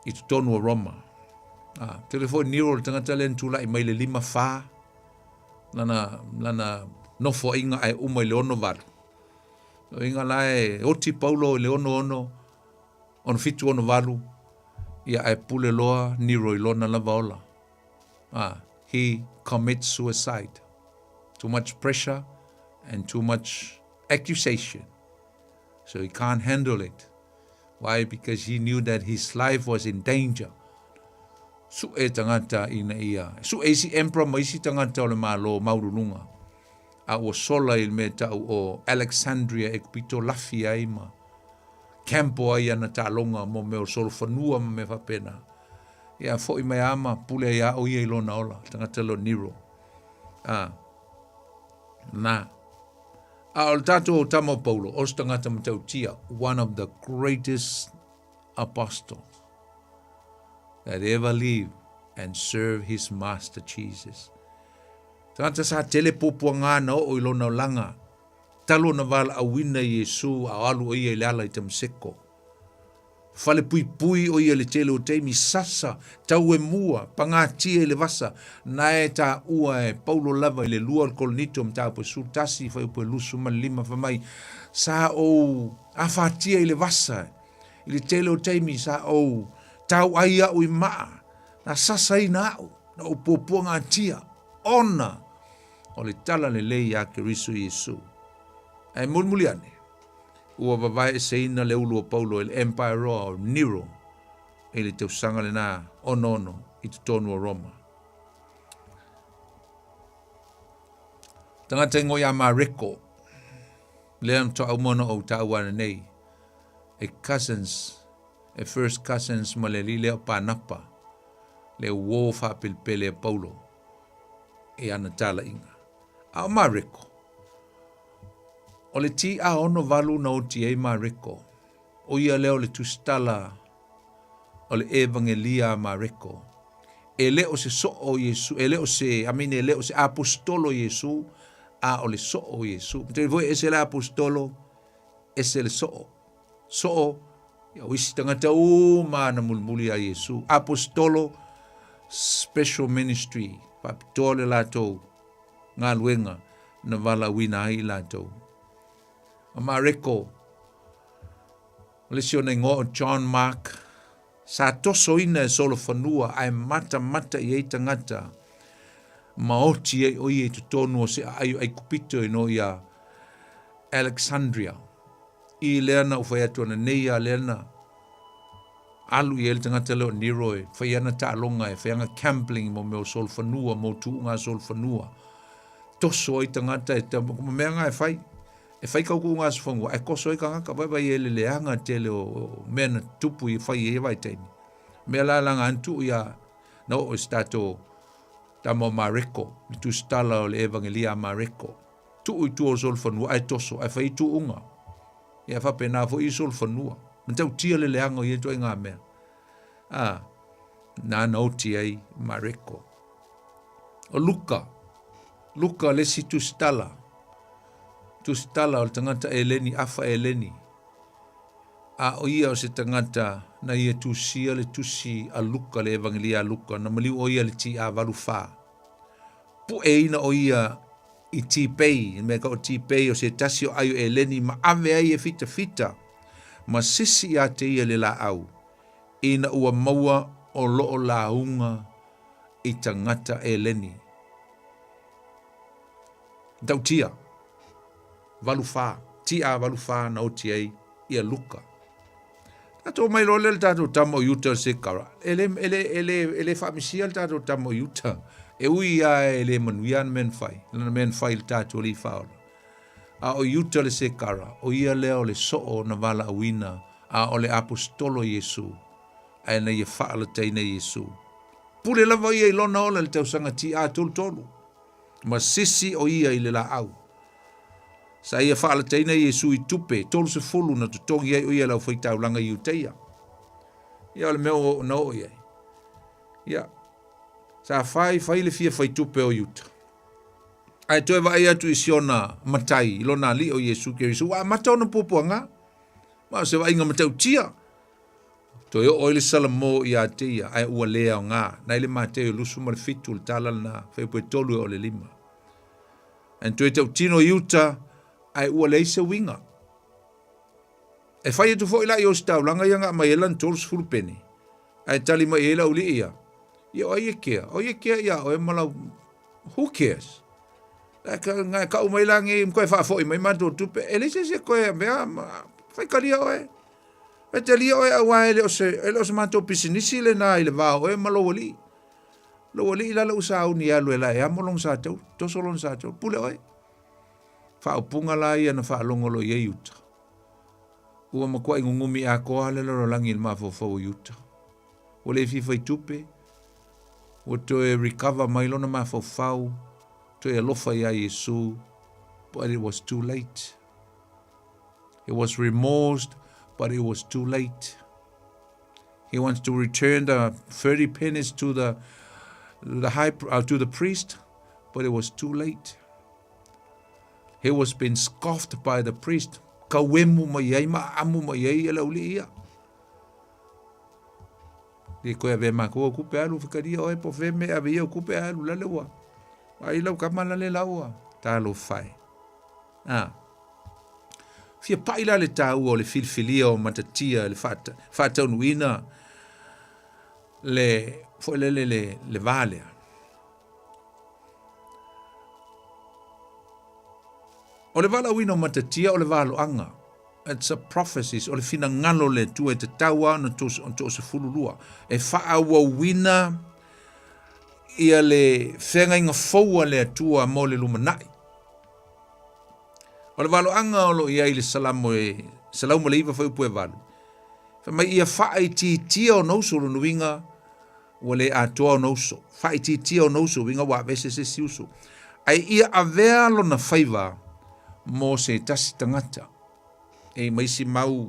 i totonu o Roma. A, tele foi Nero le tagata lea na tula'i mai le 54, lana, lana nofoaiga ae uma i le 68. Loiga la e oti Paulo i le 66, 67, 68, ia ae pule loa Nero i lona lava ola. Ah, he commits suicide. Too much pressure and too much accusation. So he can't handle it. Why? Because he knew that his life was in danger. Suʻe tagata ina ia. Suʻe isi emperor ma isi tagata o le Malo maualuluga. A ua sola i le mea ta'u o Alexandria e pito lafi ai ma campo ai ana taaloga mo mea o solofanua ma mea faapena. Ia fo'i mai a ma pule ai a ʻo ia i lona ola, tagata lea o Nero. A, na. A o le tatou tama o Paulo, o se tagata matautia, one of the greatest apostles that ever lived and served his master Jesus. Tagata sa tele puapuaga na oo i lona olaga, talu ona valaauina i Iesu a o alu o ia i le ala i Tamaseko. Falepuipui o ia i le tele o taimi, sasa, tauemua, pagatia i le vasa, na e taua e Paulo lava i le lua o le Korinito mataupu e 11 fuaiupu e 25 fai mai, Sa ou afatia i le vasa i le tele o taimi sa ou tauai au i maa, na sasaina au, na ou puapuagatia, ona o le tala lelei a Keriso Iesu. Ae mulimuli ane, ua vavaeeseina le ulu o Paulo e le Empire-roa o Nero i le tausaga lena 66 i totonu o Roma. Tagata ingoa ia Mareko, lea na toa uma ona ou taua ananei, e cousins, e first cousins ma le alii lea o Panapa, le uō faapelepele a Paulo i ana talaiga. A o Mareko, o le TA68 na oti ai Mareko, o ia lea o le tusitala o le Evagelia a Mareko. E le o se soo o Iesu, e le o se, I mean, e le o se aposetolo o Iesu, a o le soo o Iesu. Matou foi ese le aposetolo, ese le soo. Soo, ia o isi tagata uma na mulimuli a Iesu. Aposetolo, special ministry, faapitoa le latou galuega na valaauina ai i latou. O Mareko, o le isi ona igoa o John Mark, sa tosoina e solofanua ae matamata i ai tagata ma oti ai o ia i totonu o se aai o Aikupito i no ia Alexandria. I lea na ou fai atu ananei a lea na alu i ai le tagata lea o Nero e fai ana taaloga e fai ana gambling mo mea o solofanua mo tuuga solofanua. Toso ai tagata e ma mea nga e fai. E fai kau kuuga solofanua ae toso ai tagata vaivai e le leaga tele o mea na tupu i fai i ia vaitaimi. Mea la langa an tuu ia na oo i se tatou tama o Mareko, le tusitala o le Evangelia a Mareko. Tuu i tua o solofanua ae toso ae fai tuuga. Ia faapena foi i solofanua. Matautia le leaga o ia ituaiga mea. A, na na oti ai Mareko. O Luka, Luka le isi tusitala, tusitala o le tagata Eleni, afa Eleni. A o ia o se tagata na ia tusia le tusi a Luka, le Evangelia a Luka, na maliu o ia le TA 84. Pueina o ia i Tipei, le mea ka o Tipei o se tasi o ai o Eleni ma ave ai e fitafita ma sisi ia te ia le laau, ina ua maua o loo lauga i tagata Eleni. Matautia, 84, TA 84 na oti ai ia Luka. Tatou mai loa lea le tatou tama o Iuta o Sekara. E le, e le, e le, e le faamisia le tatou tama o Iuta. E ui a e le manuia ana mea na fai. Lana mea na fai i le tatou alii faaola. A o Iuta le Sekara, o ia lea o le soo na valaauina, a o le aposetolo Iesu, ae na ia faalataina Iesu. Pule lava ia i lona ola i le tausaga TA 33. Ma sisi o ia i le laau. Sa ia faalataina Iesu i tupe 30 na totogi ai o ia e le aufaitaulaga i Iutaia. Ia o le mea ua na oo i ai. Ia, sa fai fai le fia fai tupe o Iuta. Ae toe vaai atu i si ona matai, i lona alii o Iesu Keriso, ua amata ona puapuaga. Ma o se vaaiga matautia. Toe oo ai le salamo ia te ia, ae ua le aoga. Nai le Mateo 27 le tala lena, fuaiupu e 3 e oo i le 5. Ae na toe tautino i uta, ae ua leai se uiga. E fai atu foi la i Ositaulaga ia na aumai ai lana 30 pene, ae tali mai i ai le aualii ia, Ia o ai e kea? O ai e kea iā oe ma lau... Who cares? Ngai kau mai la nei, koe faafoi mai matou tupe, e leai se isi e koe mea, fai talia oe. Fai talia oe auā e le o se, e le o se matou pisinisi lena i le va o oe ma lou alii. Lou alii la lou sauni e alu e la e amo lona sa taulu, toso lona sa taulu, pule oe. Faaupuga la ia na faalogo loa i ai Iuta. Ua matuai gugumi atoa le lalolagi i le mafaufau o Iuta. Ua le fia fai tupe, ua toe recover mai lona mafaufau, toe alofa iā Iesu, but it was too late. He was remorsed, but it was too late. He wants to return the 30 pennies to the, the high, to the priest, but it was too late. He was been scoffed by the priest. Kauemu mai ai ma aamu mai ai e le aualii ia. Le koe ave makou au kupe alu fikalia oe po fe me ave ia au kupe alu lale ua. Ai lau kama lale lau ua. Talofa e. A. Fia paʻi la le taua o le filifilia o Matatia i le faataunuuina le foi lele le, le va lea. O le valaauina o Matatia o le valoaga. It's a prophecies, o le finagalo o le Atua e tatau lava ona toasefululua e faaauauina ia le feagaiga fou a le Atua mo le lumanai. O le valoaga o lo o i ai i le Salamo e 109 fuaiupu e 8, fai mai ia faaitiitia ona uso, lona uiga ua le atoa ona uso. Faaitiitia ona uso, uiga ua aveese se isi uso. Ae ia avea lona faiva mo se tasi tagata. E ma isi mau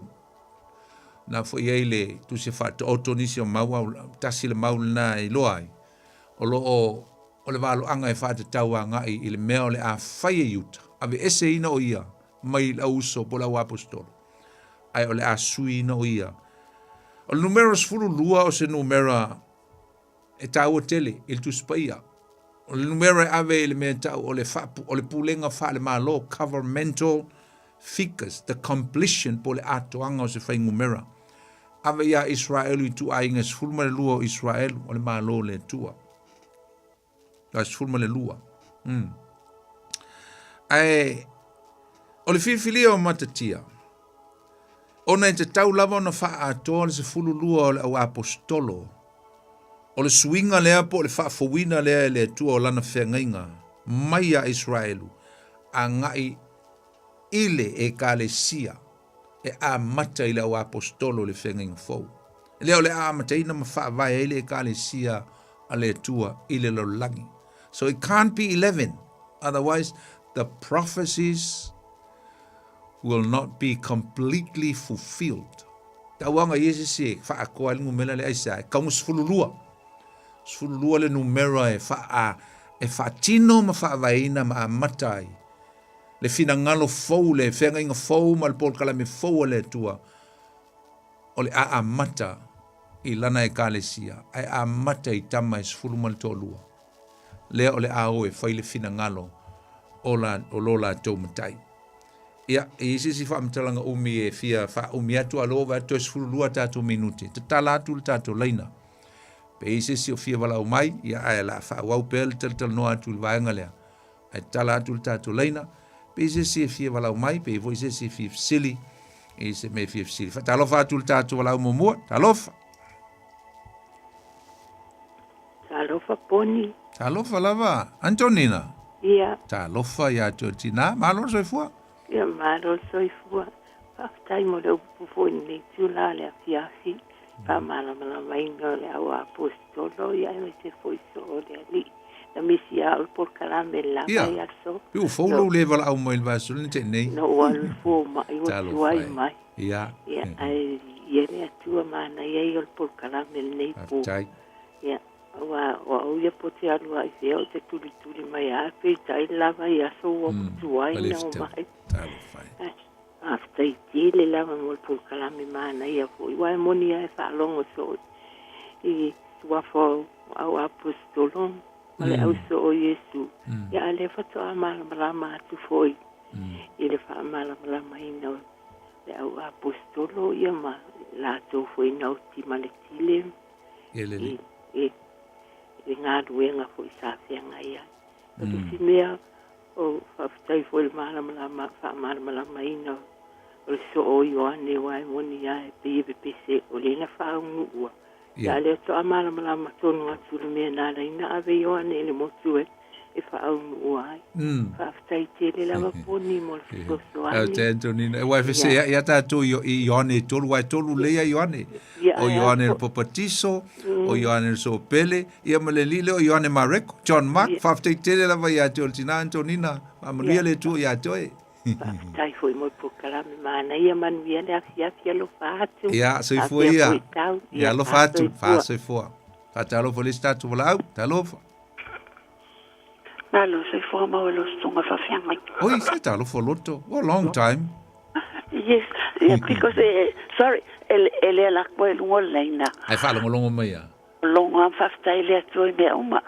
na foi ai le tusi faataoto nisi o mau au tasi le mau lena e iloa ai o lo o o le valoaga e faatatau agai i le mea o le a fai e Iuta, aveeseina o ia mai le au uso po o le au aposetolo, ae o le a suiina o ia. O le numera 12 o se numera e taua tele i le Tusi Paia. O le numera e ave i le mea e tau o le, o le pulega faale-Malo, governmental figures, the completion po o le atoaga o se fuainumera. Ave iā Iseraelu i ituaiga e 12 o Iseraelu, o le Malo o le Atua. La 12. Ae o le filifilia o Matatia, ona e tatau lava ona faaatoa le 12 o le au aposetolo, o le suiga lea po o le faafouina lea e le Atua o lana feagaiga mai iā Iseraelu agai i le Ekalesia e amata i le au aposetolo i le feagaiga fou. Lea o le a amataina ma faavae ai le Ekalesia a le Atua i le lalolagi. So it can't be 11, otherwise the prophecies will not be completely fulfilled. Tauaga i se isi e faakoa ai le numera lea aisea, e kauga 12. 12 le numera e faa, e faatino ma faavaeina ma amata ai le finagalo fou, le feagaiga fou ma le polokalame fou a le Atua o le a amata i lana Ekalesia, ae amata i tama e 12 lea o le a o e fai le finagalo o, la, o lo latou matai. Ia, e i ai se isi faamatalaga umi e fia faaumi atu, a lo vaai atu toe 12 tatou minute, tatala atu le tatou laina. Pe i ai se isi o fia valaau mai, ia ae la faaauau pea le talatalanoa atu i le vaega lea. Ae tatala atu le tatou laina, pe i se isi e fia valaau mai, pe i foi se isi e fia fesili, i se mea e fia fesili. Faatalofa atu le tatou valaau muamua. Talofa! Talofa Poni. Talofa lava, Antonina. Ia. Talofa ia te oe tina. Malo le soifua. Ia, malo le soifua. Faafetai mo le upu foi i lenei itula o le afiafi, faamalamalamaina o le au aposetolo, ia aemaise foi soo o le Alii. Na misi lava o le polokalame i le la vaiaso. Ia, ua fou lou le valaau mai i le vaiaso lena tea nei. Na ou alu i le fomai ua tuai mai. Ia. Ia, ae viia le Atua manaia ia o le polokalame i lenei po. Faafetai. Ia, aua o au ia po te alu lava i fea ou te tulituli mai lava, peitai le la vaiaso ua tuai na omai. Talofa e. Faafetai tele lava mo le polokalame manaia foi, aua e moni lava e faalogo soo i suafa o au aposetolo ma le au soo o Iesu. Ia a o lea faatoa malamalama atu foi i le faamalamalamaina o le au aposetolo ia ma latou foi na oti ma le tile i le galuega foi sa feagai ai. O le isi mea, o faafetai foi i le malamalama, faamalamalamaina o le soo o Ioane, aua e moni lava e pei e pepese o lea na faaunuua. Ia, a o lea faatoa malamalama tonu atu i le mea na ala ai ona ave Ioane i le motu e faaunuua ai. Faafetai tele lava Poni mo le fesoasoani. Faafetai Antonina. Aua e feseai lava tatou i Ioane e tolu, aua e tolu lelei lava Ioane. O Ioane le Papatiso, o Ioane le Soopele, ia ma le alii lea o Ioane Mareko, John Mark. Faafetai tele lava ia te oe le tina Antonina. Faamanuia le Atua ia te oe. Faafetai foi mo le polokalame manaia, manuia le afiafi, alofa atu. Ia, soifua ia. Ia, alofa atu, faasoifua. Faatalofa i le isi tatou valaau. Talofa. Malo soifua maua i lou susuga faafeagai. Oi, se talofa loto. What a long time. Yes, yeah, because sorry, E le ala atu ai i luga o le laina. Ae faalogologo mai a. Logo lava ma faafetai i le Atua i mea uma.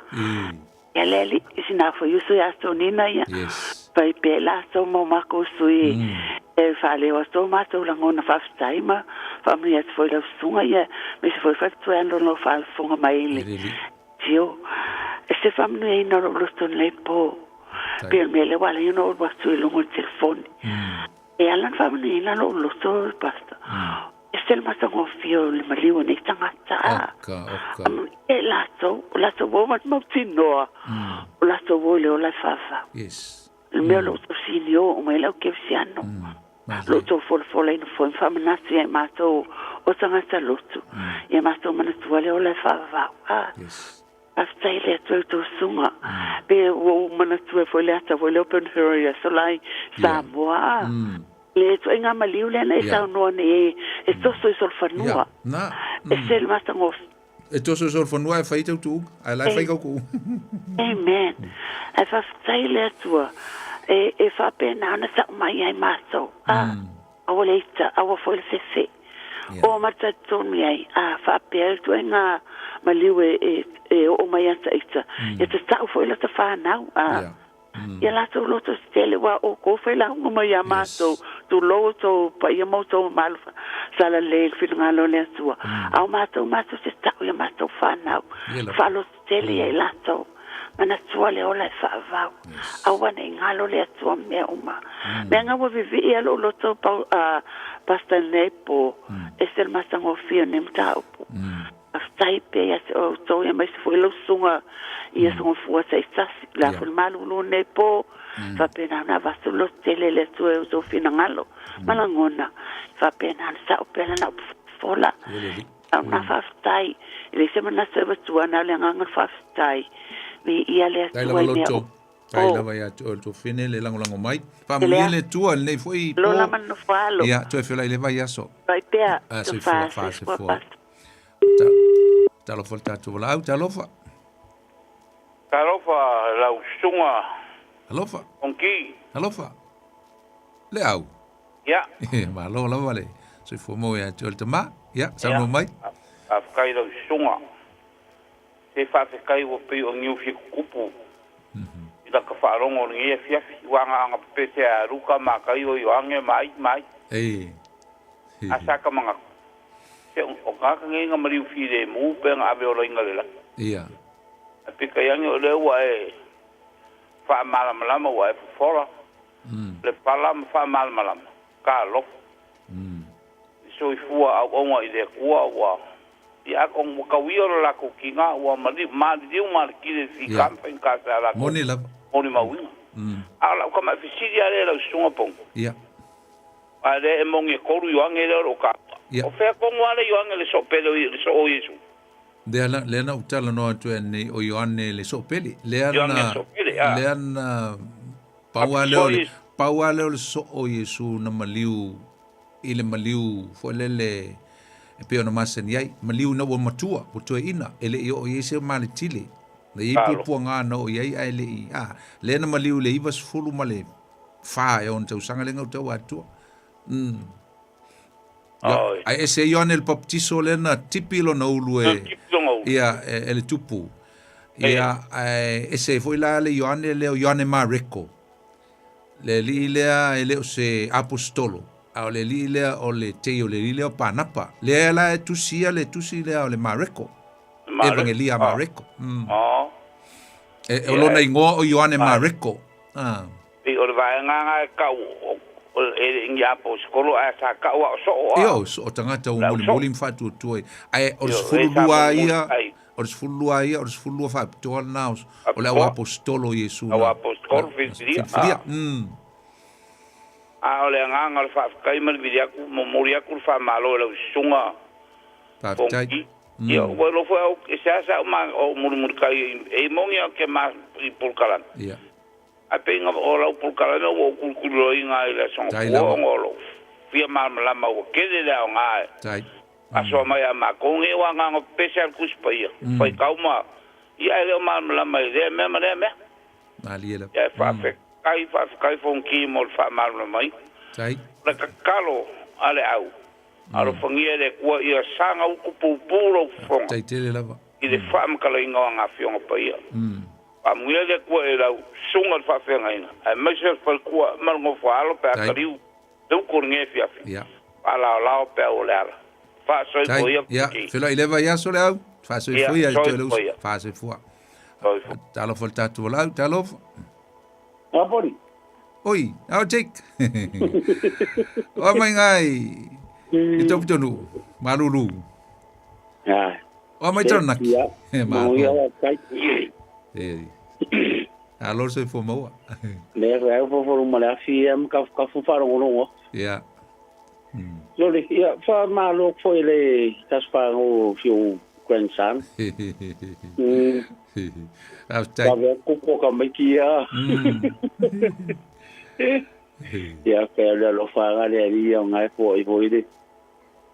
Ia le alii, sina foi uso ia Tonina ia. Yes. Fai pea i latou ma o makou sui e faaleo atu o matou lagona faafetai ma faamanuia atu foi i lau susuga ia aemaise foi faletua e ana lona faalafoga mai i le tio. E se faamanuiaina o lou loto i lenei po. Pei o le mea lea ua ala ai ona ou alu atu i luga o le telefoni. E ala ona faamanuiaina lou loto, Pastor. Ese le matagofie o le maliu o nei tagata. Oka, oka. E latou, o latou ua uma mautinoa, o latou ua i le ola e faavavau. Yes. Le mea o lo outou sinio uma ai le au kerisiano. Lo outou folafolaina foi ma faamanatu ia i matou o tagata lotu, ia matou manatua le ola e faavavau. Yes. Faafetai i le Atua i tou susuga. Pe ua ou manatua foi le ata foi lea o Ben Hur i aso la i Samoa. Le ituaiga maliu lea na e saunoa nei e toso i solofanua. E se le matagofie. E toso i solofanua ae fai tau tuuga, ae la e fai kau tuuga. Amen. Ae faafetai i le Atua e faapena ona tau mai ai matou. Aua le ita, aua foi le fefe. O ma talitonu i ai, a faapea le ituaiga maliu e oo mai ia ita, ia tatau foi lata fanau, a ia latou loto tetele, aua o outou failauga mai ia matou, tulou outou paia ma outou mamalu salalelei i le finagalo o le Atua, a o matou, matou te tau ia matou fanau, faaloto tele ia i latou. Manatua le ola e faavavau. Aua ne i galo le Atua mea uma. Mea nga ua vivii a lou loto pau a Pastor lenei po, ese le matagofie o lenei mataupu. Faafetai pea ia te outou aemaise foi lau susuga i aso gafua taitasi. O le a foi le malulu o lenei po, faapena ona avatu le loto tele e le Atua i outou finagalo ma lagona. Faapena ona sao pea lana upu fofola. Au na faafetai. E leai se manatu e avatua, na o le agaga o le faafetai. Viia le Tai Atua lava i mea loto. uma. Tai Oh. lava ia te oe le tuafafine le lagolago mai. Faamanuia le Atua i lenei foi po. Lola ma le nofo alo. Ia, toe feolai i le vaiaso. Vai pea. Ah, Soifua, soifua, soifua, soifua. Pastor. Talofa le tatou valaau, talofa. Talofa lau susuga. Alofa. Ongi. Alofa. Le au. Ia. Malo lava le soifua maua ia te oe le tama. Ia, saunoa mai. Faafetai lau susuga. Se faafetai ua pei o niu fia tutupu i laka faalogo o lenei afiafi, ua agaaga pepese a Luka ma Mataio, Ioane ma ai ma ai. A sa ka manatu, se o tagata nei na maliu filemu pe na ave olaina le laki. Ae peitai ane o lea ua e faamalamalama ua e fofola le pala ma faamalamalama ka alofa. I soifua auauna i le Atua ua ia atonu ua tauia lo latou tiga ua maliliu maletile i le fika ma faigata sa latou Moni lava. molimauina. A o lau tamai fesili lava lea i lau susuga Pono. A lea e moni e tolu Ioane lea o lo o taua. O fea tonu lava le Ioane le soopele o le soo o Iesu? Lea la, lea na ou talanoa atu ai nei o Ioane le Soopele. Lea Ioane na, Soopele, a. lea na pau lava lea o le, pau lava lea o le soo o Iesu na maliu i le maliu foi lele e pei ona masani ai. Maliu ina ua matua, ua toeaina, e le i oo i ai se maletile. Na i ai puapuaga na oo i ai ae le i, a, lea na maliu i le 94 ma le e ona tausaga lea na ou tau atua. Ae ese ai Ioane le Papatiso lea na tipi lona ulu e, ia, e le tupu. Ia, ae ese ai foi la le Ioane lea o Ioane Mareko. Le alii lea e le o se aposetolo, a o le alii lea o le tei o le alii lea o Panapa. Lea la e tusi ia le tusi lea o le Mareko. Evangelia Mareko. E, o lona igoa o Ioane Mareko. Pei o le vaega lena e tau e le i ni aposetolo ae sa tau a o soo a. Ia, o soo tagata ua mulimuli ma faatuatua i. Ae o le 12 ia, o le 12 ia, o le 12 faapitoa lena o le au aposetolo o Iesu na. Au aposetolo filifilia. Filifilia. A o le agaga o le faafetai ma le vili atu, momoli atu le faamalo i lau susuga. Faafetai. Ia, ua iloa foi au, e seasea au ma ou mulimulitai e moni au ke ma i polokalame. Ia. Ae pei o lau polokalame ua ou kulikuliloaina ai i le aso Gafua ona o lou fia malamalama ua tele le aoga e faasoa mai ia matou nei ua agaga pepese lava le Tusi Paia, faitau ma ia ae le o malamalama i lea mea ma lea mea. Malie lava. Ia e faafetai, faafetai Fonoti mo le faamalamalamaina. Tai. O le tatalo a le au, Alofagia e le Atua ia saga utu pupū lou fofoga Faafetai tele lava. i le faamatalaina o ana Afioga Paia. Faamanuia le Atua i lau Susuga i le Faafeagaiga, aemaise o le faletua ma le nofo a alo pe a Faafetai. taliu le utu o lenei afiafi. Ia. Faalaolao peau o le ala. Faafetai. Faasoifua ia Ia, Piti. feiloai i lea vaiaso le au. Ia, Faasoifua ia te oe le soifua uso. ia. Faasoifua. Soifua. Talofa i le tatou valaau. Talofa. Apoli. Oi, ao Jake. O mai ngai. I tau tonu. Malulu. Ah. O mai tonu naki. Ia. Malo. Ia wa kai. E. Alo se fo maua. Le fa au fo ma le afi am ka ka fu fa rongo. Ia. Lo le ia fa ma lo fo le tas fa o fi grandson. Faafetai. Ka ve ko ko ka mai ki ia. Ia ka le lo fa ga le ri o ngai fo i fo i le.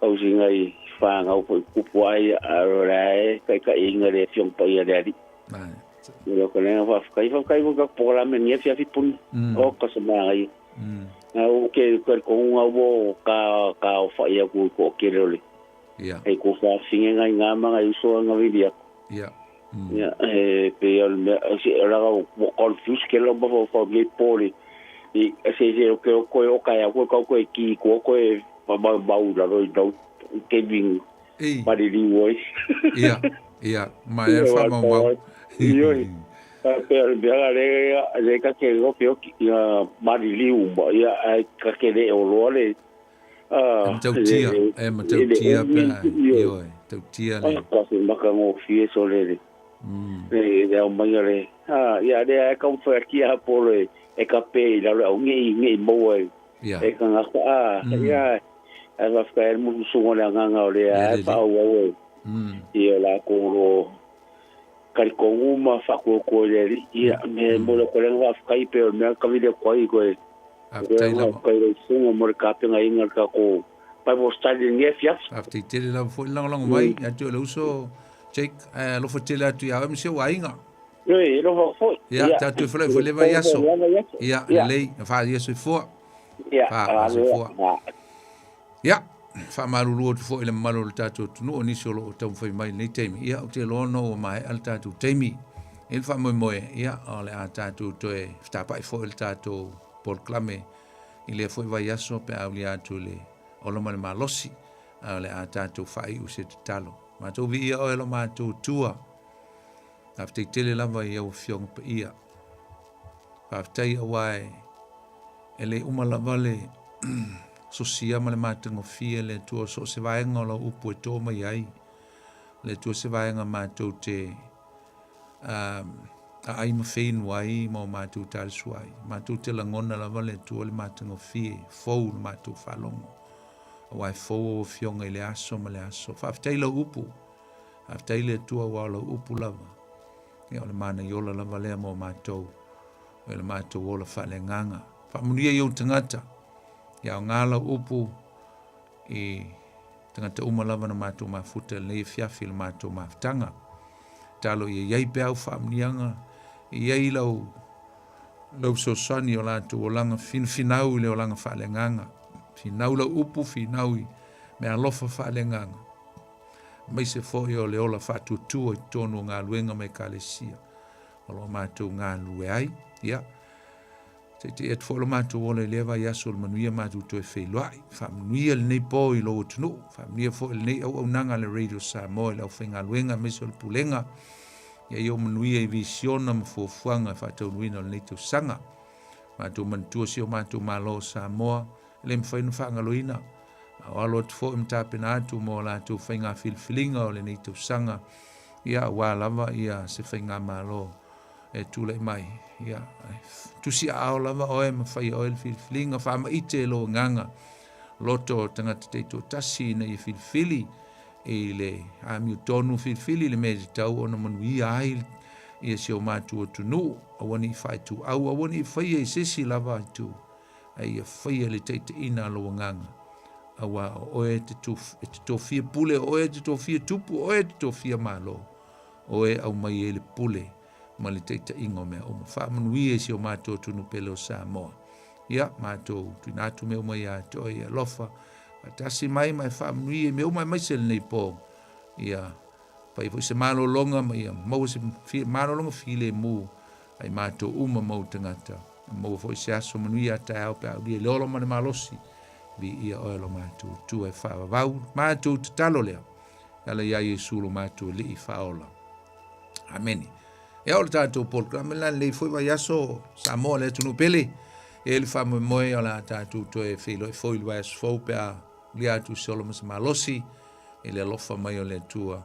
Au si ngai fa ngau fo ku pu ai a ro le kai ka inga le fiong pa ia le ri. Lo ko le fa kai fa kai ka programa ni fi fi pun. O ka se ma ai. Au ke ko ko nga wo ka ka o fa ia ku ko ke le. Ia. E ko fa finge ngai ngā manga i uso nga vili aku. Ia. Ia, e pe o le se la o confuse ke lo ba fa ngi poli. I se se o ke o ko o ka ya ko ko ko ki ko ko e pa ba ba u la ro do ke bing. Ei. Pa di woi. Ia. Ia. Ma e fa mau mau. Io. Pa pe o le le le ka ke go pe o ki ia ma di li u ba ia ai ka ke le o lo le. Ah. E matautia, e matautia pe a. Ioe, tautia le. Ka se maka ngo fie so le le. Le le au mai le. Ah, ia le ai ka mfa ki a polo e ka pe i la le au ngi ngi mo e. Ia. E ka nga ah, ia. Ai va fa el mu su le nga nga le a pa o o. Ia la ko ro ka ko uma fa ko ko le ia me mo le ko le va fa kai pe o me ka vi le ko i ko e. Faafetai lava. Kai le sunga mo le ka pe ngai nga ka ko Bible study ni fia. Faafetai tele lava foi le lagolago mai ia te oe le uso Jake, ae alofa tele atu ia oe ma si ou aiga. Oi, alofa foi. Ia, tatou e feloi foi le vaiaso. Ia, lelei, fa ia soifua. Ia, Fa soifua. Ia, faamalulu atu foi i le mamalu o le tatou atunuu o nisi o loo taumafai mai i lenei taimi. Ia, ou te iloa ona ua maea le tatou taimi i le faamoemoe, ia, o le a tatou toe fetapa'i foi le tatou polokalame i lea foi vaiaso pe a aulia atu i le ola ma le malosi, a o le a tatou faaiu se tatalo. Matou viia oe lo matou Atua. Faafetai tele lava i au afioga paia. Faafetai aua e le uma lava le sosia ma le matagofie le Atua o so o se vaega o lau upu e tō mai ai. Le Atua se vaega matou te aai ma feinu ai ma o matou talisua ai. Matou te lagona lava le Atua le matagofie, fou le matou faalogo. Aua e fou au afioga i le aso ma le aso. Faafetai lau upu. Faafetai le Atua aua o lau upu lava. Ia o le manaiola lava lea mo matou. O le matou ola faaleagaga. Faamanuia i ou tagata. Ia aoga lau upu i tagata uma lava na matou mafuta i lenei afiafi i le matou mafutaga. Talo ia i ai pea au faamanuiaga, ia i ai lau lau fesoasoani o latou olaga finafinau i le olaga faaleagaga. Finau lau upu, finau i mea alofa faaleagaga. Aemaise foi o le ola faatuatua i totonu o galuega ma ekalesia o lo o matou galulue ai. Ia, teitei atu foi lo matou ola i lea vaiaso o le manuia matou toe feiloai. Faamanuia lenei po i lou atunuu. Faamanuia foi lenei auaunaga a le Radio Samoa i le aufaigaluega aemaise o le pulega. Ia i ou manuia i visiona ma fuafuaga e faataunuuina o lenei tausaga. Matou manatua si o matou Malo o Samoa, e le mafai ona faagaloina. A o alo atu foi ma tapena atu mo latou faiga filifiliga o lenei tausaga, ia aua lava ia se faigamalo e tulai mai. Ia, tusi aao lava oe ma faia oe le filifiliga, faamaite e lou agaga loto o tagata taitoatasi ina ia filifili i le amiotonu, filifili i le mea e tatau ona manuia ai ia si o matou atunuu, aua ne i faaituau, aua ne i faia i se isi lava itu, a ia faia le taitaiina a lou agaga, aua o oe e te tofia pule, o oe e te tofia tupu, o oe e te tofia malo, o oe e aumai ai le pule ma le taitaiga o mea uma. Faamanuia i si o matou atunuu pele o Samoa. Ia, matou tuuina atu mea uma ia te oe i alofa, Faatasi mai ma e faamanuia i mea uma aemaise lenei po. Ia fai foi se malologa ma ia maua se malologa filemu ai matou uma ma ou tagata. Maua foi se aso manuia a taeao pe a aulia i le ola ma le malosi. Viia oe lo matou Atua e faavavau matou tatalo lea e ala iā Iesu lo matou Alii faaola. Amene. Ia o le tatou polokalame la lenei foi vaiaso Samoa le atunuu pele. E le faamoemoe o le a tatou toe feiloai foi i le vaiaso fou pe a ulia atu i se ola ma se malosi i le alofa mai o le Atua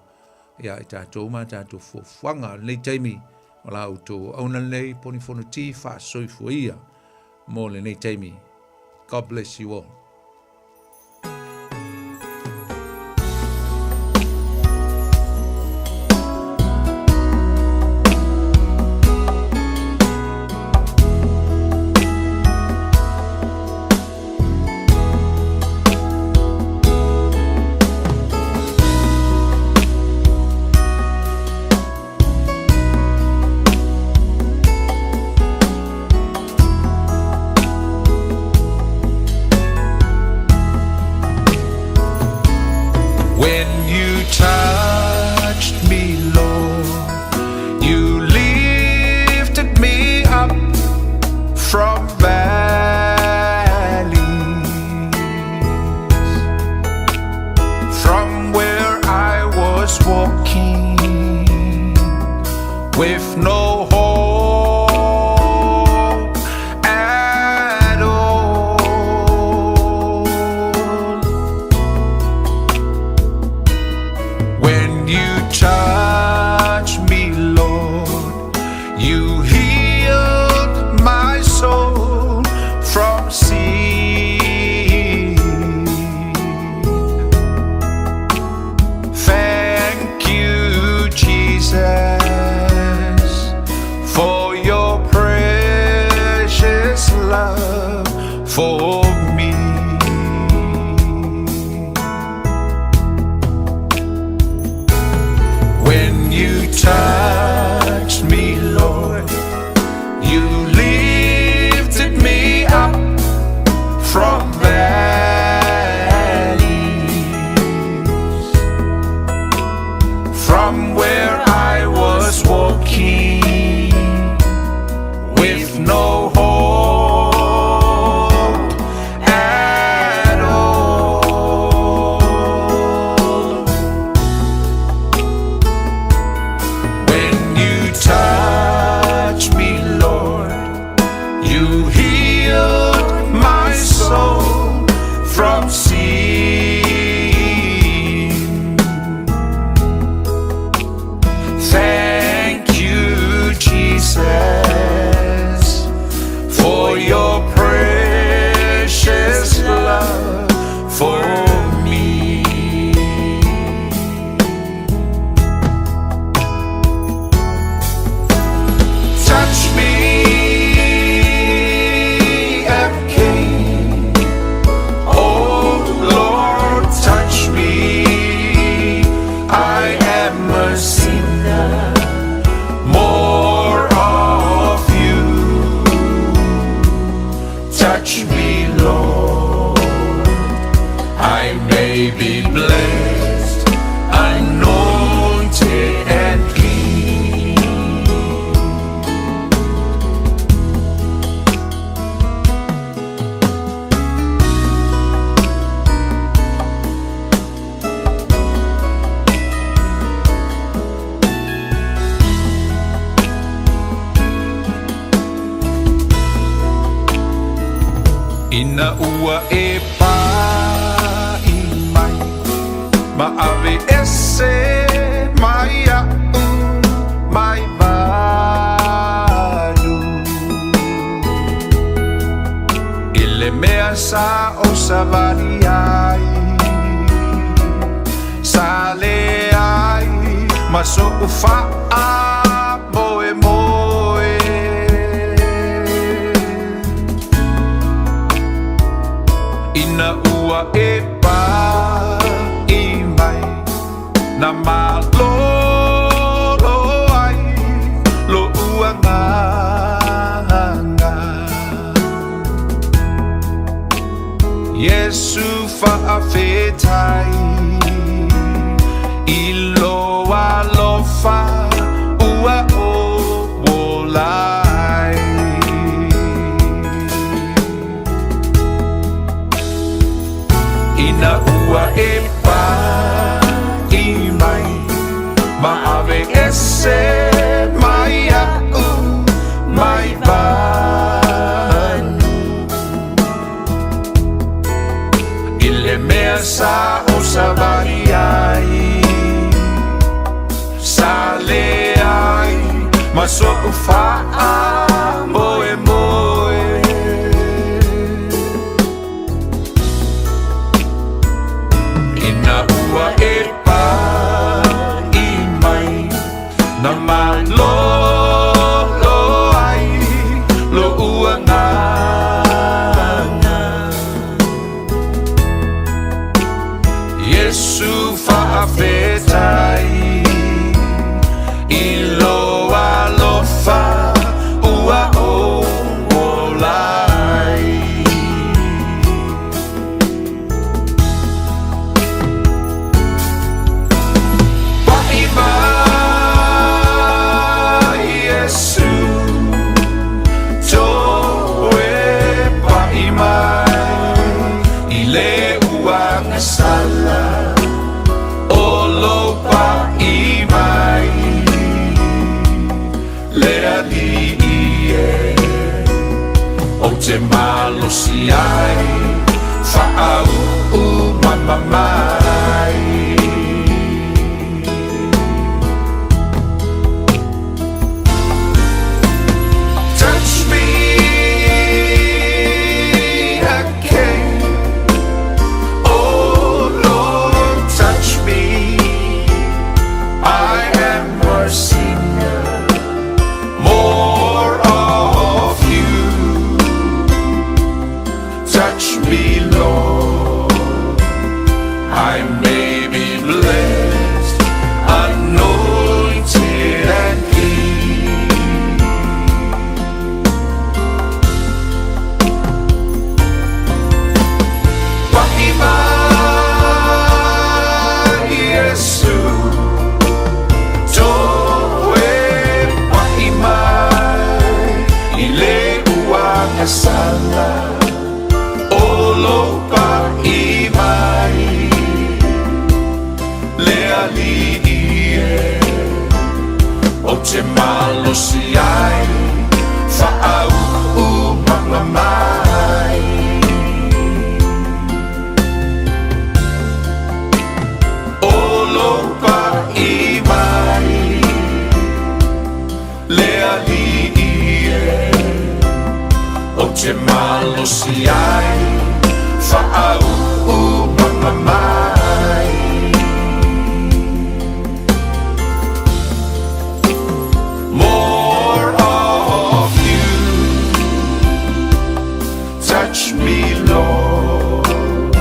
ia i tatou ma tatou fuafuaga. O lenei taimi o la outou auauna lenei Poni Fonoti faasoifua ia mo lenei taimi. God bless you all. When you touched me, Lord, you lifted me up from valleys, from where I was walking with no hope at all. When you touch me, Lord, you healed my soul from sin. Thank you, Jesus, for your precious love for me. When you touched me, Lord, you lifted me up from valleys, from where I was walking with no hope at all. When you touch me, Lord, you healed my soul from sin. Thank you, Jesus, for your precious love for me. Touch me again. Oh Lord, touch me. I am a sinner. More of you. Touch me, Lord. I may be blessed, anointed and clean. Ina ua e pa'i mai ma ave ese mai iaʻu mai malu i le mea sa ou savali ai sa leai ma soʻu faamoemoe. Ina ua e pa'i mai na malolo ai loʻu agaga. Iesu. faafetai i lou alofa ua ou ola ai. Ina ua e paʻi mai ma ave ese mai iaʻu mai panu I le mea sa ou savali ai Sa leai ma soʻu faamoemoe. Ina ua e paʻi mai na malolo ai loʻu agaga Iesu faafetai i lou alofa ua ou ola ai. Paʻi mai Iesu toe paʻi mai i le uagasala o lou paʻi mai le Alii e ou te malosi ai faauu mama mai. Touch me again, oh Lord, touch me. I am a sinner, more of you. Touch me, Lord, I may be blessed, anointed and clean. Paʻi mai Iesu toe paʻi mai i le uagasala o lou paʻi mai le Alii e ou te malosi ai faauu mama mai. O lou paʻi mai le Alii e ou te malosi ai faauu mama mai. More of you. Touch me, Lord,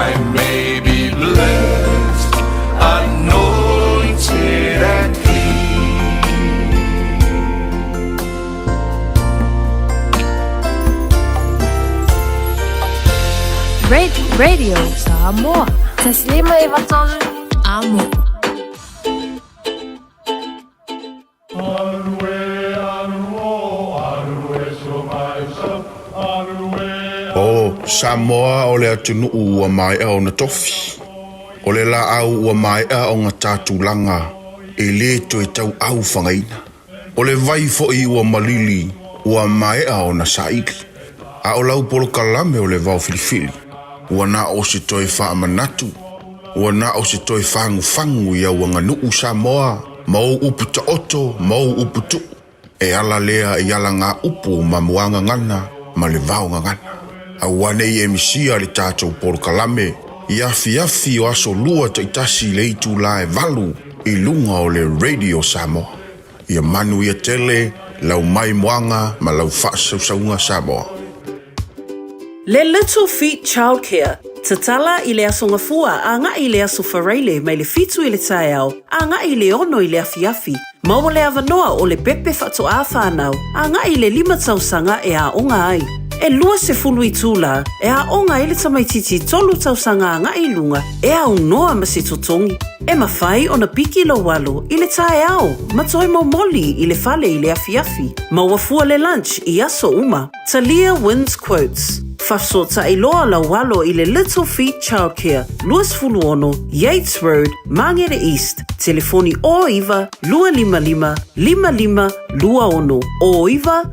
I may be blessed, anointed and clean. Radio Samoa. 95 Amo. O Samoa o le atunuu ua maea ona tofi. O le laau ua maea ona tatulaga e lē toe tauau fagaina. O le vai foʻi ua malili ua maea ona saili. A o lau polokalame o le vao filifili, ua na o se toe faamanatu, ua na o se toe fagufagu i au aganuu Samoa ma ou upu taoto ma ou upu tuu. E ala lea i ala upu ma muagagana ma le vaogagana. Auā nei e misia le tatou polokalame i afiafi o aso lua taitasi i le itulā e 8 i luga o le Radio Samoa. Ia manuia tele lau maimoaga ma lau faasausauga Samoa. Le Little Feet Childcare, tatala i le Aso Gafua agai i le Aso Faraile mai le 7 i le taeao agai i le 6 i le afiafi. Maua le avanoa o le pepe faatoā whānau agai i le 5 tausaga e aoga ai. E 20 itulā e aoga ai le tamaitiiti tolu tausaga agai i luga e aunoa ma se totogi. E mafai ona piki lou alo i le taeao ma toe momoli i le fale i le afiafi. Maua fua le lunch i aso uma. Talia wins quotes. Fafesootai loa lau alo i le Little Feet Childcare, 26 Yates Road, Māngere East, telefoni 09 255 5526, 09 255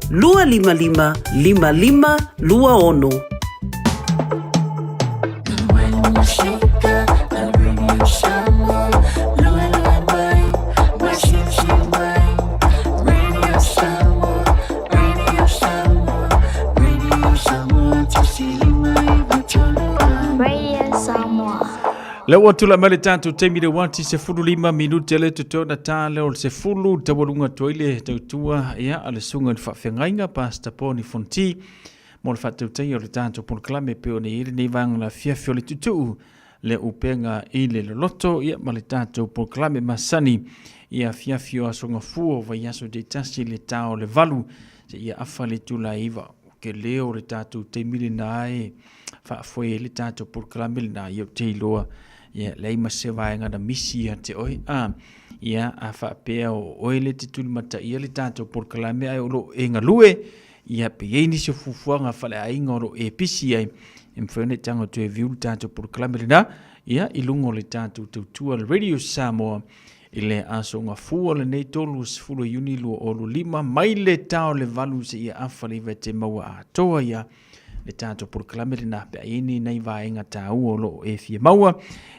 5526. Radio Samoa. Lea ua tulai mai le tatou taimi le uati 15 minute le totoe ona ta lea o le 10 taualuga atu ai le tautua ia a le susuga i le faafeagaiga Pastor Poni Fonti mo le faatautaia o le tatou polokalame pei ona i ai lenei vaega o le afiafi o le tuutuu le upega i le loloto ia ma le tatou polokalame masani i afiafi o aso gafua o vaiaso taitasi le ta o le 8 seia afa le itula e 9. O ke leo o le tatou taimi lena e faafoe ai le tatou polokalame lena, ia ou te iloa ia leai ma se vaega na misi ia te oe. A ia a faapea o oe le te tulimataia le tatou polokalame ae o lo o e galue, ia pe i ai nisi o fuafuaga faaleaiga o lo o e pisi ai, e mafai ona e tago atu e view le tatou polokalame lena ia i luga o le tatou tautua le Radio Samoa i le aso gafua lenei 30 Iuni 2025 mai le ta o le 8 seia afa le 9 e te maua atoa ia le tatou polokalame lena pe a i ai ni nai vaega taua o lo o e fia maua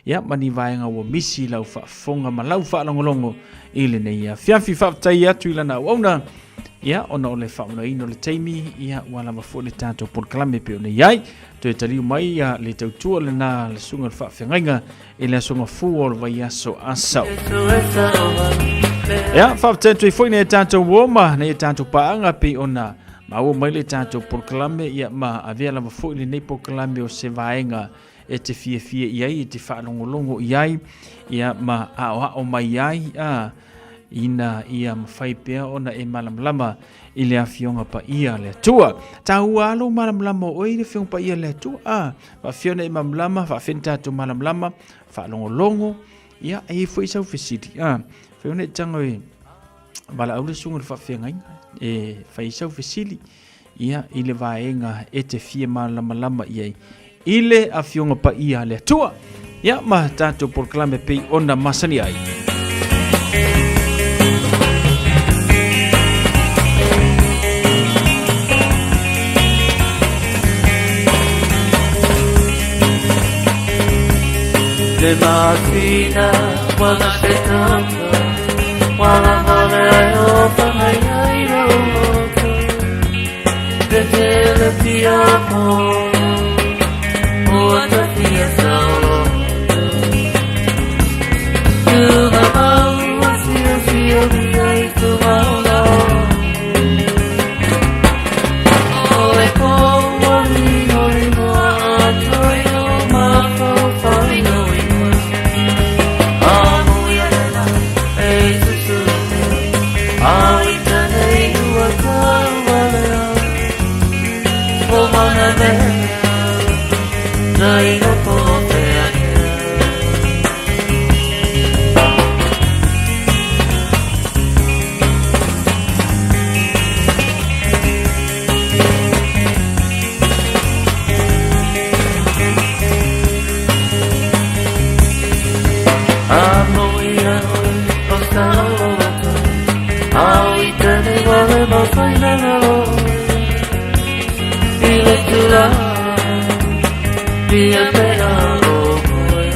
ia ma ni vaega ua misi i lau faafofoga ma lau faalogologo i lenei afiafi. Faafetai atu i lana auauna ia ona o le faaonaina o le taimi ia ua lava foi le tatou polokalame pe ona i ai. Toe taliu mai ia le tautua lena le susuga i le faafeagaiga i le aso gafua o le vaiaso asau. Ia, faafetai atu ai foi nei tatou uoma, nei tatou paaga pei ona maua mai le tatou polokalame, ia ma avea lava foi lenei polokalame o se vaega e te fiafia i ai, e te faalogologo i ai, ia ma aoao mai ai, a, ina ia mafai pea ona e malamalama i le Afioga Paia a le Atua. Taua lava lou malamalama o oe i le Afioga Paia a le Atua. A, faafia ona e malamalama, faafia ona tatou malamalama, faalogologo, ia, e i ai foi sau fesili. A, fai ona e tago e valaau le susuga i le faafeagaiga, e fai ai sau fesili, ia, i le vaega e te fia malamalama i ai i le Afioga Paia a le Atua. Ia, ma tatou polokalame pei ona masani ai. Le masina wana te tata Wala male ai o whangai ai roto Te tele pia po O ta fia saolo Tuma mau a sio sio mi ai tu maola O le po o lino lino a toi o mafau whai no ingoa A mui a lela e susuru A i tane ua tau alea O mana mea Tai loko o te ake. A mo ia oe o saololoto A i tene wale ma whaina ngaro I le tula Pia te a o koe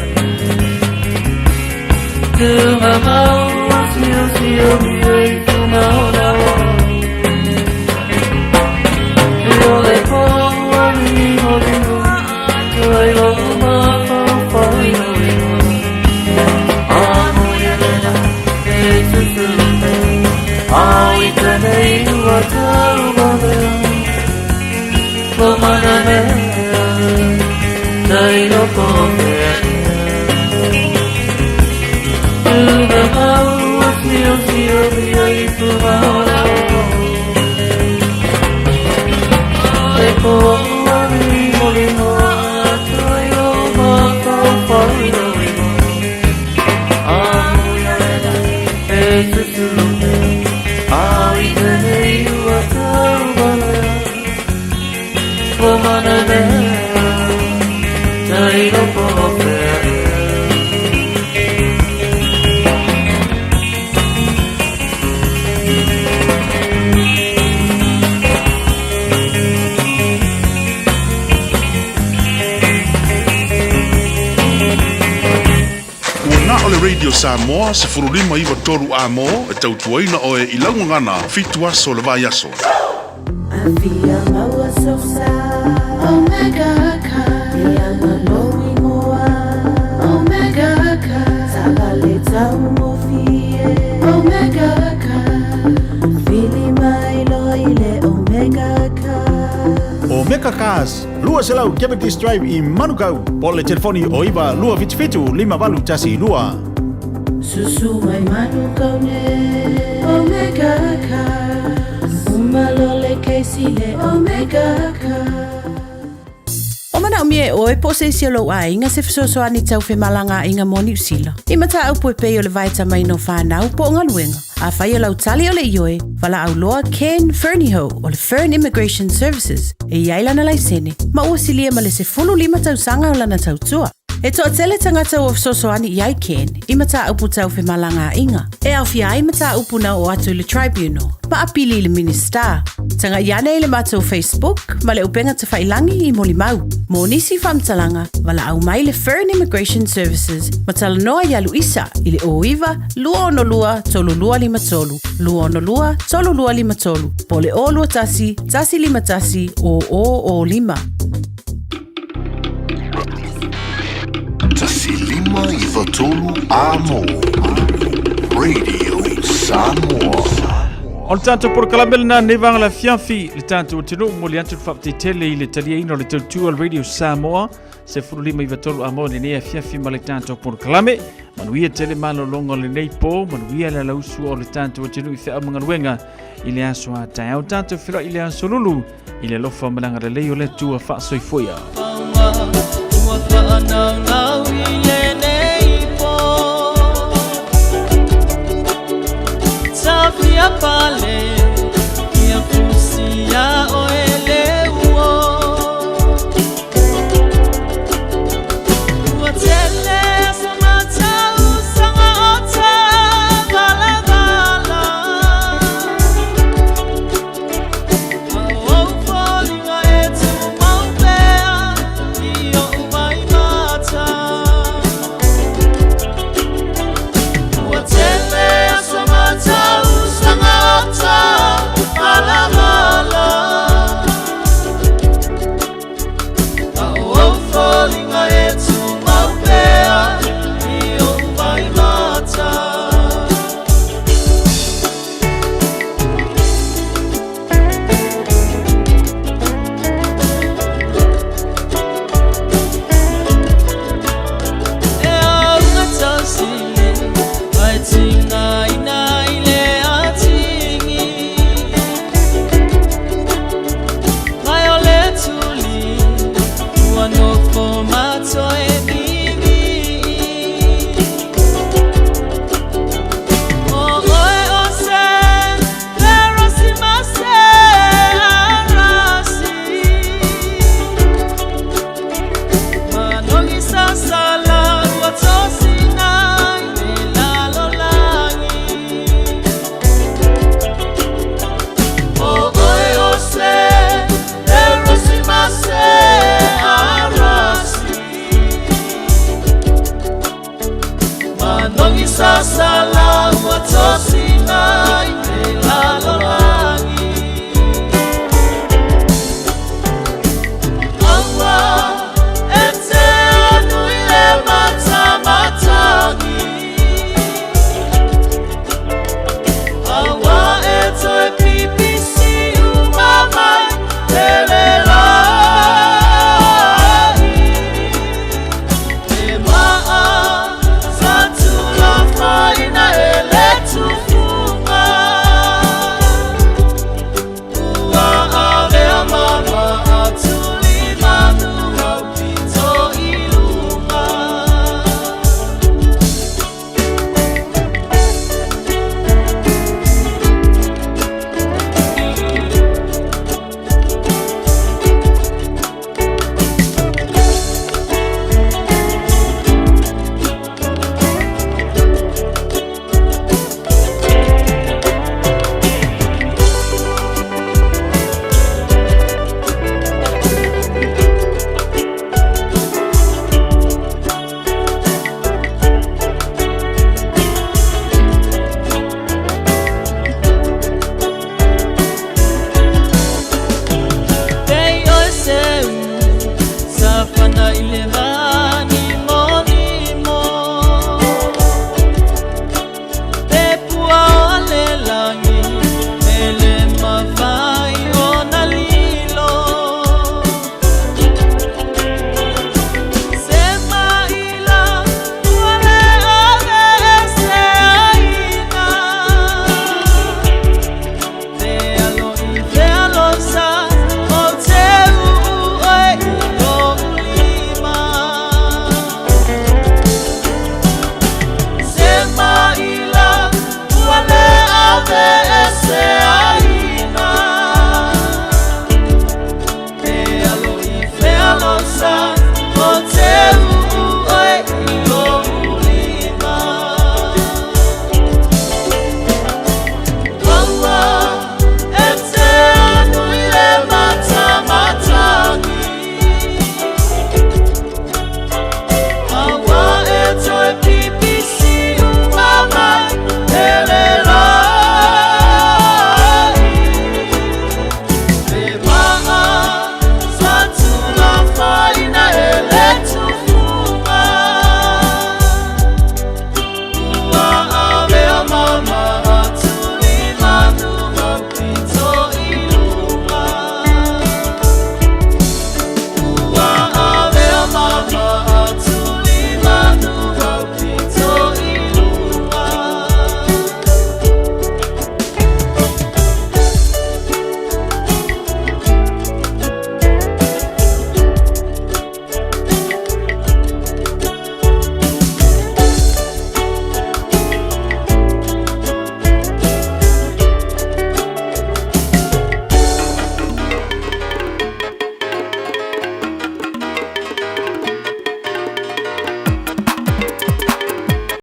Tunga mau a sio sio mi ei tunga o na o I o le po a mi o lino Tuai lo ma fau fau i no ino A mo ia lena e susuru te A i tene ua tau valea Lo mana mea Tai loko o te ake Tunga mau a sio sio mi ai tunga o Samoa 1593 Amo e tautuaina oe i lau gagana 7 aso o le vaiaso. Afia maua sosa Omega Car Ia malo ingoa Omega Car Taavale taugofie Omega Car Vili mai loa i le Omega Car. Omega Cars, 200 Cavendish Drive i Manukau, po o le telefoni o 9 277 5812. Susu mai Manukau nei Omega Cars Uma loa le kesi i le Omega Cars. O manaomia e oe po o se isi o lou aiga se fesoasoani tau femalagaaiga mo Niu Sila. I mataupu e pei o le vaetamaina o fanau po o galuega. Afai o lau tali o le ioe, valaau loa Ken Fernihough o le Fern Immigration Services e i ai lana laisene ma ua silia ma le 15 tausaga o lana tautua. E toatele tagata ua fesoasoani i ai Ken i mataupu tau femalagaaiga, e aofia ai mataupu na oo atu i le Tribunal ma apili i le Minisita. Tagai ane i le matou Facebook ma le upega tafailagi i molimau. Mo nisi faamatalaga, valaau mai le Fern Immigration Services ma talanoa iā Luisa i le 09 262 3253, 262 3253, po o le 021 151 0005. 1593 Amo Radio Samoa. O le tatou polokalame lena nei vaega o le afiafi, le tatou atunuu momoli atu le faafetai tele i le taliaina o le tautua o le Radio Samoa 1593 Amo i lenei afiafi ma le tatou polokalame. Manuia tele malologa o lenei po, manuia le alausu o le tatou atunuu i feau ma galuega i le aso a taeao. Tatou feiloai i le aso lulu i le alofa ma le agalelei o le Atua faasoifua ia. Ua faanaunau i lenei po Tafia pale Ia fusia oe le uo Ua tele aso matausaga o te valavala A o ou foliga e tumau pea i oʻu waimata Ua tele aso matausaga o te valavala A o ou foliga e tumau pea i oʻu waimata. E auga tausili Ai tigaina i le atigi Mai o le tuli Ua nofo ma toe mimii O oe o se Lerosi ma se arasi Manogi sasala ua tosina i le lalolagi O oe o se Lerosi ma se arasi Manogi sasala.